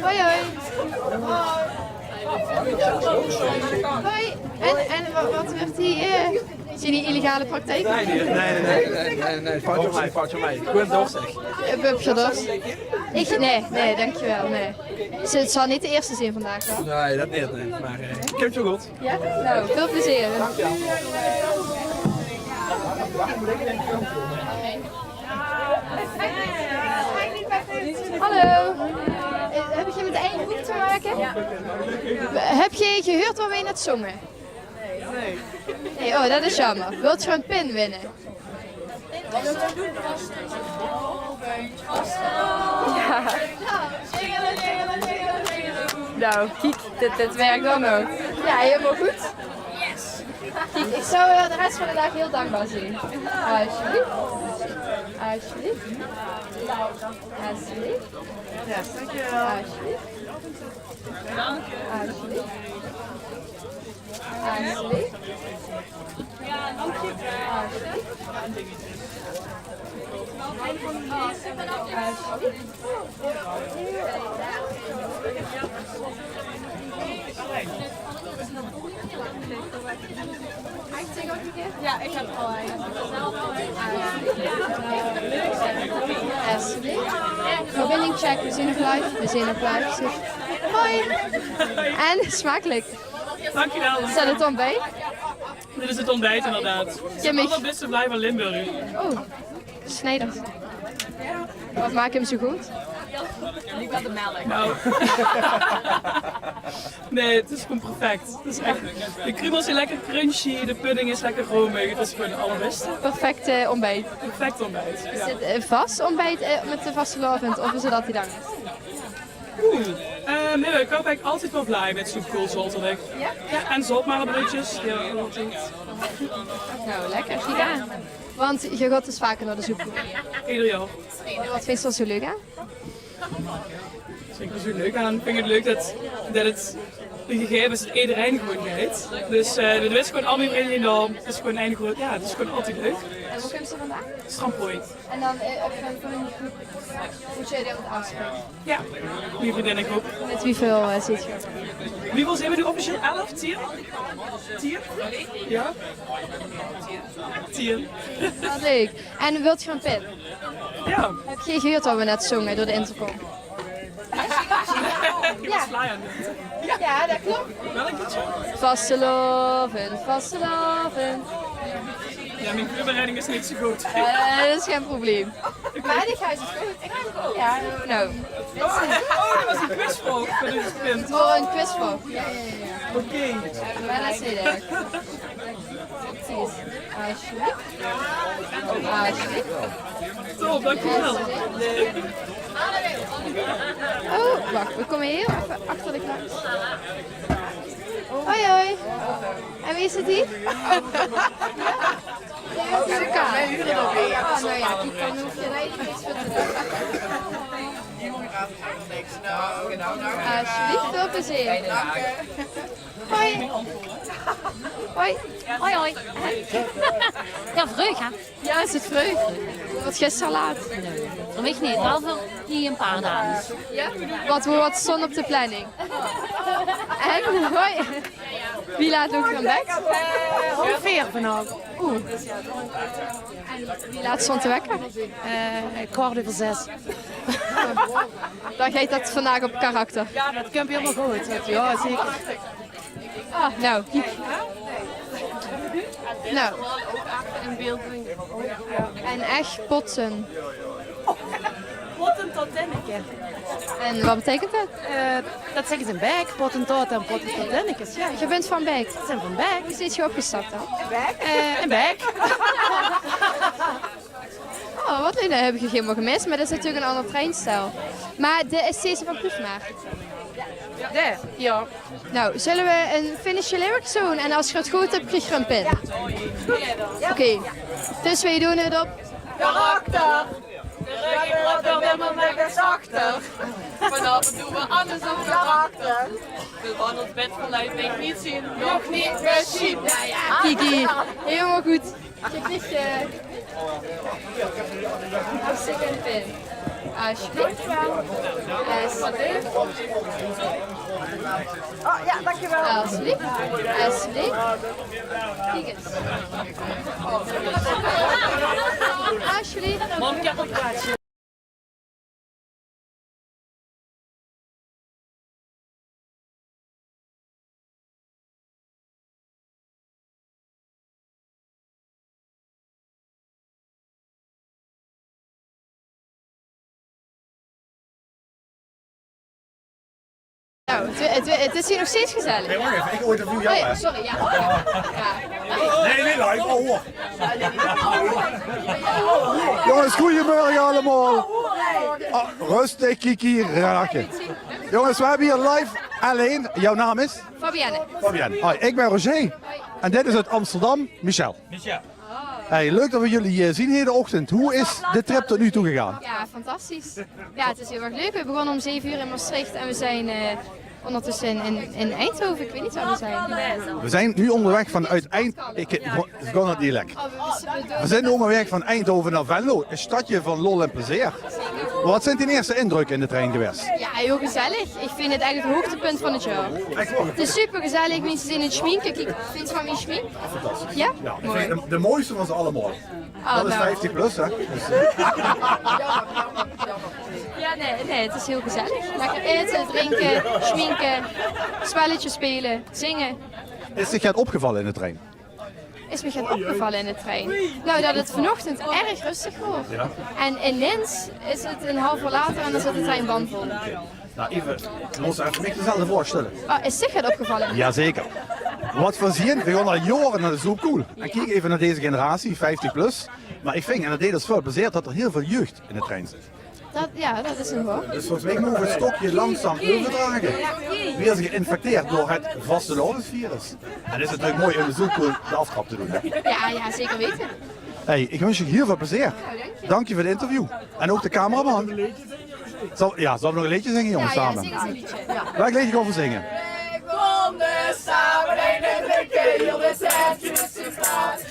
Hoi, hoi. Hoi. En, en wa-, wat werd die, eh, zien die illegale praktijken? Nee, nee, nee, nee, nee, nee, nee, foutje van mij, foutje van mij. Ik ben dorstig. Eh, ben je dorstig? Ik, nee, nee, dankjewel, nee. Het zal niet de eerste zijn vandaag, hoor. Nee, dat niet, nee. Maar, eh, ik heb het zo goed. Ja? Nou, veel plezier. Hallo. Eh, heb ik hier met één groep te maken? Heb je gehuurd wat wij net zongen? Nee, oh, dat is jammer. Wilt je een pin winnen? Ja. Nou, kiek, dit, dit werkt dan ook. Ja, helemaal goed. Kiek, ik zou, eh, de rest van de dag heel dankbaar zijn. Alsjeblieft. Alsjeblieft. Alsjeblieft. Ja, dankjewel. Alsjeblieft. Alsjeblieft. Alsjeblieft. Ja, ik heb al een. Verbinding check, we zijn nog live. We zijn nog live. Hoi. En smakelijk. Dankjewel. Is dat het ontbijt? Dit is het ontbijt, inderdaad. Het is het allerbeste vlaai van Limburg. Oh, Snijders. Wat maakt hem zo goed? Niet met de melk. Nou. Nee, het is gewoon perfect. Het is echt, de kruimels zijn lekker crunchy, de pudding is lekker romig. Het is gewoon het allerbeste. Perfect, eh, ontbijt. Perfect ontbijt, ja. Is het, eh, vast ontbijt, eh, met de vastelaovend of is het altijd anders? Oeh, eh, nee, ik koop eigenlijk altijd wel vlaai met zoetkool, zout en echt. Ja? Ja, en zoutmarmelbroodjes. Ja, altijd. Nou, lekker. Sjiek aan. Want je gaat dus vaker naar de zoetkool. Ieder jaar. Wat vindt je er zo leuk aan? Wat vind ik er zo leuk aan? Ik vind het leuk dat, dat het een gegeven is dat iedereen gewoon geit. Dus, eh, dat is gewoon al mijn vrienden dan. Het is gewoon een groot, ja, het is gewoon altijd leuk. En waar komen ze vandaan? Strampooi. En dan, eh, op een, hoe zou je dat afspreken? Ja, mijn vriendinnengroep. Met wieväöl, eh, zit je? Wieväöl zijn we nu officieel? Elf? Tien? Tien? Ja. Tien. Wat leuk. En wilt je een pin? Ja. Heb je gehuurd wat we net zongen door de intercom? Ja. Ja, dat klopt. Welk liedje? Vastelaovend, vastelaovend. Ja, mijn voorbereiding is niet zo goed. Eh, dat is geen probleem. Maar die gaat het goed. Ja, nou. Oh, dat was een quizvraag voor deze pin. Oh, een quizvraag. Ja, ja, ja. Oké. Maar dat is niet erg. Precies. Alsjeblieft. Alsjeblieft. Top, dankjewel. Oh, wacht, we komen heel even achter de klas. Hoi, hoi. En wie is het hier? Oh, nou ja, die kan hoef je eigenlijk niks voor te doen. Alsjeblieft, veel plezier. Hoi. Hoi. Hoi, hoi. Ja, vreug, hè? Ja, is het vreug? Wat gisteren laat? Nee, voor mij niet. Wel voor die een paar dagen. Ja? Wat, wat stond op de planning? En? Hoi. Wie laat loup je van bed? Eh, half veer vannacht. Oeh. En wie laat stond de wekker? Eh, kwart over zes. Dan geit dat vandaag op karakter. Ja, dat komt helemaal goed. Dat, ja, zeker. Ah, nou, kiek. Nou. En echt potten. Potten tot Denneke. En wat betekent dat? Eh, dat zeggen ze in Beek, potten tot en potten tot Dennekes, ja. Je bent van Beek? We zijn van Beek. Hoe zit je opgestapt dan? Beek? Eh, in Beek. Oh, wat leuk. Dat heb ik helemaal gemist, maar dat is natuurlijk een ander treinstel. Maar de esthese van Proef maar. De, ja. Nou, zullen we een finishje Limburgs doen? En als je het goed hebt, krijg je een pin. Oké, dus wij doen het op karakter. Vanavond doen we alles op karakter. We gaan ons bed vanuit, denk niet zien, nog niet meer zien. Kiki, helemaal goed. Hartstikke fijn. Alsjeblieft. Alsjeblieft. Oh ja, dankjewel. Alsjeblieft. Alsjeblieft. Kijk eens. Alsjeblieft. Nou, het, het, het is hier nog steeds gezellig. Nee, wacht even. Ik hoor het view. Oh ja, sorry, ja. Ja. Nee, nee, live. Oh, hoor. Jongens, goedemorgen allemaal. Ah, rustig, Kiki, raakje. Jongens, we hebben hier live L één. Jouw naam is? Fabienne. Fabienne. Hoi, ik ben Roger. En dit is uit Amsterdam, Michel. Michel. Hey, leuk dat we jullie hier zien hedenochtend. Hoe is de trip tot nu toe gegaan? Ja, fantastisch. Ja, het is heel erg leuk. We begonnen om zeven uur in Maastricht en we zijn eh, ondertussen in, in, in Eindhoven. Ik weet niet waar we zijn. We zijn nu onderweg vanuit Eind... Ik, ik, ik kan het niet lekker. Oh, we, we, we We zijn onderweg van Eindhoven naar Venlo, een stadje van lol en plezier. Wat zijn die eerste indrukken in de trein geweest? Ja, heel gezellig. Ik vind het eigenlijk het hoogtepunt van het jaar. Het is super gezellig, mensen zijn aan het schminken. Kijk, vind je van mijn schmink? Ja? Ja, ik vind de, de mooiste van ze allemaal. Oh, dat is nou. Vijftig plus, hè? Ja, nee, nee, het is heel gezellig. Lekker eten, drinken, schminken, spelletjes spelen, zingen. Is dich get opgevallen in de trein? Is mich get opgevallen in de trein? Nou, dat het vanochtend erg rustig was. Ja. En ineens is het een half uur later en dan zit de trein bamvol. Nou, even, we moeten even mich dezelfde vraag stellen. Oh, is dich get opgevallen? Jazeker. Wat we zien, we gaan al jaren naar de Zoekoel. En kijk even naar deze generatie, vijftig plus. Maar ik vind, en dat deed ons veel plezier, dat er heel veel jeugd in de trein zit. Dat, ja, dat is een hoor. Dus volgens mij mogen we het stokje langzaam overdragen. Weer geïnfecteerd door het vastelaovesvirus. En is het natuurlijk mooi om de Zoekoel de aftrap te doen, hè? Ja, ja, zeker weten. Hey, ik wens je heel veel plezier. Dank je voor het interview. En ook de cameraman. Zal, ja, zullen we nog een liedje zingen, jongens, samen? Ja, ja, zing eens een liedje. Ja. Welk liedje gaan we zingen? Kom, we samen een drinken, heel de centjes in plaats.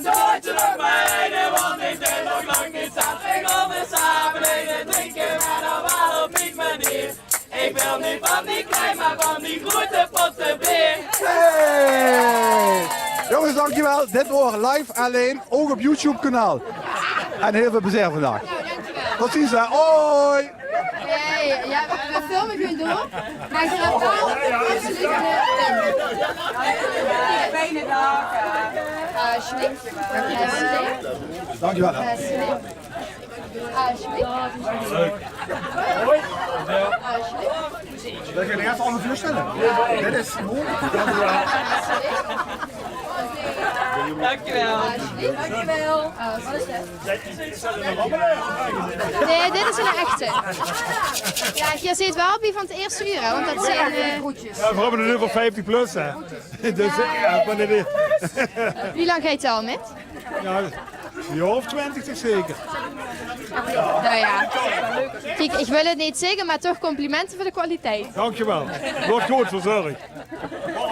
Zoetje nog maar een, want ik ben nog lang niet zat. Ik kom, we samen een drinken, maar dan wel op die manier. Ik wil niet van die klein, maar van die grote potten beer. Hey! Jongens, dankjewel. Dit was Live L één, ook op YouTube-kanaal. En heel veel plezier vandaag. Tot ziens, hè. Hoi! Hey, ja, we, we filmen gewoon door. Maar je gaat wel absoluut een, eh, fijne dag. Alsjeblieft. Alsjeblieft. Dankjewel, hè. Alsjeblieft. Leuk. Alsjeblieft. Dat je de rest allemaal voorstellen. Dit is Simon. Dankjewel. Alsjeblieft. Dankjewel. Alsjeblieft. Nee, dit is een echte. Ja, je zit wel bij van het eerste uur, hè, want dat zijn, eh, Ja, we hebben er nu voor vijftig plus, hè. Dus, ja, maar dit is Wie lang geit 't al mit? Ja, een jaar of twintig toch zeker. Nou ja. Kijk, ik wil het niet zeggen, maar toch complimenten voor de kwaliteit. Dankjewel. Wordt goed verzorgd.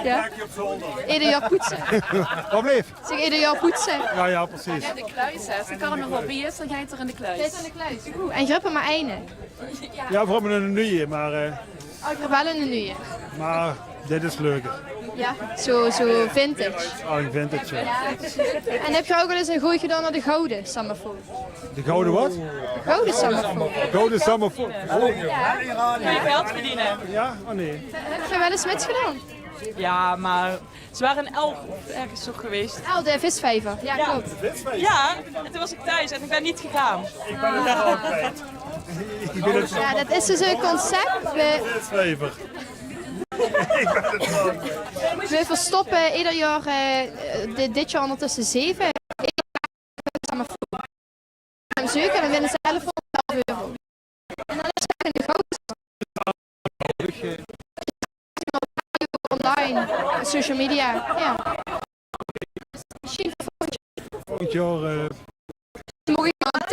Ja. Ieder jaar poetsen. Wat bleef? Zeg, ieder jaar poetsen. Ja, ja, precies. Ja, de kluis, hè. Als de carnaval bij is, dan ga je toch in de kluis. Ga je in de kluis. Oeh, en je hebt er maar één. Ja, we hebben een nieuwe, maar, eh, Oh, ik heb wel een nieuwe. Maar dit is leuker. Ja, zo, zo vintage. Oh, een vintage, ja. Ja, precies. En heb je ook wel eens een gooi gedaan naar de Gouden Summerfool? De Gouden wat? Gouden Summerfool. Gouden Summerfool. Oh. Ja. Ja, geld verdienen. Ja? Oh nee. Heb je wel eens misgedaan? Ja, maar ze waren in Elk of ergens zo geweest. Oh, de visvijver. Ja, klopt. Ja, en toen was ik thuis en ik ben niet gegaan. Ik ben het al kwijt. Ja, dat is dus een concept. We, we verstoppen ieder jaar, eh, dit, dit jaar ondertussen zeven. Samen hem zoeken en dan winnen ze elfhonderd euro. En dan is het in de grote online, social media. Ja. Misschien volgend jaar. Volgend jaar, eh, Mogen we al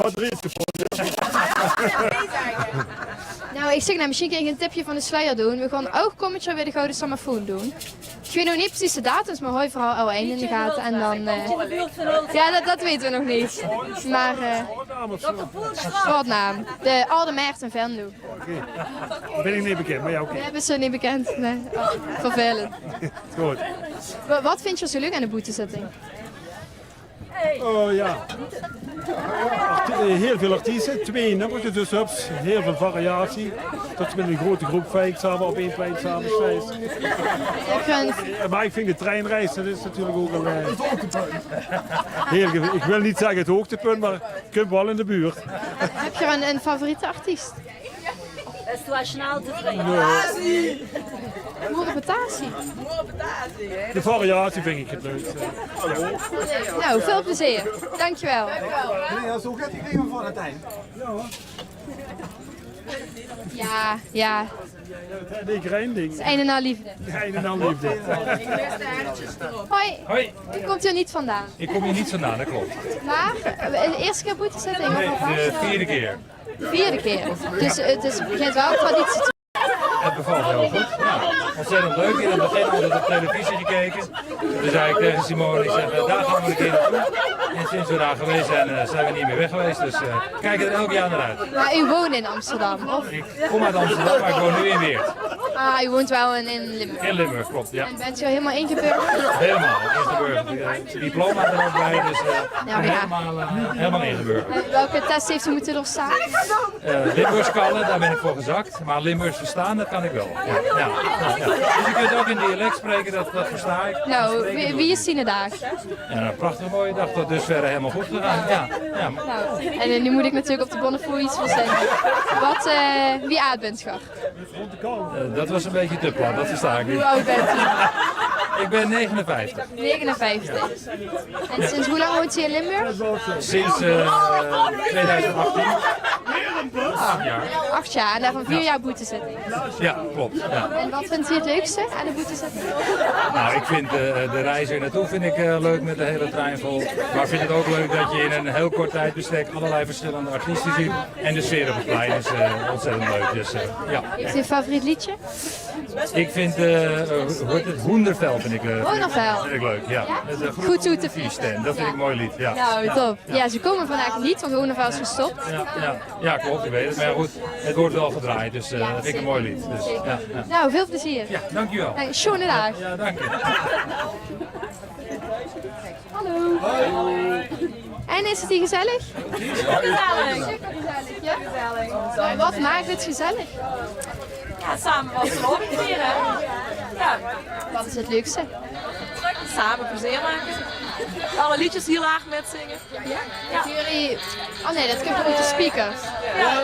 Madrid gevónje. Nou, ich zèk, nou, mesjien kin ich ein tipje van de sluier doon. Veer gaon ouch kómmend jaor weer de Gouwe Sammefoon doon. Ich weit nog neet precies de datums, mer haoj veural ouch ein in de gate. En dan, eh, jao, det, det weite veer nog neet. Mer, eh, waat naam? De Alde Mert in Venlo. Oké. Bön ich neet bekènd, mer jao, oké. Jao, bös se neet bekènd? Nae. Oh, vervelend. Good. Wa-, waat vinjs se zoe leuk aan de boetezitting? Oh jao. Arti-, eh, hiel väöl artieste, twee nummertjes, dus hups, hiel väöl variatie. Det se mit ein groete groep fijn same op ein plein same steis. Mer ich vinj de treinreis, det is natuurlik ouch waal, eh, hiel ge-, ich wil neet zègke 't hoogtepunt, mer kump waal in de buurt. Höbs se ein, ein favoriete artiest? Bès doe al snel tevreje? Nae. Moerepetatie. De variatie vinj ich 't leukste. Nou, väöl plezeer. Dankjewel. Nae, jao, zoe geit 't geregeld veur 't eind. Jao, jao. Die grijnding. 't Is ein en al leefde. Ein en al leefde. Hoi. Hoi. Doe kóms hie neet vandaan. Ich kóm hie neet vandaan, det klop. Mer, eh, de ierste kier boetezitting? Nae, of al de vierde kier. De vierde kier. Dus, eh, 't is, begint waal traditie te Het bevalt heel goed. Ja, ontzettend leuk. In het begin altijd op televisie gekeken. Toen zei ik tegen Simone, ik zeg, eh, daar gaan we een keer naartoe. En sinds we daar geweest zijn, eh, zijn we niet meer weg geweest. Dus, eh, we kijken er elk jaar naar uit. Maar u woont in Amsterdam, of? Ik kom uit Amsterdam, maar ik woon nu in Weert. Ah, u woont wel in, in Limburg? In Limburg, klopt, ja. En bent u al helemaal ingeburgerd? Helemaal ingeburgerd. Eh, diploma er ook bij, dus, eh, helemaal, eh, helemaal ingeburgerd. En welke test heeft u moeten doorstaan? Eh, Limburgs kallen, daar ben ik voor gezakt. Maar Limburgs verstaan, dat kan ik wel. Ja, ja, ja, ja. Dus je kunt ook in dialect spreken, dat, dat versta ik. Nou, wie, wie is die daag? Ja, een prachtig mooie dag, tot dusver helemaal goed gegaan. Ja, ja. Nou, en, eh, nu moet ik natuurlijk op de Bonnefoy iets verzinnen. Wat, eh, wie aad bent ge? Eh, dat was een beetje te plat, dat versta ik niet. Hoe oud bent u? Ik ben negenenvijftig. Negenenvijftig. En sinds hoe lang woont u in Limburg? Sinds, eh, tweeduizend achttien. Acht jaar. Acht jaar, en daarvan vier jaar boetezitting. Ja, klopt. Ja. En wat vindt u het leukste aan de boetezitting? Nou, ik vind, eh, de reis er naartoe vind ik, eh, leuk met de hele trein vol. Maar ik vind het ook leuk dat je in een heel kort tijdbestek allerlei verschillende artiesten ziet. En de sfeer op het plein is, eh, ontzettend leuk. Dus, eh, ja. Heeft u een favoriet liedje? Ik vind, eh, eh, hoe heet het? Hoendervel vind ik, eh, vind ik, vind ik leuk, ja. Ja? Met, eh, Goed toe te vies, Stan. Dat vind ik een mooi lied, ja. Nou, top. Ja, ze komen vandaag niet, want Hoendervel is gestopt. Ja, ja. Ja, klopt, ik weet het. Maar ja, goed, het wordt wel gedraaid, dus, eh, dat vind ik een mooi lied. Dus, ja, ja. Nou, veel plezier. Ja, dankjewel. Hey, schöne dag. Ja, dank je. Hallo. En is het hier gezellig? Gezellig. Supergezellig, ja? Gezellig. Wat maakt het gezellig? Ja, samen vastelaovend vieren. Ja. Wat is het leukste? Samen plezier maken. Alle liedjes heel hard mitzingen. Ja? Ja. Jullie... Oh nee, dat komt uit de speakers. Ja.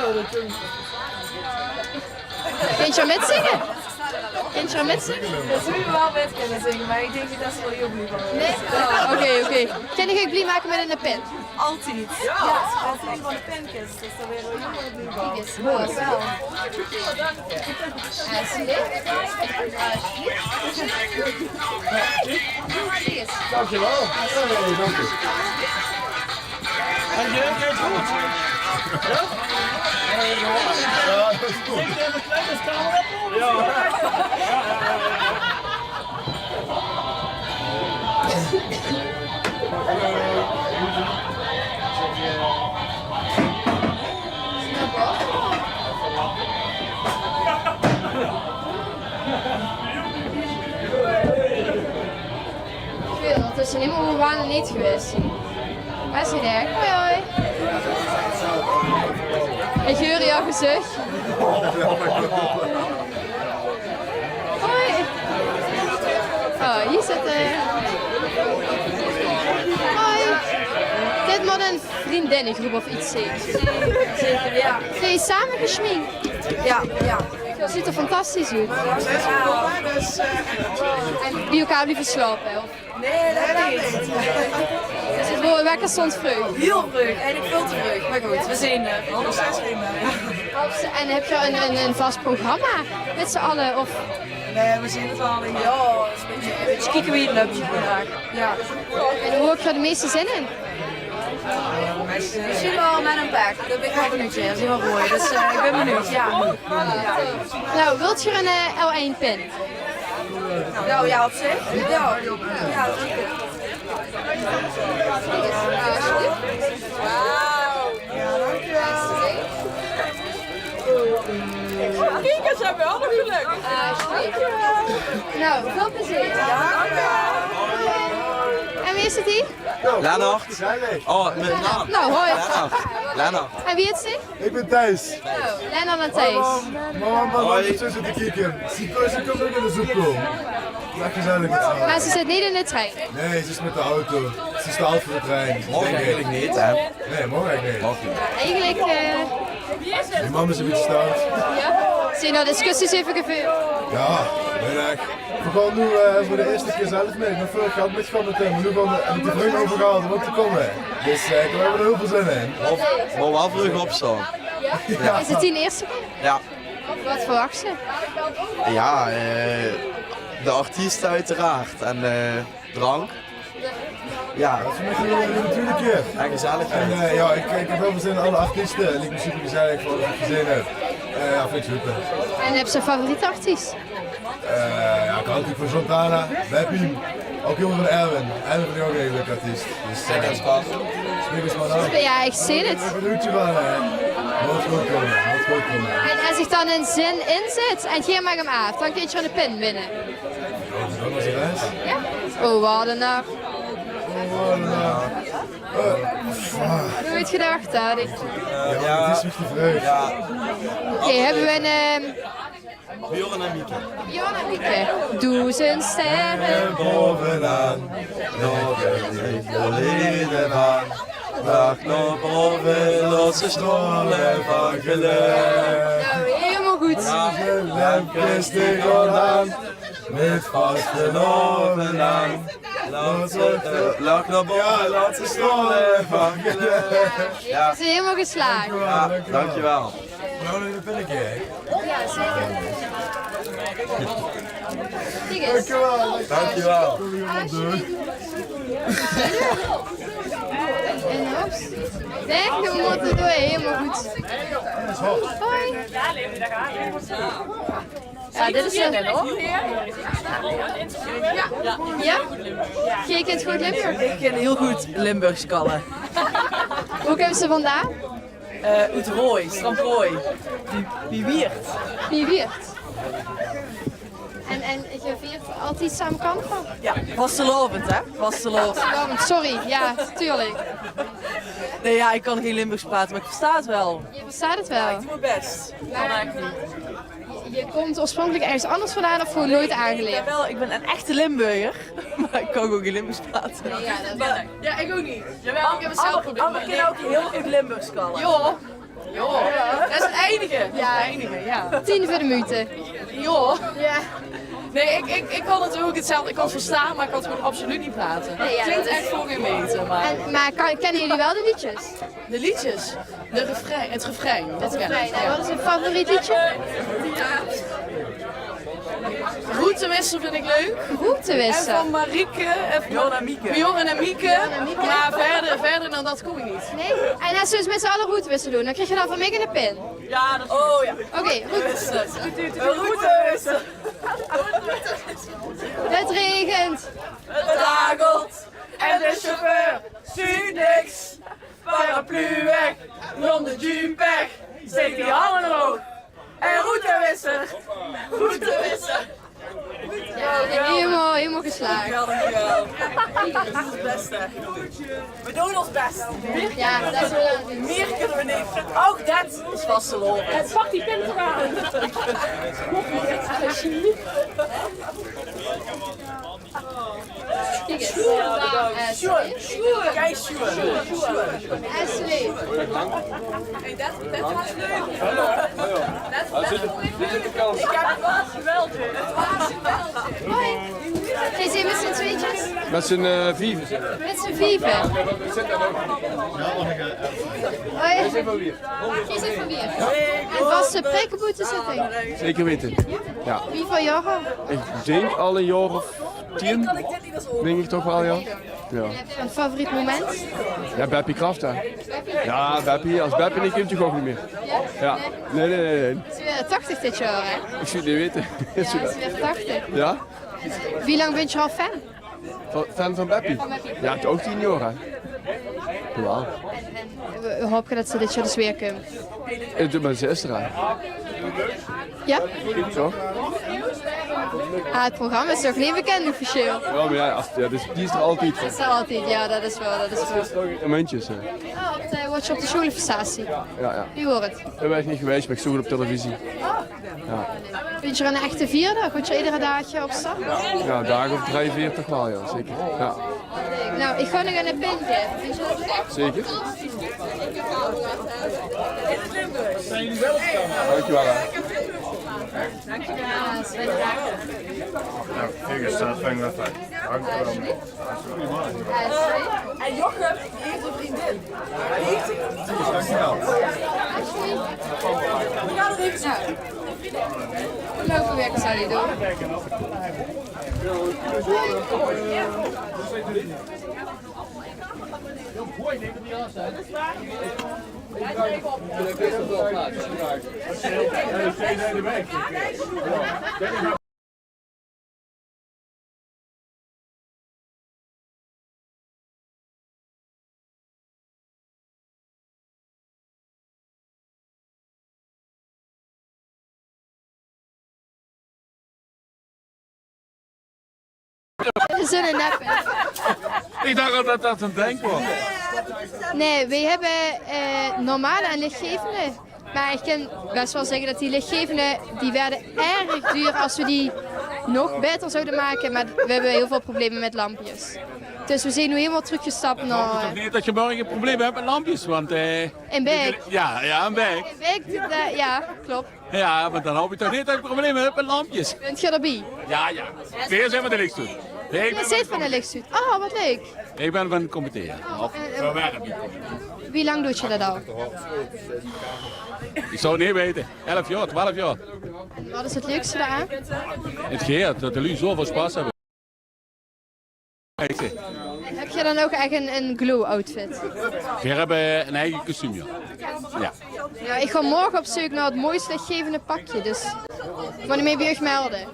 Kint geer mitzinge? Kint geer mitzinge? Veer zouwe waal mit kinne zinge, mer ich dink neet det ze d'r hiel blie van weure. Nee? Oh, oké, oké. Kin ich uch blie make mit ein pin? Altied. Ja, altied. Van de pinkes, dus dao waere v'r hiel blie van. Kiek ins. Jao, waal. Alsjeblieft. Alsjeblieft. Dankjewel. Hey, dank u. En jij, jij goed? Ja? Ja, dat is goed. Zit je in de kleine kamer? Ja. Ich weit 't, 't is neet mie, veer wore neet gewaes. Wae is d'r? Hoi, hoi. Ich heur uch gezöch. Hoi. Oh, hie zitte. Hoi. Dit mót ein vriendinnegroep of get zeen. Zeker, ja. Zeen geer same gesjmink? Ja, ja. Det zuut d'r fantastisch oet. En bie elkaar blieve slaope, of? Nee, det neet. Dus 't wekker stóng vreug? Hiel vreug, eigelik väöl te vreug. Mer good, veer zeen, eh, half zes. En höb geer ein, ein, ein vas programma mit z'n alle, of? Nee, veer zeen 't al, ja, 'n bietje, 'n bietje kieke wie 't löp vandaag. Ja. En wo höb geer de meiste zin in? Misschien wel Man in Black. Daar ben ik wel benieuwd naar. Dat is heel mooi. Dus eh, ik ben benieuwd. Ja. Nou, wilt u een eh, L één pin? Nou ja, op zich. Ja. Ja, dank u. Wauw. Kiek, ze hebben wel nog geluk. Nou, veel plezier. En wie is het hier? Lennart. Oh, met naam. Nou, hoi. Lennart. Lennart. En wie is het? Ik ben Thijs. Lennart en Thijs. Mama, mama, mama, zo zit te kijken. Ze kunnen ook in de zoek komen. Dat is gezellig. Maar ze zit niet in de trein. Nee, ze is met de auto. Ze is te oud voor de trein. Mag eigenlijk niet, hè? Nee, mag eigenlijk niet. Eigenlijk, eh, Die mam is een beetje stout. Ja. Zien er discussies even gevoerd? Ja, heel erg. We gaan nu eh, voor de eerste keer zelf mee. Ik ben vorig jaar ook mitgegaan met hem. Maar nu gaan we met die vrienden overgehaald om ook te komen. Dus eh, ik heb er heel veel zin in. Of, maar wel vlug opstaan. Is het die eerste keer? Ja. Wat verwacht ze? Ja, eh, de artiesten uiteraard. En eh, drank. Ja. Dat is voor mij gewoon een natuurlijke keer. En gezellig. En eh, ja, ik, ik heb heel veel zin in alle artiesten. En ik ben super gezellig voor wat ik gezien heb. Eh, ja, vind ik super. En heb je een favoriete artiest? Eh, ja, ik hou natuurlijk van Santana, Beppie. Ook heel veel van Erwin. Erwin vind ik ook een hele leuke artiest. Dus eh, spreek eens maar aan. Ja, ik zie het. Even een uurtje van, hè. Moet goed komen, moet goed komen. En als ik dan een zin inzet en jij maakt hem af, dan kun je een pin winnen. Oh, wat een nacht. Nooit gedacht, hè? Ja, het is echt te vreugd. Oké, hebben we een... ehm, Bjorn en Mieke. Bjorn en Mieke. Doezend sterren bovenaan, nog een licht verleden van. Lach naar boven, laat ze stralen van geluk. Nou, helemaal goed. Lampjes die gaan aan. Met vaste loven aan. Laat ze, eh, lach naar boven, laat ze stralen van geluk. Ja. Het is helemaal geslaagd. Ja, dankjewel. Nou, nog een pinnetje, hè? Ja, zeker. Kijk eens. Dankjewel. Dankjewel. Alsjeblieft. En hops. Weg, we moeten door. Helemaal goed. Hoi. Ja, dit is een... Ja? Jij kent goed Limburg? Ik ken heel goed Limburgs kalle. Hoe komen ze vandaan? Eh, oet Rooi, Strand Rooi. Wie, wie wiert? Wie wiert? En, en je viert altijd samen carnaval? Ja, vastelaovend, hè? Vastelaovend. Vastelaovend, sorry. Ja, tuurlijk. Nee, ja, ik kan geen Limburgs praten, maar ik versta het wel. Je verstaat het wel? Ja, ik doe mijn best. Maar je komt oorspronkelijk ergens anders vandaan of gewoon nooit aangelegd? Ik ben wel, ik ben een echte Limburger, maar ik kan gewoon geen Limburgs praten. Nee, ja, dat wel. Ja, ik ook niet. Jawel, ik heb het zelf geprobeerd. Anne kan ook heel goed Limburgs kallen. Joh. Joh. Dat is het enige. Ja. Het enige, ja. Tien voor de moeite. Joh. Ja. Nee, ik, ik, ik kan het ook hetzelfde. Ik kan het verstaan, maar ik kan het gewoon absoluut niet praten. Nee, ja, klinkt echt voor geen meter, maar... En, maar kan, kennen jullie wel de liedjes? De liedjes? De refrein, het refrein. Het refrein. En wat is je favoriet liedje? Routewissel vind ik leuk. Routewissel. En van Marieke, eh, Bjorn en Mieke. Bjorn en Mieke. Bjorn en Mieke. Maar verder, verder dan dat kom ik niet. Nee? En als we eens met z'n allen routewissel doen, dan krijg je dan van mij een pin. Ja, dat... Oh ja. Oké, goed. Routewissel. Het regent. Het hagelt. En de chauffeur ziet niks. Paraplu weg, rond de jeep weg, steek die handen omhoog. En routewissel. Routewissel. Ja, helemaal, helemaal geslaagd. Dankjewel, dankjewel. Dat is het beste. We doen ons best. Ja, dat is belangrijk. Meer kunnen we niet. Ook dat is vastelaovend. Het pakt die pen toch aan. Kijk eens. Sjoen, bedankt. Sjoen. Kei sjoen. Ashley. Hey, dat, dat was leuk. Dat, dat vond ik leuk. Ik heb het wel geweldig. Hoi. Zijn ze met z'n tweetjes? Met z'n eh, vieven. Met z'n vieven. Hoi. Is even weer. Een vaste prekkenboetezitting? Zeker weten. Ja. Wie veel jaar al? Ik denk al een jaar of tien. Denk ik toch wel, ja. Ja. Ein favoriet moment? Ja, Beppie Kraft, hè. Ja, Beppie, es Beppie neet kump, dan gaon ich neet mieë. Ja. Nee, nee, nee, nee. Is weer tachtig dit jaor, hè? Ich zów 't neet weite. Ja, is weer tachtig. Ja? Wie lang bös se al fan? Fan van Beppie? Ja, toch ouch tien jaor, hè. Jawel. En, en haop ich det se dit jaor dus weer kump. Ich doon mien zuster aan. Ja? Zo. Ah, het programma is nog neet bekend officieel. Ja, mer ja, es, ja, dus die is d'r altied van. Is d'r altied, ja, det is waor, det is waor. Momentjes, hè. Ja, op de, waors se op de sjoolfestatie? Ja, ja. Wie waor het? Dao bön ich neet gewaes, mer ich zoog het op televisie. Ja. Bös se ein echte vierder? Gaos se eder daag op stap? Ja, ein daag of drie, veer toch waal, ja, zeker. Ja. Nou, ich gaon nog ein pintje. Zeker. Dankjewel, hè. Ja, zeker. Ja, zeker. Dank je wel. En Jochem, even vriendin. Dankjewel. We gaan het even zo. We lopen weer, ik zal je door. Zin in neppe. Ich dach al det det ein dink waas. Nee, we hebben eh, normale en lichtgevende. Maar ik kan best wel zeggen dat die lichtgevende, die werden erg duur als we die nog beter zouden maken. Maar we hebben heel veel problemen met lampjes. Dus we zijn nu helemaal teruggestapt naar... Toch neet det se morge probleme höbs mit lampjes, want eh... In Baek? Ja, ja, in Baek. In Baek, eh, ja, klopt. Ja, want dan haop ich toch neet det ich probleme höb mit lampjes. Bent ge d'rbie? Ja, ja. Veer zeen van de lichtstoet. Veer zeen van de lichtstoet. Oh, wat leuk. Ich bön van het comité, ja. Of, eh, wie lang doot ge det al? Ich zou het neet weite. Elf jaor, twelf jaor. En wat is het leukste daaraan? Het geert, det de luuj zoväöl spas höbbe. Höb ge dan ouch ech ein, ein glow-outfit? Veer höbbe ein eige kostuum, ja. Ja. Nou, ik ga morgen op zoek naar het mooiste lichtgevende pakje, dus wanneer ben ich melden?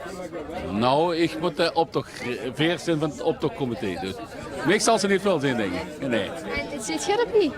Nou, ich mót de optoch, veer zeen van het optochcomité, dus ich zal ze neet väöl zeen, dink ich. Nee. En zit ge d'rbie?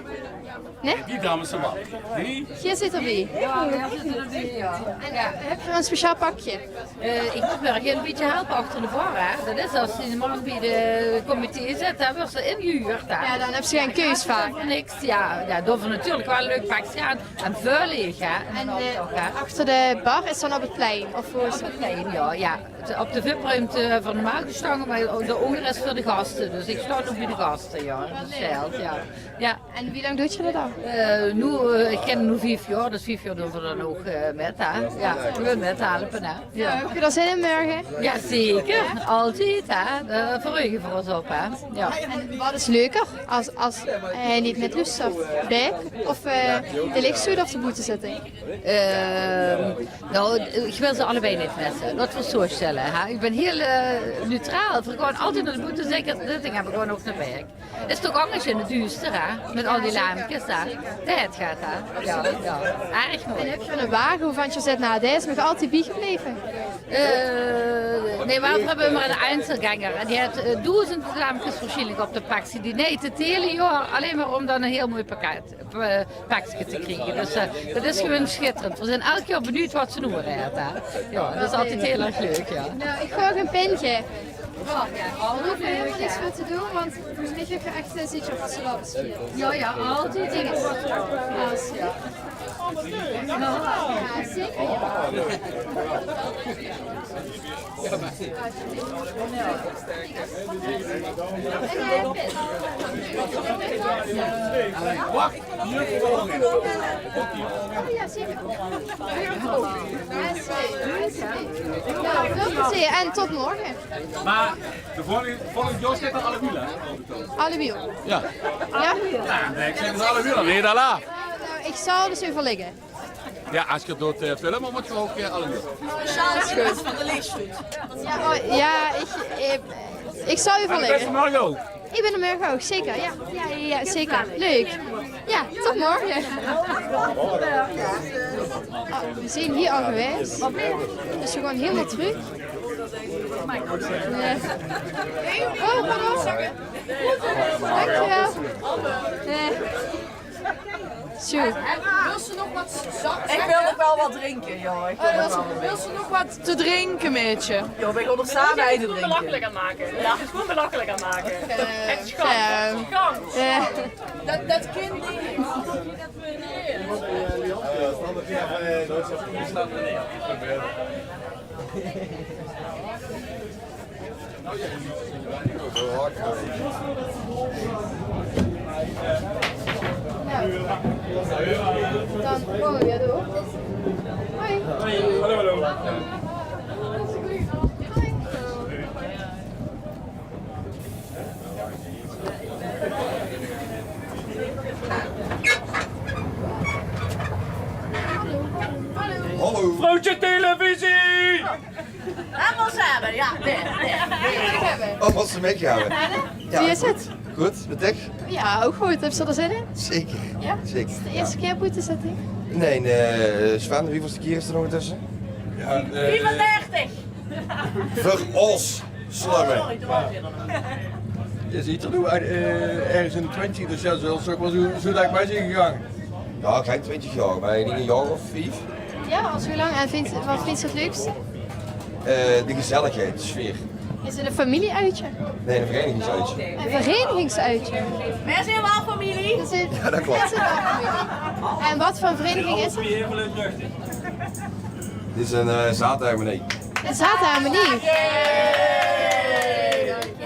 Nee? Die dames zeen waal. Die? Ge zit d'rbie. Ja, veer zitte d'rbie, ja. En eh, höb ge ein speciaal pakje? Eh, ich mót morge ein bietje helpe achter de bar, hè. Det is es die man bie de comité zit, dan weurs se ingehuurd, hè. Ja, dan höbs se gein keus vaak. Veur niks, ja. Ja, doon veer natuurlik waal ein leuk pakje aan. En väöl leeg, hè. En eh, achter de bar is dan op het plein, of wo is det? Op het plein, ja, ja. Op de vipruimte höbbe veer normaal gestange, maar de ónger is veur de gaste. Dus ich sta noe bie de gaste, ja. Det scheelt, ja. Ja. En wie lang doot ge det al? Eh, noe, eh, ich kin noe vief jaor, dus vief jaor doon veer dan ouch eh, mit, hè. Ja, gewoon mithelpe, hè. Ja. Höb ge d'r zin in morge? Ja, zeker. Altied, hè. Dao verheuge veer ós op, hè. Ja. En wat is leuker es, es ge neet mit loestert? Baek of eh, de lichtstoet of de boetezitting? Ehm, nou, ich wil ze allebei neet misse. Laot veer 't zo stelle, hè. Ich bön hiel eh, neutraal. Veer gaon altied nao de boetezitting, höbbe veer gewoon ouch nao Baek. Is toch angers in het duuster, hè? Mit al die lampjes, hè? Det geit, hè? Ja, ja. Erg mooi. En höb ge eine wage wovan ge zaet, nou, dae is mich altied biegebleve? Eh, nee, veer höbbe mer eine Einzelgänger. En dae haet eh, doezend lampjes waarsjienlik op de pactie. Die neet het hele jaor, allein mer óm dan ein hiel mooi pakket, eh, pakje te kriege. Dus eh, det is gewoon sjitterend. Veer zeen elk jaor benuujd wat ze noe weer haet, hè? Ja, det is altied hiel erg leuk, ja. Nou, ich gaon ein pintje. Hoef je helemaal niks voor te doen, want ik heb echt een zitje op vastelaovend vier. Ja, ja, altied dingen. Ja, zeker. Wacht. Ja, zeker. Ja, veel plezier en tot morgen. Maar de volgende, volgend jaar zit er alle wielen, hè? Alle wielen? Ja. Ja? Ja, nee, ik zeg het alle wielen. Nee, daar laat. Nou, ik zal dus even liggen. Ja, als je door het eh, filmen moet je ook eh, alle wielen. Speciaal is goed van de leesstoet. Ja, oh, ja, ik, ik, ik zal even liggen. Beste Margot. Ik bin d'r morge ouch, zeker. Ja, ja, ja, ja, zeker. Leuk. Ja, tot morge. Oh, we zien hier al gewaes. Dus we gaon hielemaol trök. Ja. Oh, pardon. Dankjewel. Ja. Zo. Wils se nog wat zacht? Ik wil nog wel wat drinken, joh. Ik wil nog wel wat drinken. Wils se nog wat te drinken, meidje? Joh, we gaon nog same ete drinken. Belachelijk aan maken. Ja, gewoon belachelijk aan maken. Echt schande. Schande. Dat, dat kind niet. Dan komen we weer door. Hoi. Hallo, hallo. Hoi. Hallo. Vrouwtje televisie! Allemaol same, ja. Nee, nee. Oh, wat ze mitgaon. Ja, wie is het? Goed, met dich? Ja, ouch good. Höbs se d'r zin in? Zeker. Ja? Zeker. Is 't de eerste keer boete zitte? Nee, nee, Sven, wieveelste keer is 't nog intösse? Ja, eh, vierendertig! Veur ós, slumme. Is 't noe, eh, örges in de twintig, dus ja, zöls se ouch waal zo, zo direk bie zien gegange. Ja, gein twintig jaor, mer in ein jaor of vief. Ja, al zo lang. En vinjs, wat vinjs se 't leukste? Eh, de gezelligheid, de sfeer. Is 't ein familieuitje? Nee, ein verenigingsuitje. Ein verenigingsuitje. Veer zien waal familie. Ja, dat klop. En wat veur ein vereniging is 't? 't Is ein, eh, zaate harmonie. Ein zaate harmonie.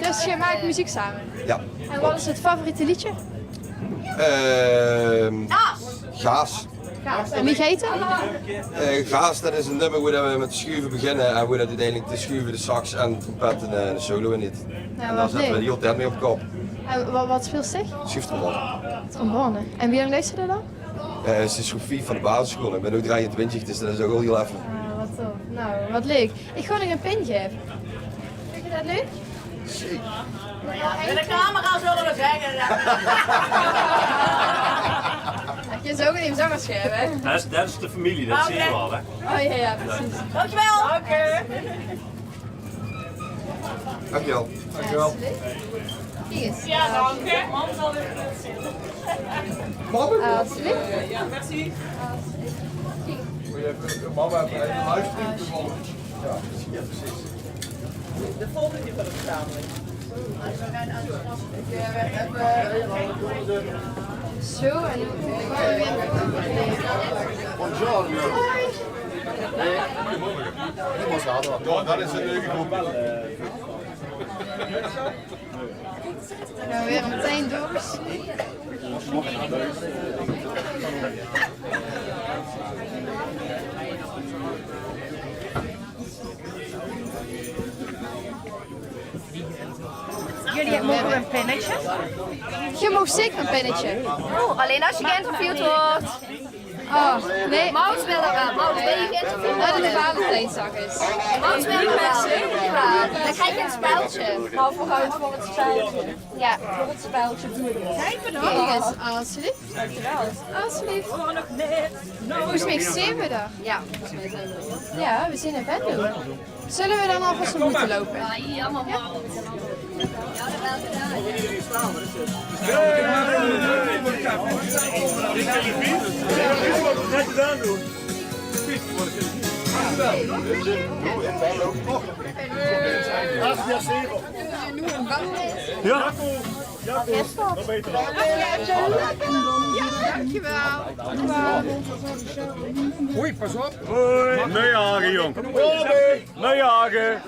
Dus geer maak meziek same? Ja. En wat is 't favoriete leedje? Ehm, Gaas. Gaas. En wie geit 't? Eh, Gaas, dat is ein nummer wo dat we mit sjuve beginne en wo dat oeteindelik de sjuve, de sax en de trompet en, eh, de solo in zit. Ja, en dao zètte we de hiel tent mei op kop. En wa-, wat speels se? Sjuuftrombone. Trombone. En wie lang luusterste dan? Eh, sinds groep vief van de basisschool. Ik bin noe drieëntwintig, dus dat is ouch al hiel effe. Ah, wat tof. Nou, wat leuk. Ik gaon nog ein pin gaeve. Vinjs se dat leuk? Zeker. Mit de camera zölle we zègke, ja. Geer zouw 'm zangers gaeve, hè? Dat is, dat is de familie, dat zien we al, hè? Oh ja, ja, precies. Dankjewel. Dank u. Dankjewel. Dankjewel. Kiek ens. Ja, dank u. Mam zal even goed zitten. Mam? Alsjeblieft. Ja, merci. Mama heeft een livestream toevallig. Ja, precies. De volgende van de verzameling. Zo, en noe... Buongiorno. Hoi. Ja, dat is ein leuke groep. Dan gaon we weer meteen door. Jullie mogen een pinnetje. Geer maag zeker ein pinnetje. Oh, alleen als je geïnterviewd wordt. Oh, nee. Maus wil d'r waal. Maus, wil je geïnterviewd worden? Dat is de Valentijnsdag is. Maus wil d'r waal. Ja, dan krijg je een speldje. Maar vooruit voor het speldje. Ja, voor het speldje doe ik het. Kiek ens, alsjeblieft. Dankjewel. Alsjeblieft. Volgens mich zien we d'r. Ja, volgens mij zijn we er. Ja, we zien in Venlo. Zullen we dan alvast naar buiten lopen? Ja? Ja. Ja, dankjewel. Oei, pas op. Hoi. Neujagen, jong. Neujagen.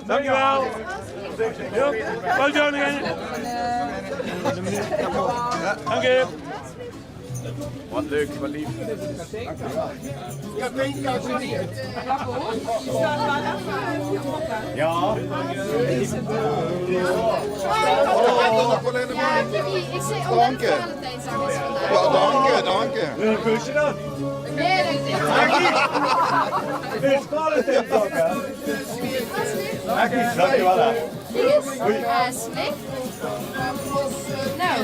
Dankjewel. Ja, pas op. Dank je. Wat leuk, wat lief. Ja. Dank je. Ja, dank je, dank je. Wil je een kusje dan? Nee, dank je. Dank je. Dank je wel, hè. Alsjeblieft. Nou,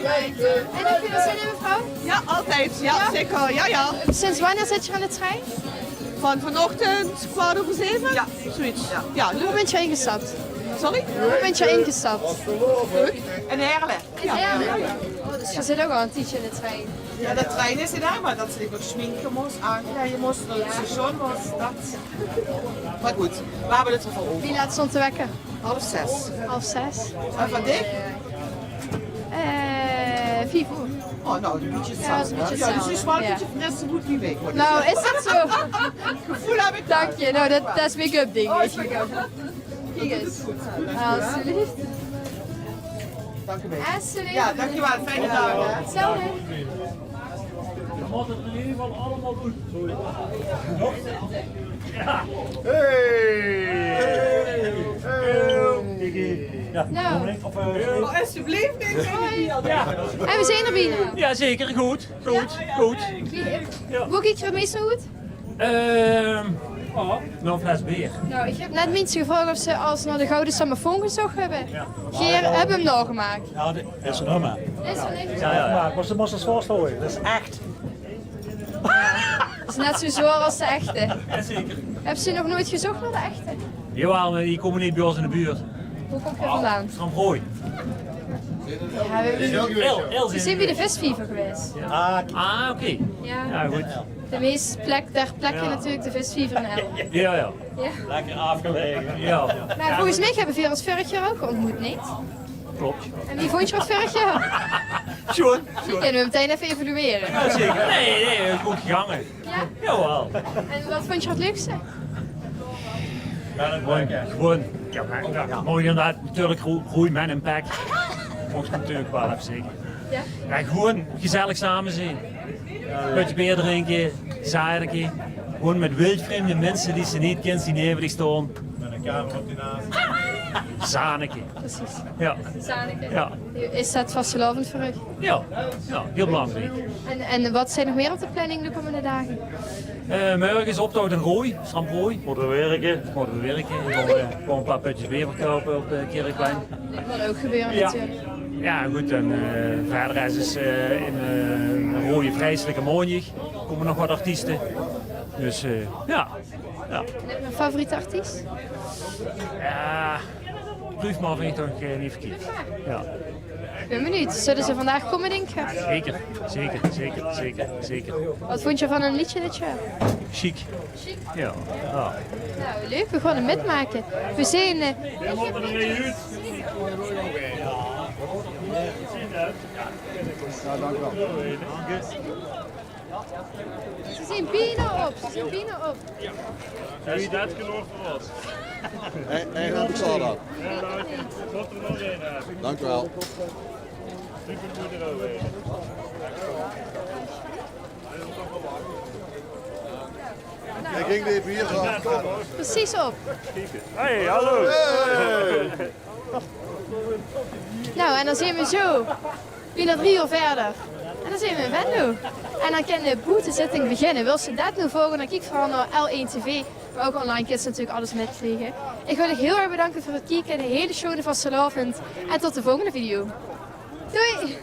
leuk. En heb je er zin in, mevrouw? Ja, altijd. Ja, zeker. Ja, ja. Sinds wanneer zit je aan de trein? Van vanochtend kwart over zeven? Ja, zoiets. Ja. Ja, hoe bent je ingestapt? Sorry? Hoe bent je ingestapt? Leuk. In Heerlen. Ja. Oh, dus je zit ook al een tijdje in de trein. Ja, de trein is in Heerlen, maar dat ik nog schminken moest, aankleden moest, naar het station was, dat. Maar goed, we hebben het ervoor over. Wie laat stond de wekker? Half zes. Half zes? En van dich? Eh, vief oor. Oh, nou, een beetje hetzelfde. Ja, dat is een beetje hetzelfde. Ja, dus het is wel een beetje fris, zo goed wie week. Nou, is dat zo? Gevoel heb ik. Dank je. Nou, dat, dat is make-up ding. Oh, is make-up. Kiek eens. Alsjeblieft. Dank u wel. Alsjeblieft. Ja, dankjewel. Fijne dagen, hè. Hetzelfde. Je moet het in ieder geval allemaal doen. Ja. Hey! Hey! Ja, nou. Of, eh, oh, alsjeblieft, nee, nee, nee. Ja. En we zijn er bijna. Ja, zeker. Goed, goed, goed. Wie, hoe kiek je er meest naar uit? Ehm, oh, nog een fles beer. Nou, ik heb net mensen gevraagd of ze als naar de Gouden Sammefoon gezocht hebben. Ja. Geer hebben hem nog gemaakt. Ja, de, is er nog maar. Is er niet? Ja, ja, ja. Maar was de mosterd vasthouden? Dat is echt. Dat is net zo zwaar als de echte. Jazeker. Hebben ze nog nooit gezocht naar de echte? Jawel, maar die komen niet bij ons in de buurt. Hoe kom je vandaan? Van Rooi. Ja, we, heel, heel we zijn bij de visviever geweest. Ja. Ah, oké. Ja. Ja, goed. De meest plek, ter plekke natuurlijk de visviever in Heerlen. Ja, ja. Ja. Lekker afgelegen. Ja. Maar volgens mij hebben we ons vorig jaar ook ontmoet, niet? Klopt. En wie vond je het vorig jaar? Sjoon. Kunnen we meteen even evalueren? Ja, zeker. Nee, nee, goed gegangen. Ja? Jawel. En wat vond je het leukste? Gewoon, gewoon, ja, maar, ja, mooi inderdaad, natuurlijk groei, groei met een pack. Mocht natuurlijk wel even zeker. Ja? Ja, gewoon gezellig samen zijn. Putje beer drinken, zaken. Gewoon met wildvreemde mensen die ze niet kent, die neven dich staan. Met een camera op die naast. Zaneke. Precies. Ja. Zaneke. Ja. Is dat vastelaovend voor u? Ja. Ja, heel belangrijk. En, en wat zijn nog meer op de planning de komende dagen? Eh, morgen is optocht in Rooi, Stramprooi. Moeten we werken. Moeten we werken. Dan gaan we, gaan we een paar putjes beer verkopen op, eh, Kirchplein. Dat moet ook gebeuren, ja, natuurlijk. Ja, goed, en, eh, verder is, is, eh, in, eh, Rooi Vrijselijke Maondig komen nog wat artiesten. Dus, eh, ja. Ja. En heb je een favoriete artiest? Ja, Ruud maar vind ik toch, eh, niet verkeerd. Ja. Ik ben benieuwd. Zullen ze vandaag komen, denk je? Zeker, zeker, zeker, zeker, zeker. Wat vond je van hun liedje dit jaar? Chic. Chic? Ja. Ja. Nou, leuk. We gaan het metmaken. We zijn, eh, Ja, dank u wel. Ze zijn bijna op, ze zijn bijna op. Is dat genoeg voor ons? Hey, hey, wat is dat dan? Ja, dank u. Tot er nog een, eh. Dank u wel. Super goed erover. Hij ging de bier zo afkomen. Precies op. Hey, hallo. Hey. Nou, en dan zien we zo bijna drie uur verder. En dan zien we in Venlo. En dan kan de boetezitting beginnen. Wil ze dat nu volgen, dan kiek vooral naar L één T V. Maar ook online kan ze natuurlijk alles metkrijgen. Ik wil jullie heel erg bedanken voor het kijken en een hele schone vastelaovend. En tot de volgende video. Doei!